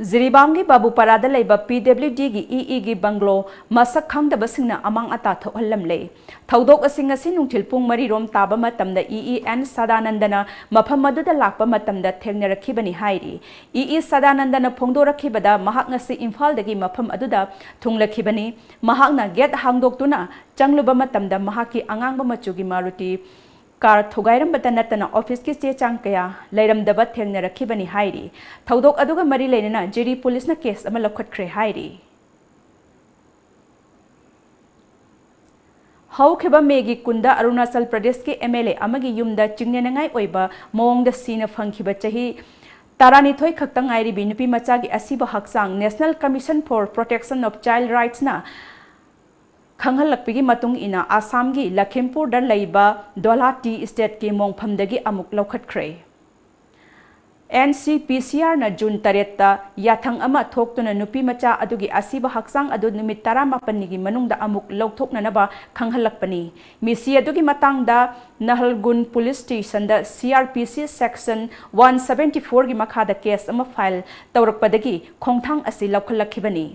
ꯖꯤꯔꯤꯕꯥꯝꯒꯤ ꯕꯥꯕꯨꯄꯥꯔꯥꯗ ꯂꯩꯕ ꯄꯤ ꯗꯕ꯭ꯂꯤꯎ ꯗꯤꯒꯤ ꯏ ꯏꯒꯤ ꯕꯪꯒ꯭ꯂꯣ ꯃꯁꯛ ꯈꯪꯗꯕꯁꯤꯡꯅ ꯑꯃꯥꯡ ꯑꯇꯥ ꯊꯣꯛꯍꯜꯂꯝꯂꯦ꯫ ꯊꯧꯗꯣꯛ ꯑꯁꯤ ꯉꯁꯤ ꯅꯨꯡꯊꯤꯜ ꯄꯨꯡ ꯃꯔꯤ ꯔꯣꯝ ꯇꯥꯕ ꯃꯇꯝꯗ ꯏ ꯏ ꯑꯦꯟ ꯁꯗꯥꯅꯟꯗꯅ ꯃꯐꯝ ꯑꯗꯨꯗ ꯂꯥꯛꯄ ꯃꯇꯝꯗ ꯊꯦꯡꯅꯔꯛꯈꯤꯕꯅꯤ ꯍꯥꯏꯔꯤ꯫ ꯏ ꯏ ꯁꯗꯥꯅꯟꯗꯅ ꯐꯣꯡꯗꯣꯔꯛꯈꯤꯕꯗ ꯃꯍꯥꯛ ꯉꯁꯤ ꯏꯝꯐꯥꯜꯗꯒꯤ ꯃꯐꯝ ꯑꯗꯨꯗ ꯊꯨꯡꯂꯛꯈꯤꯕꯅꯤ꯫ ꯃꯍꯥꯛꯅ ꯒꯦꯠ ꯍꯥꯡꯗꯣꯛꯇꯨꯅ ꯆꯪꯂꯨꯕ ꯃꯇꯝꯗ ꯃꯍꯥꯛꯀꯤ ꯑꯉꯥꯡꯕ ꯃꯆꯨꯒꯤ ꯃꯥꯔꯨꯇꯤ ꯀꯥꯔ ꯊꯨꯒꯥꯏꯔꯝꯕꯇ ꯅꯠꯇꯅ ꯑꯣꯐꯤꯁꯀꯤ ꯆꯦ ꯆꯥꯡ ꯀꯌꯥ ꯂꯩꯔꯝꯗꯕ ꯊꯦꯡꯅꯔꯛꯈꯤꯕꯅꯤ ꯍꯥꯏꯔꯤ꯫ ꯊꯧꯗꯣꯛ ꯑꯗꯨꯒ ꯃꯔꯤ ꯂꯩꯅꯅ ꯖꯤꯔꯤ ꯄꯨꯂꯤꯁꯅ ꯀꯦꯁ ꯑꯃ ꯂꯧꯈꯠꯈ꯭ꯔꯦ ꯍꯥꯏꯔꯤ꯫ ꯍꯧꯈꯤꯕ ꯃꯦꯒꯤ ꯀꯨꯟꯗ ꯑꯔꯨꯅꯥꯆꯜ ꯄ꯭ꯔꯗꯦꯁꯀꯤ ꯑꯦꯝ ꯑꯦꯜ ꯑꯦ ꯑꯃꯒꯤ ꯌꯨꯝꯗ ꯆꯤꯡꯅꯅꯤꯡꯉꯥꯏ ꯑꯣꯏꯕ ꯃꯑꯣꯡꯗ ꯁꯤꯅ ꯐꯪꯈꯤꯕ ꯆꯍꯤ ꯇꯔꯥꯅꯤꯊꯣꯏ ꯈꯛꯇ ꯉꯥꯏꯔꯤꯕꯤ ꯅꯨꯄꯤ ꯃꯆꯥꯒꯤ ꯑꯁꯤꯕ ꯍꯛꯆꯥꯡ National Commission for Protection of Child Rightsꯅ ꯈꯪꯍꯜꯂꯛꯄꯒꯤ ꯃꯇꯨꯡ ꯏꯟꯅ ꯑꯁꯥꯝꯒꯤ ꯂꯈꯤꯝꯄꯨꯔꯗ ꯂꯩꯕ ꯗꯣꯂꯥ ꯇꯤ ꯏꯁꯇꯦꯠꯀꯤ ꯃꯣꯡꯐꯝꯗꯒꯤ ꯑꯃꯨꯛ ꯂꯧꯈꯠꯈ꯭ꯔꯦ꯫ ꯑꯦꯟ ꯁꯤ ꯄꯤ ꯁꯤ ꯑꯥꯔꯅ ꯖꯨꯟ ꯇꯔꯦꯠꯇ ꯌꯥꯊꯪ ꯑꯃ ꯊꯣꯛꯇꯨꯅ ꯅꯨꯄꯤ ꯃꯆꯥ ꯑꯗꯨꯒꯤ ꯑꯁꯤꯕ ꯍꯛꯆꯥꯡ ꯑꯗꯨ ꯅꯨꯃꯤꯠ ꯇꯔꯥꯃꯥꯄꯟꯅꯤꯒꯤ ꯃꯅꯨꯡꯗ ꯑꯃꯨꯛ ꯂꯧꯊꯣꯛꯅꯅꯕ ꯈꯪꯍꯜꯂꯛꯄꯅꯤ꯫ ꯃꯤꯁꯤ ꯑꯗꯨꯒꯤ ꯃꯇꯥꯡꯗ ꯅꯍꯜꯒꯨꯟ ꯄꯨꯂꯤꯁ ꯁ꯭ꯇꯦꯁꯟꯗ ꯁꯤ ꯑꯥꯔ ꯄꯤ ꯁꯤ ꯁꯦꯛꯁꯟ ꯋꯥꯟ ꯁꯕꯦꯟꯇꯤ ꯐꯣꯔꯒꯤ ꯃꯈꯥꯗ ꯀꯦꯁ ꯑꯃ ꯐꯥꯏꯜ ꯇꯧꯔꯛꯄꯗꯒꯤ ꯈꯣꯡꯊꯥꯡ ꯑꯁꯤ ꯂꯧꯈꯠꯂꯛꯈꯤꯕꯅꯤ꯫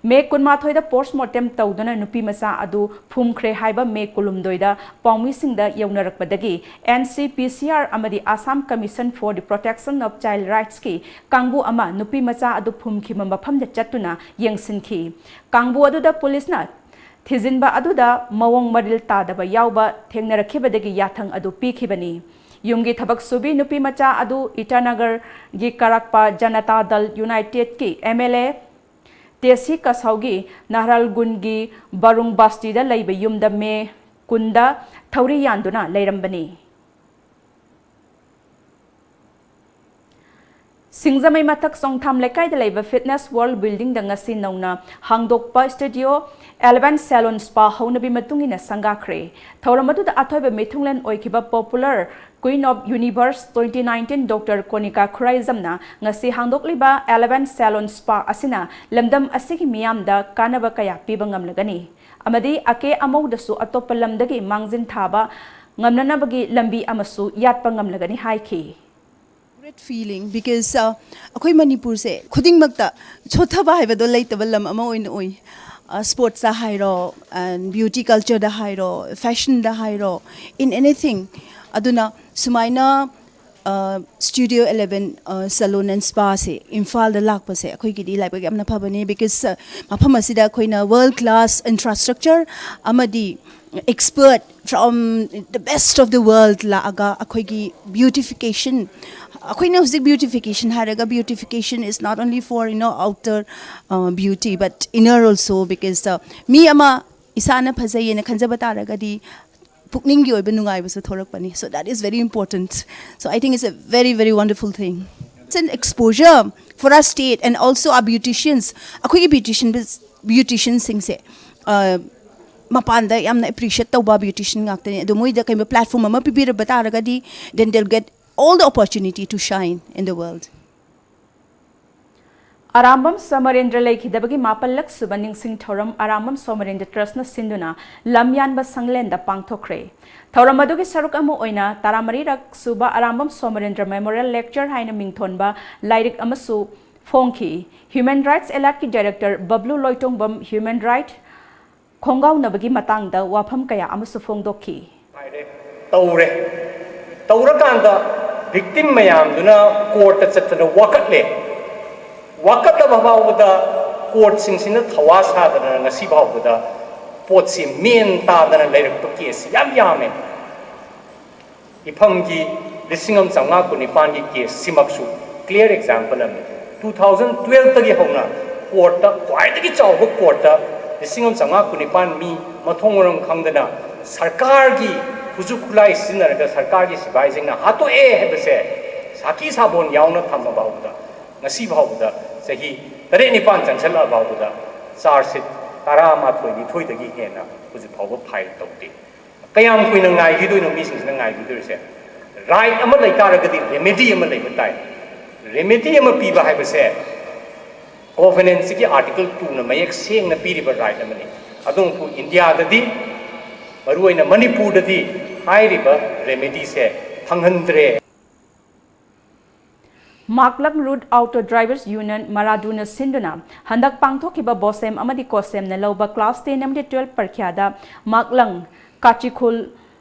ꯃꯦ ꯀꯨꯟꯃꯥꯊꯣꯏꯗ ꯄꯣꯁꯃꯣꯔꯇꯦꯝ ꯇꯧꯗꯨꯅ ꯅꯨꯄꯤ ꯃꯆꯥ ꯑꯗꯨ ꯐꯨꯝꯈ꯭ꯔꯦ ꯍꯥꯏꯕ ꯃꯦ ꯀꯨꯟꯍꯨꯝꯗꯣꯏꯗ ꯄꯥꯎꯃꯤꯁꯤꯡꯗ ꯌꯧꯅꯔꯛꯄꯗꯒꯤ ꯑꯦꯟ ꯁꯤ ꯄꯤ ꯁꯤ ꯑꯥꯔ ꯑꯃꯗꯤ Assam Commission for the Protection of Child Rightsꯀꯤ ꯀꯥꯡꯕꯨ ꯑꯃ ꯅꯨꯄꯤ ꯃꯆꯥ ꯑꯗꯨ ꯐꯨꯝꯈꯤꯕ ꯃꯐꯝꯗ ꯆꯠꯇꯨꯅ ꯌꯦꯡꯁꯤꯟꯈꯤ꯫ ꯀꯥꯡꯕꯨ ꯑꯗꯨꯗ ꯄꯨꯂꯤꯁꯅ ꯊꯤꯖꯤꯟꯕ ꯑꯗꯨꯗ ꯃꯑꯣꯡ ꯃꯔꯤꯜ ꯇꯥꯗꯕ ꯌꯥꯎꯕ ꯊꯦꯡꯅꯔꯛꯈꯤꯕꯗꯒꯤ ꯌꯥꯊꯪ ꯑꯗꯨ ꯄꯤꯈꯤꯕꯅꯤ꯫ ꯌꯨꯝꯒꯤ ꯊꯕꯛ ꯁꯨꯕꯤ ꯅꯨꯄꯤ ꯃꯆꯥ ꯑꯗꯨ ꯏꯇꯥꯅꯒꯔꯒꯤ ꯀꯥꯔꯛꯄ ꯖꯅꯇꯥ ꯗꯜ ꯌꯨꯅꯥꯏꯇꯦꯗꯀꯤ ꯑꯦꯝ ꯑꯦꯜ ꯑꯦ ꯇꯦꯁꯤ ꯀꯁꯥꯎꯒꯤ ꯅꯍꯔꯥꯜꯒꯨꯟꯒꯤ ꯕꯥꯔꯨꯡ ꯕꯥꯁꯇꯤꯗ ꯂꯩꯕ ꯌꯨꯝꯗ ꯃꯦ ꯀꯨꯟꯗ ꯊꯧꯔꯤ ꯌꯥꯟꯗꯨꯅ ꯂꯩꯔꯝꯕꯅꯤ꯫ ꯁꯤꯡꯖꯃꯩ ꯃꯊꯛ ꯆꯣꯡꯊꯥꯝ ꯂꯩꯀꯥꯏꯗ ꯂꯩꯕ Fitness World Buildingꯗ ꯉꯁꯤ ꯅꯧꯅ ꯍꯥꯡꯗꯣꯛꯄ Studio eleven Salon Spa ꯍꯧꯅꯕꯤ ꯃꯇꯨꯡ ꯏꯟꯅ ꯁꯪꯒꯥꯈ꯭ꯔꯦ꯫ ꯊꯧꯔꯝ ꯑꯗꯨꯗ ꯑꯊꯣꯏꯕ ꯃꯤꯊꯨꯡꯂꯦꯟ ꯑꯣꯏꯈꯤꯕ Popular Queen of Universe twenty nineteen Doctor Konika Khuraijamꯅ ꯉꯁꯤ ꯍꯥꯡꯗꯣꯛꯂꯤꯕ eleven Salon Spa ꯑꯁꯤꯅ ꯂꯝꯗꯝ ꯑꯁꯤꯒꯤ ꯃꯤꯌꯥꯝꯗ ꯀꯥꯟꯅꯕ ꯀꯌꯥ ꯄꯤꯕ ꯉꯝꯂꯒꯅꯤ ꯑꯃꯗꯤ ꯑꯀꯦ ꯑꯃꯧꯗꯁꯨ ꯑꯇꯣꯞꯄ ꯂꯝꯗꯒꯤ ꯃꯥꯡꯖꯤꯟ ꯊꯥꯕ ꯉꯝꯅꯅꯕꯒꯤ ꯂꯝꯕꯤ ꯑꯃꯁꯨ ꯌꯥꯠꯄ ꯉꯝꯂꯒꯅꯤ ꯍꯥꯏꯈꯤ꯫ Great feeling because ꯑꯩꯈꯣꯏ ꯃꯅꯤꯄꯨꯔꯁꯦ ꯈꯨꯗꯤꯡꯃꯛꯇ ꯁꯣꯠꯊꯕ ꯍꯥꯏꯕꯗꯣ ꯂꯩꯇꯕ ꯂꯝ ꯑꯃ ꯑꯣꯏꯅ ꯎꯏ꯫ ꯁ꯭ꯄꯣꯔꯠꯁꯇ ꯍꯥꯏꯔꯣ, and beauty cultureꯗ ꯍꯥꯏꯔꯣ, fashionꯗ ꯍꯥꯏꯔꯣ, in anything꯫ ꯑꯗꯨꯅ ꯁꯨꯃꯥꯏꯅ Studio eleven Salon and Spaꯁꯦ ꯏꯝꯐꯥꯜꯗ ꯂꯥꯛꯄꯁꯦ ꯑꯩꯈꯣꯏꯒꯤꯗꯤ ꯂꯥꯏꯕꯛ ꯌꯥꯝꯅ ꯐꯕꯅꯦ, because ꯃꯐꯝ ꯑꯁꯤꯗ ꯑꯩꯈꯣꯏꯅ world class infrastructure ꯑꯃꯗꯤ expert from the best of the world ꯂꯥꯛꯑꯒ ꯑꯩꯈꯣꯏꯒꯤ beautification, ꯑꯩꯈꯣꯏꯅ ꯍꯧꯖꯤꯛ beautification ꯍꯥꯏꯔꯒ beautification is not only for, you know, outer beauty but inner also, because ꯃꯤ ꯑꯃ ꯏꯁꯥꯅ ꯐꯖꯩꯌꯦꯅ ꯈꯟꯖꯕ ꯇꯥꯔꯒꯗꯤ ꯄꯨꯛꯅꯤꯡꯒꯤ ꯑꯣꯏꯕ ꯅꯨꯡꯉꯥꯏꯕꯁꯨ ꯊꯣꯔꯛꯄꯅꯤ꯫ So that is very important. So I think it's a very, very wonderful thing. It's an exposure for our state and also our beauticians. ꯑꯩꯈꯣꯏꯒꯤ beautician beauticianꯁꯤꯡꯁꯦ ꯃꯄꯥꯟꯗ ꯌꯥꯝꯅ appreciate ꯇꯧꯕ beautician ꯉꯥꯛꯇꯅꯤ꯫ ꯑꯗꯣ ꯃꯣꯏꯗ ꯀꯩꯒꯨꯝꯕ platform ꯑꯃ ꯄꯤꯕꯤꯔꯕ ꯇꯥꯔꯒꯗꯤ, then they'll get all the opportunity to shine in the world. Arambam ꯁꯣꯃꯔꯦꯟꯗ꯭ꯔ ꯂꯩꯈꯤꯗꯕꯒꯤ ꯃꯥꯄꯜꯂꯛ ꯁꯨꯕ ꯅꯤꯡꯁꯤꯡ ꯊꯧꯔꯝ ꯑꯔꯥꯝꯕꯝ ꯁꯣꯃꯔꯦꯟꯗ꯭ꯔ Trustꯅ ꯁꯤꯟꯗꯨꯅ ꯂꯝꯌꯥꯟꯕ ꯁꯪꯂꯦꯟꯗ ꯄꯥꯡꯊꯣꯛꯈ꯭ꯔꯦ꯫ ꯊꯧꯔꯝ ꯑꯗꯨꯒꯤ ꯁꯔꯨꯛ ꯑꯃ ꯑꯣꯏꯅ ꯇꯔꯥꯃꯔꯤꯔꯛ ꯁꯨꯕ ꯑꯔꯥꯝꯕꯝ ꯁꯣꯃꯔꯦꯟꯗ꯭ꯔ Memorial Lecture ꯍꯥꯏꯅ ꯃꯤꯡꯊꯣꯟꯕ ꯂꯥꯏꯔꯤꯛ ꯑꯃꯁꯨ ꯐꯣꯡꯈꯤ꯫ Human Rights Alertꯀꯤ Director ꯕꯕ꯭ꯂꯨ ꯂꯣꯏꯇꯣꯡꯕꯝ human right ꯈꯣꯡꯒꯥꯎꯅꯕꯒꯤ ꯃꯇꯥꯡꯗ ꯋꯥꯐꯝ ꯀꯌꯥ ꯑꯃꯁꯨ ꯐꯣꯡꯗꯣꯛꯈꯤ꯫ ꯇꯧꯔꯦ꯫ ꯇꯧꯔꯀꯥꯟꯗ victim ꯃꯌꯥꯝꯗꯨꯅ courtꯇ ꯆꯠꯇꯅ ꯋꯥꯀꯠꯂꯦ꯫ ꯋꯥꯀꯠꯂꯕ ꯐꯥꯎꯕꯗ courtꯁꯤꯡꯁꯤꯅ ꯊꯋꯥ ꯁꯥꯗꯅ ꯉꯁꯤ ꯐꯥꯎꯕꯗ ꯄꯣꯠꯁꯤ ꯃꯦꯟ ꯇꯥꯗꯅ ꯂꯩꯔꯛꯄ ꯀꯦꯁ ꯌꯥꯝ ꯌꯥꯝꯃꯦ꯫ ꯏꯐꯝꯒꯤ ꯂꯤꯁꯤꯡ ꯑꯃ ꯆꯥꯝꯃꯉꯥ ꯀꯨꯟꯅꯤꯄꯥꯟꯒꯤ ꯀꯦꯁ ꯁꯤꯃꯛꯁꯨ ꯀ꯭ꯂꯤꯌꯥꯔ ꯑꯦꯛꯖꯥꯝꯄꯜ ꯑꯃꯅꯤ꯫ ꯇꯨ ꯊꯥꯎꯖꯟ ꯇꯨꯋꯦꯜꯐꯇꯒꯤ ꯍꯧꯅ ꯀꯣꯔꯠꯇ, ꯈ꯭ꯋꯥꯏꯗꯒꯤ ꯆꯥꯎꯕ ꯀꯣꯔꯠꯇ ꯂꯤꯁꯤꯡ ꯑꯃ ꯆꯥꯝꯃꯉꯥ ꯀꯨꯟꯅꯤꯄꯥꯟ ꯃꯤ ꯃꯊꯣꯡ ꯃꯔꯝ ꯈꯪꯗꯅ ꯁꯔꯀꯥꯔꯒꯤ ꯈꯨꯠꯁꯨ ꯈꯨꯠꯂꯥꯏ ꯁꯤꯖꯤꯟꯅꯔꯒ ꯁꯔꯀꯥꯔꯒꯤ ꯁꯤꯐꯥꯏꯁꯤꯡꯅ ꯍꯥꯠꯇꯣꯛꯑꯦ ꯍꯥꯏꯕꯁꯦ ꯁꯥꯈꯤ ꯁꯥꯕꯣꯟ ꯌꯥꯎꯅ ꯊꯝꯃ ꯐꯥꯎꯕꯗ, ꯉꯁꯤ ꯐꯥꯎꯕꯗ ꯆꯍꯤ ꯇꯔꯦꯠ ꯅꯤꯄꯥꯟ ꯆꯪꯁꯜꯂꯛꯑ ꯐꯥꯎꯕꯗ ꯆꯥꯔꯖ ꯁꯤꯠ ꯇꯔꯥꯃꯥꯊꯣꯏ ꯅꯤꯊꯣꯏꯗꯒꯤ ꯍꯦꯟꯅ ꯍꯧꯖꯤꯛ ꯐꯥꯎꯕ ꯐꯥꯏꯜ ꯇꯧꯗꯦ꯫ ꯀꯌꯥꯝ ꯀꯨꯏꯅ ꯉꯥꯏꯈꯤꯗꯣꯏꯅꯣ ꯃꯤꯁꯤꯡꯁꯤꯅ ꯉꯥꯏꯈꯤꯗꯣꯏꯁꯦ? ꯔꯥꯏꯠ ꯑꯃ ꯂꯩ ꯇꯥꯔꯒꯗꯤ ꯔꯦꯃꯦꯗꯤ ꯑꯃ ꯂꯩꯕ ꯇꯥꯏ꯫ ꯔꯦꯃꯦꯗꯤ ꯑꯃ ꯄꯤꯕ ꯍꯥꯏꯕꯁꯦ ꯀꯣꯚꯦꯅꯦꯟꯁꯤꯒꯤ ꯑꯥꯔꯇꯤꯀꯜ ꯇꯨꯅ ꯃꯌꯦꯛ ꯁꯦꯡꯅ ꯄꯤꯔꯤꯕ ꯔꯥꯏꯠ ꯑꯃꯅꯤ꯫ ꯑꯗꯨꯕꯨ ꯏꯟꯗꯤꯌꯥꯗꯗꯤ, ꯃꯔꯨꯑꯣꯏꯅ ꯃꯅꯤꯄꯨꯔꯗꯗꯤ ꯍꯥꯏꯔꯤꯕ ꯔꯦꯃꯦꯗꯤꯁꯦ ꯐꯪꯍꯟꯗ꯭ꯔꯦ꯫ ꯃꯥꯛꯂꯪ ꯔꯨꯠ ꯑꯣꯇꯣ ꯗ꯭ꯔꯥꯏꯚꯔꯁ ꯌꯨꯅꯤꯌꯟ ꯃꯔꯥꯗꯨꯅ ꯁꯤꯟꯗꯨꯅ ꯍꯟꯗꯛ ꯄꯥꯡꯊꯣꯛꯈꯤꯕ ꯕꯣꯁꯦꯝ ꯑꯃꯗꯤ ꯀꯣꯁꯦꯝꯅ ꯂꯧꯕ ꯀ꯭ꯂꯥꯁ ꯇꯦꯟ ꯑꯃꯗꯤ ꯇꯨꯋꯦꯜꯐ ꯄꯔꯤꯈ꯭ꯌꯥꯗ ꯃꯥꯛꯂꯪ, ꯀꯥꯆꯤꯈꯨꯜ,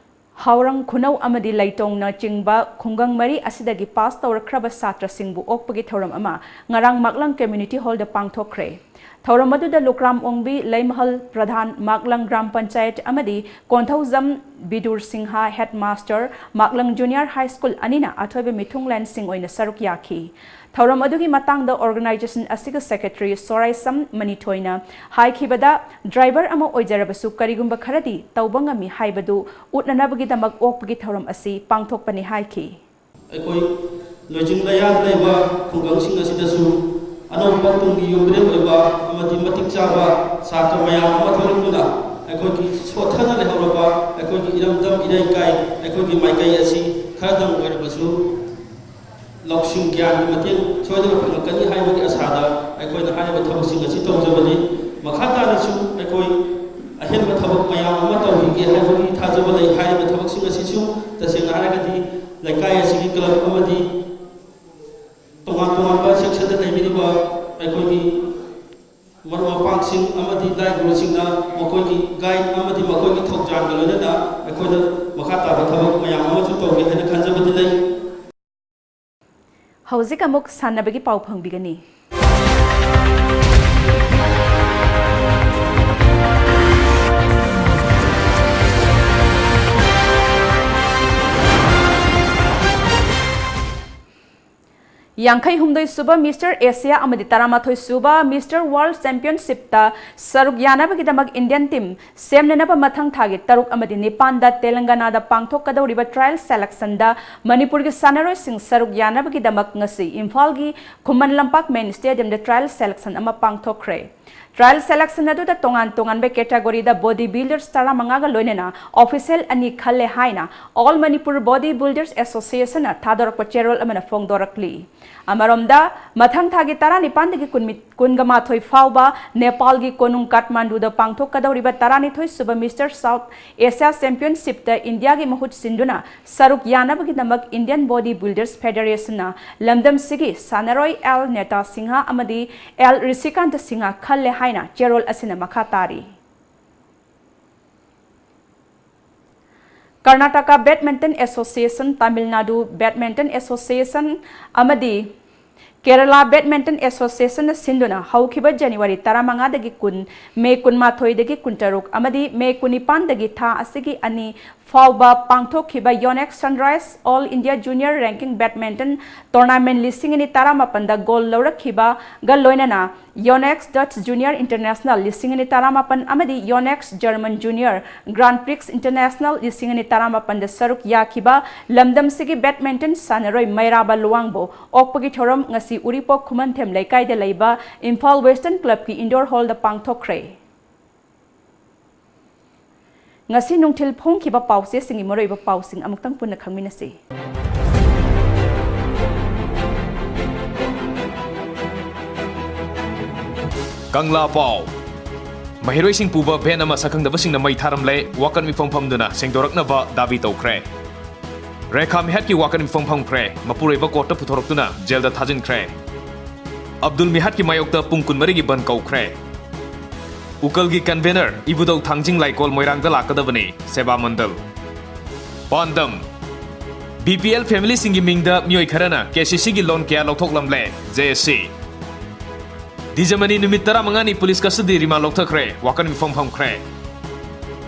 ꯍꯥꯎꯔꯪ ꯈꯨꯅꯧ ꯑꯃꯗꯤ ꯂꯩꯇꯣꯡꯅ ꯆꯤꯡꯕ ꯈꯨꯡꯒꯪ ꯃꯔꯤ ꯑꯁꯤꯗꯒꯤ ꯄꯥꯁ ꯇꯧꯔꯛꯈ꯭ꯔꯕ ꯁꯥꯇ꯭ꯔꯁꯤꯡꯕꯨ ꯑꯣꯛꯄꯒꯤ ꯊꯧꯔꯝ ꯑꯃ ꯉꯔꯥꯡ ꯃꯥꯛꯂꯪ ꯀꯝꯃ꯭ꯌꯨꯅꯤꯇꯤ ꯍꯣꯜꯗ ꯄꯥꯡꯊꯣꯛꯈ꯭ꯔꯦ꯫ ꯊꯧꯔꯝ ꯑꯗꯨꯗ ꯂꯨꯀ꯭ꯔꯥꯝ ꯑꯣꯡꯕꯤ, ꯂꯩꯃꯍꯜ ꯄ꯭ꯔꯙꯥꯟ, ꯃꯥꯛꯂꯪ ꯒ꯭ꯔꯥꯝ ꯄꯟꯆꯥꯌꯠ ꯑꯃꯗꯤ Konthoujam ꯕꯤꯗꯨꯔ Singh, headmaster, ꯃꯥꯛꯂꯪ junior high school ꯑꯅꯤꯅ ꯑꯊꯣꯏꯕ ꯃꯤꯊꯨꯡꯂꯦꯟꯁꯤꯡ ꯑꯣꯏꯅ ꯁꯔꯨꯛ ꯌꯥꯈꯤ꯫ ꯊꯧꯔꯝ ꯑꯗꯨꯒꯤ ꯃꯇꯥꯡꯗ ꯑꯣꯔꯒꯅꯥꯏꯖꯦꯁꯟ ꯑꯁꯤꯒꯤ ꯁꯦꯀ꯭ꯔꯦꯇꯔꯤ ꯁꯣꯔꯥꯏꯁꯝ ꯃꯅꯤꯊꯣꯏꯅ ꯍꯥꯏꯈꯤꯕꯗ, ꯗ꯭ꯔꯥꯏꯚꯔ ꯑꯃ ꯑꯣꯏꯖꯔꯕꯁꯨ ꯀꯔꯤꯒꯨꯝꯕ ꯈꯔꯗꯤ ꯇꯧꯕ ꯉꯝꯃꯤ ꯍꯥꯏꯕꯗꯨ ꯎꯠꯅꯅꯕꯒꯤꯗꯃꯛ ꯑꯣꯛꯄꯒꯤ ꯊꯧꯔꯝ ꯑꯁꯤ ꯄꯥꯡꯊꯣꯛꯄꯅꯤ ꯍꯥꯏꯈꯤ꯫ ꯑꯩꯈꯣꯏ ꯂꯣꯏꯖꯤꯡ ꯂꯌꯥꯗ ꯂꯩꯕ ꯈꯨꯡꯒꯪꯁꯤꯡ ꯑꯁꯤꯗꯁꯨ ꯑꯅꯧꯕ ꯇꯨꯡꯒꯤ ꯌꯨꯝꯕꯤꯔꯦꯜ ꯑꯣꯏꯕ ꯑꯃꯗꯤ ꯃꯇꯤꯛ ꯆꯥꯕ ꯁꯥꯇ꯭ꯔ ꯃꯌꯥꯝ ꯑꯃ ꯊꯣꯛꯂꯛꯇꯨꯅ ꯑꯩꯈꯣꯏꯒꯤ ꯁꯣꯠꯊꯅ ꯂꯩꯍꯧꯔꯕ ꯑꯩꯈꯣꯏꯒꯤ ꯏꯔꯝꯗꯝ ꯏꯔꯩꯀꯥꯏ, ꯑꯩꯈꯣꯏꯒꯤ ꯃꯥꯏꯀꯩ ꯑꯁꯤ ꯈꯔꯗꯪ ꯑꯣꯏꯔꯕꯁꯨ ꯂꯧꯁꯤꯡ ꯒ꯭ꯌꯥꯟꯒꯤ ꯃꯇꯦꯡ ꯁꯣꯏꯗꯅ ꯐꯪꯂꯛꯀꯅꯤ ꯍꯥꯏꯕꯒꯤ ꯑꯁꯥꯗ ꯑꯩꯈꯣꯏꯅ ꯍꯥꯏꯔꯤꯕ ꯊꯕꯛꯁꯤꯡ ꯑꯁꯤ ꯇꯧꯖꯕꯅꯤ꯫ ꯃꯈꯥ ꯇꯥꯅꯁꯨ ꯑꯩꯈꯣꯏ ꯑꯍꯦꯟꯕ ꯊꯕꯛ ꯃꯌꯥꯝ ꯑꯃ ꯇꯧꯈꯤꯒꯦ ꯍꯥꯏꯕꯒꯤ ꯊꯥꯖꯕ ꯂꯩ꯫ ꯍꯥꯏꯔꯤꯕ ꯊꯕꯛꯁꯤꯡ ꯑꯁꯤꯁꯨ ꯇꯁꯦꯡꯅ ꯍꯥꯏꯔꯒꯗꯤ ꯂꯩꯀꯥꯏ ꯑꯁꯤꯒꯤ ꯀ꯭ꯂꯕ ꯑꯃꯗꯤ ꯇꯣꯉꯥꯟ ꯇꯣꯉꯥꯟꯕ ꯁꯦꯛꯁꯟꯗ ꯂꯩꯕꯤꯔꯤꯕ ꯑꯩꯈꯣꯏꯒꯤ ꯃꯔꯨꯞ ꯃꯄꯥꯡꯁꯤꯡ ꯑꯃꯗꯤ ꯂꯥꯏ ꯒꯨꯔꯨꯁꯤꯡꯅ ꯃꯈꯣꯏꯒꯤ ꯒꯥꯏꯗ ꯑꯃꯗꯤ ꯃꯈꯣꯏꯒꯤ ꯊꯧꯖꯥꯜꯒ ꯂꯣꯏꯅꯅ ꯑꯩꯈꯣꯏꯅ ꯃꯈꯥ ꯇꯥꯕ ꯊꯕꯛ ꯃꯌꯥꯝ ꯑꯃꯁꯨ ꯇꯧꯒꯦ ꯍꯥꯏꯅ ꯈꯟꯖꯕꯗꯤ ꯂꯩ꯫ ꯍꯧꯖꯤꯛ ꯑꯃꯨꯛ ꯁꯥꯟꯅꯕꯒꯤ ꯄꯥꯎ ꯐꯪꯕꯤꯒꯅꯤ꯫ ꯌꯥꯡꯈꯩ ꯍꯨꯝꯗꯣꯏ ꯁꯨꯕ Mister Asia ꯑꯃꯗꯤ ꯇꯔꯥꯃꯥꯊꯣꯏ ꯁꯨꯕ Mister World Championship ꯇ ꯁꯔꯨꯛ ꯌꯥꯅꯕꯒꯤꯗꯃꯛ Indian team ꯁꯦꯝꯅꯅꯕ ꯃꯊꯪ ꯊꯥꯒꯤ ꯇꯔꯨꯛ ꯑꯃꯗꯤ ꯅꯤꯄꯥꯟꯗ ꯇꯦꯂꯪꯒꯅꯥꯗ ꯄꯥꯡꯊꯣꯛꯀꯗꯧꯔꯤꯕ trial selection ꯗ ꯃꯅꯤꯄꯨꯔꯒꯤ ꯁꯥꯟꯅꯔꯣꯏꯁꯤꯡ ꯁꯔꯨꯛ ꯌꯥꯅꯕꯒꯤꯗꯃꯛ ꯉꯁꯤ ꯏꯝꯐꯥꯜꯒꯤ ꯈꯨꯃꯟ ꯂꯝꯄꯥꯛ main stadium ꯗ trial selection ꯑꯃ ꯄꯥꯡꯊꯣꯛꯈ꯭ꯔꯦ꯫ Trial selection ꯑꯗꯨꯗ ꯇꯣꯉꯥꯟ ꯇꯣꯉꯥꯟꯕ category ꯗ body builders ꯇꯔꯥꯃꯉꯥꯒ ꯂꯣꯏꯅꯅ official ꯑꯅꯤ ꯈꯜꯂꯦ ꯍꯥꯏꯅ All Manipur Body Builders Association ꯅ ꯊꯥꯗꯣꯔꯛꯄ ꯆꯦꯔꯣꯜ ꯑꯃꯅ ꯐꯣꯡꯗꯣꯔꯛꯂꯤ꯫ ꯑꯃꯔꯣꯝꯗ, ꯃꯊꯪ ꯊꯥꯒꯤ ꯇꯔꯥꯅꯤꯄꯥꯟꯗꯒꯤ ꯀꯨꯟꯒ ꯃꯥꯊꯣꯏ ꯐꯥꯎꯕ ꯅꯦꯄꯥꯜꯒꯤ ꯀꯣꯅꯨꯡ ꯀꯥꯊꯃꯥꯟꯗꯨꯗ ꯄꯥꯡꯊꯣꯛꯀꯗꯧꯔꯤꯕ ꯇꯔꯥꯅꯤꯊꯣꯏ ꯁꯨꯕ Mister South Asia Championship ꯇ ꯏꯟꯗꯤꯌꯥꯒꯤ ꯃꯍꯨꯠ ꯁꯤꯟꯗꯨꯅ ꯁꯔꯨꯛ ꯌꯥꯅꯕꯒꯤꯗꯃꯛ Indian Body Builders Federation ꯅ ꯂꯝꯗꯝꯁꯤꯒꯤ ꯁꯥꯟꯅꯔꯣꯏ ꯑꯦꯜ ꯅꯦꯇꯥ ꯁꯤꯡꯍ ꯑꯃꯗꯤ ꯑꯦꯜ ꯔꯤꯁꯤꯀꯥꯟꯇ ꯁꯤꯡꯍ ꯈꯜꯂꯦ ꯍꯥꯏꯅ ꯆꯦꯔꯣꯜ ꯑꯁꯤꯅ ꯃꯈꯥ ꯇꯥꯔꯤ꯫ Karnataka Badminton Association, Tamil Nadu Badminton Association ꯑꯃꯗꯤ Kerala Badminton Association ꯅ ꯁꯤꯟꯗꯨꯅ ꯍꯧꯈꯤꯕ January ꯇꯔꯥꯃꯉꯥꯗꯒꯤ ꯀꯨꯟ, May ꯀꯨꯟꯃꯥꯊꯣꯏꯗꯒꯤ ꯀꯨꯟꯇꯔꯨꯛ ꯑꯃꯗꯤ May ꯀꯨꯟꯅꯤꯄꯥꯟꯗꯒꯤ ꯊꯥ ꯑꯁꯤꯒꯤ ꯑꯅꯤ ꯐꯥꯎꯕ ꯄꯥꯡꯊꯣꯛꯈꯤꯕ Yonex Sunrise All India Junior Ranking Badminton Tournament ꯂꯤꯁꯤꯡ ꯑꯅꯤ ꯇꯔꯥꯃꯥꯄꯟꯗ gold ꯂꯧꯔꯛꯈꯤꯕꯒ ꯂꯣꯏꯅꯅ Yonex Dutch Junior International ꯂꯤꯁꯤꯡ ꯑꯅꯤ ꯇꯔꯥꯃꯥꯄꯟ ꯑꯃꯗꯤ Yonex German Junior Grand Prix International ꯂꯤꯁꯤꯡ ꯑꯅꯤ ꯇꯔꯥꯃꯥꯄꯟꯗ ꯁꯔꯨꯛ ꯌꯥꯈꯤꯕ ꯂꯝꯗꯝꯁꯤꯒꯤ badminton ꯁꯥꯟꯅꯔꯣꯏ ꯃꯩꯔꯥꯕ ꯂꯨꯋꯥꯡꯕꯨ ꯑꯣꯛꯄꯒꯤ ꯊꯧꯔꯝ ꯉꯁꯤ ꯎꯔꯤꯄꯣꯛ ꯈꯨꯃꯟꯊꯦꯝ ꯂꯩꯀꯥꯏꯗ ꯂꯩꯕ Imphal Western Club ꯀꯤ indoor hall ꯗ ꯄꯥꯡꯊꯣꯛꯈ꯭ꯔꯦ꯫ ꯉꯁꯤ ꯅꯨꯡꯊꯤꯜ ꯐꯣꯡꯈꯤꯕ ꯄꯥꯎꯆꯦꯁꯤꯡꯒꯤ ꯃꯔꯨꯑꯣꯏꯕ ꯄꯥꯎꯁꯤꯡ ꯑꯃꯨꯛꯇꯪ ꯄꯨꯟꯅ ꯈꯪꯃꯤꯟꯅꯁꯤ꯫ ꯀꯪꯂꯥ ꯄꯥꯎ꯫ ꯃꯍꯩꯔꯣꯏꯁꯤꯡ ꯄꯨꯕ van ꯑꯃ ꯁꯛꯈꯪꯗꯕꯁꯤꯡꯅ ꯃꯩ ꯊꯥꯔꯝꯂꯦ, ꯋꯥꯀꯠ ꯃꯤꯐꯝ ꯐꯝꯗꯨꯅ ꯁꯦꯡꯗꯣꯔꯛꯅꯕ ꯗꯥꯕꯤ ꯇꯧꯈ꯭ꯔꯦ꯫ ꯔꯦꯈꯥ ꯃꯤꯍꯠꯀꯤ ꯋꯥꯀꯠ ꯃꯤꯐꯝ ꯐꯝꯈ꯭ꯔꯦ, ꯃꯄꯨꯔꯣꯏꯕ court ꯇ ꯄꯨꯊꯣꯔꯛꯇꯨꯅ jail ꯗ ꯊꯥꯖꯤꯟꯈ꯭ꯔꯦ꯫ ꯑꯕꯗꯨꯜ ꯃꯤꯍꯠꯀꯤ ꯃꯥꯌꯣꯛꯇ ꯄꯨꯡ ꯀꯨꯟꯃꯔꯤꯒꯤ ꯕꯟ ꯀꯧꯈ꯭ꯔꯦ꯫ ꯎꯀꯜꯒꯤ convener ꯏꯕꯨꯙꯧ ꯊꯥꯡꯖꯤꯡ ꯂꯥꯏꯀꯣꯜ ꯃꯣꯏꯔꯥꯡꯗ ꯂꯥꯛꯀꯗꯕꯅꯤ, ꯁꯦꯕꯥ ꯃꯟꯗꯜ꯫ ꯄꯥꯟꯗꯝ: BPL family ꯁꯤꯡꯒꯤ ꯃꯤꯡꯗ ꯃꯤꯑꯣꯏ ꯈꯔꯅ KCC ꯒꯤ loan ꯀꯌꯥ ꯂꯧꯊꯣꯛꯂꯝꯂꯦ, JAC꯫ ꯗꯤꯖꯃꯅꯤ ꯅꯨꯃꯤꯠ ꯇꯔꯥꯃꯉꯥꯅꯤ police custody remand ꯂꯧꯊꯈ꯭ꯔꯦ, ꯋꯥꯀꯠ ꯃꯤꯐꯝ ꯐꯝꯈ꯭ꯔꯦ꯫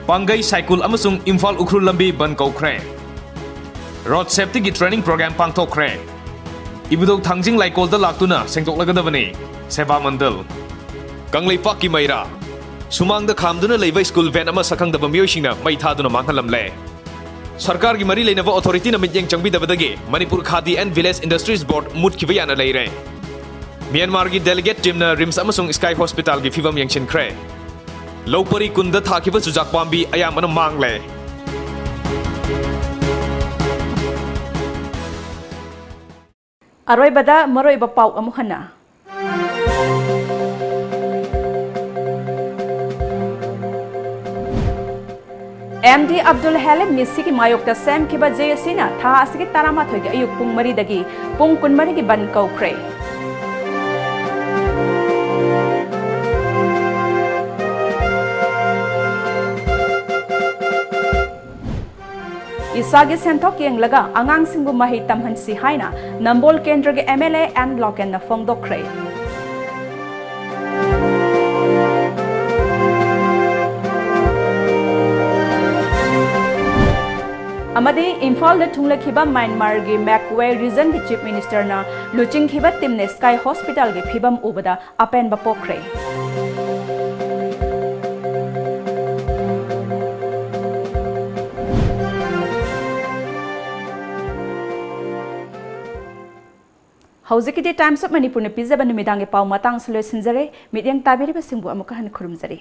ꯄꯥꯡꯒꯩ, ꯁꯥꯏꯀꯨꯜ ꯑꯃꯁꯨꯡ ꯏꯝꯐꯥꯜ ꯎꯈ꯭ꯔꯨꯜ ꯂꯝꯕꯤ ꯕꯟ ꯀꯧꯈ꯭ꯔꯦ꯫ Road safety ꯒꯤ training program ꯄꯥꯡꯊꯣꯛꯈ꯭ꯔꯦ꯫ ꯏꯕꯨꯙꯧ ꯊꯥꯡꯖꯤꯡ ꯂꯥꯏꯀꯣꯜꯗ ꯂꯥꯛꯇꯨꯅ ꯁꯦꯡꯗꯣꯛꯂꯒꯗꯕꯅꯤ꯫ ꯁꯦꯕꯥ ꯃꯟꯗꯜ꯫ ꯀꯪꯂꯩꯄꯥꯛꯀꯤ ꯃꯩꯔꯥ꯫ ꯁꯨꯃꯥꯡꯗ ꯈꯥꯝꯗꯨꯅ ꯂꯩꯕ ꯁ꯭ꯀꯨꯜ ꯚꯦꯟ ꯑꯃ ꯁꯛꯈꯪꯗꯕ ꯃꯤꯑꯣꯏꯁꯤꯡꯅ ꯃꯩ ꯊꯥꯗꯨꯅ ꯃꯥꯡꯍꯜꯂꯝꯂꯦ꯫ ꯁꯔꯀꯥꯔꯒꯤ ꯃꯔꯤ ꯂꯩꯅꯕ ꯑꯣꯊꯣꯔꯤꯇꯤꯅ ꯃꯤꯠꯌꯦꯡ ꯆꯪꯕꯤꯗꯕꯗꯒꯤ ꯃꯅꯤꯄꯨꯔ ꯈꯥꯗꯤ ꯑꯦꯟ ꯚꯤꯂꯦꯖ ꯏꯟꯗꯁꯇ꯭ꯔꯤꯁ ꯕꯣꯔꯗ ꯃꯨꯠꯈꯤꯕ ꯌꯥꯅ ꯂꯩꯔꯦ꯫ ꯃ꯭ꯌꯥꯟꯃꯥꯔꯒꯤ ꯗꯦꯂꯤꯒꯦꯠ ꯇꯤꯝꯅ ꯔꯤꯝꯁ ꯑꯃꯁꯨꯡ ꯁ꯭ꯀꯥꯏ ꯍꯣꯁꯄꯤꯇꯥꯜꯒꯤ ꯐꯤꯚꯝ ꯌꯦꯡꯁꯤꯟꯈ꯭ꯔꯦ꯫ ꯂꯧ ꯄꯔꯤ ꯀꯨꯟꯗ ꯊꯥꯈꯤꯕ ꯆꯨꯖꯥꯛ ꯄꯥꯝꯕꯤ ꯑꯌꯥꯝꯕꯅ ꯃꯥꯡꯂꯦ꯫ ꯑꯔꯣꯏꯕꯗ ꯃꯔꯨꯑꯣꯏꯕ ꯄꯥꯎ ꯑꯃꯨꯛ ꯍꯟꯅ꯫ ꯑꯦꯝ ꯗꯤ ꯑꯕꯗꯨꯜ ꯍꯦꯂꯤꯝ ꯃꯤꯁꯤꯒꯤ ꯃꯥꯌꯣꯛꯇ ꯁꯦꯝꯈꯤꯕ ꯖꯦ ꯑꯦ ꯁꯤꯅ ꯊꯥ ꯑꯁꯤꯒꯤ ꯇꯔꯥꯃꯥꯊꯣꯏꯒꯤ ꯑꯌꯨꯛ ꯄꯨꯡ ꯃꯔꯤꯗꯒꯤ ꯄꯨꯡ ꯀꯨꯟꯃꯔꯤꯒꯤ ꯕꯟ ꯀꯧꯈ꯭ꯔꯦ꯫ ꯏꯁꯥꯒꯤ ꯁꯦꯟꯊꯣꯛ ꯌꯦꯡꯂꯒ ꯑꯉꯥꯡꯁꯤꯡꯕꯨ ꯃꯍꯩ ꯇꯝꯍꯟꯁꯤ ꯍꯥꯏꯅ ꯅꯝꯕꯣꯜ ꯀꯦꯟꯗ꯭ꯔꯒꯤ ꯑꯦꯝ ꯑꯦꯜ ꯑꯦ ꯑꯦꯟ ꯂꯣꯀꯦꯟꯅ ꯐꯣꯡꯗꯣꯛꯈ꯭ꯔꯦ꯫ ꯑꯃꯗꯤ ꯏꯝꯐꯥꯜꯗ ꯊꯨꯡꯂꯈꯤꯕ ꯃ꯭ꯌꯥꯟꯃꯥꯔꯒꯤ ꯃꯦꯛꯋꯦ ꯔꯤꯖꯟꯒꯤ ꯆꯤꯐ ꯃꯤꯅꯤꯁꯇꯔꯅ ꯂꯨꯆꯤꯡꯈꯤꯕ ꯇꯤꯝꯅ ꯁ꯭ꯀꯥꯏ ꯍꯣꯁꯄꯤꯇꯥꯜꯒꯤ ꯐꯤꯕꯝ ꯎꯕꯗ ꯑꯄꯦꯟꯕ ꯄꯣꯛꯈ꯭ꯔꯦ꯫ ꯍꯧꯖꯤꯛꯀꯤꯗꯤ Times of Manipurꯅ ꯄꯤꯖꯕ ꯅꯨꯃꯤꯗꯥꯡꯒꯤ ꯄꯥꯎ ꯃꯇꯥꯡꯁꯨ ꯂꯣꯏꯁꯤꯟꯖꯔꯦ꯫ ꯃꯤꯠꯌꯦꯡ ꯇꯥꯕꯤꯔꯤꯕꯁꯤꯡꯕꯨ ꯑꯃꯨꯛꯀ ꯍꯟꯅ ꯈꯨꯔꯨꯝꯖꯔꯤ꯫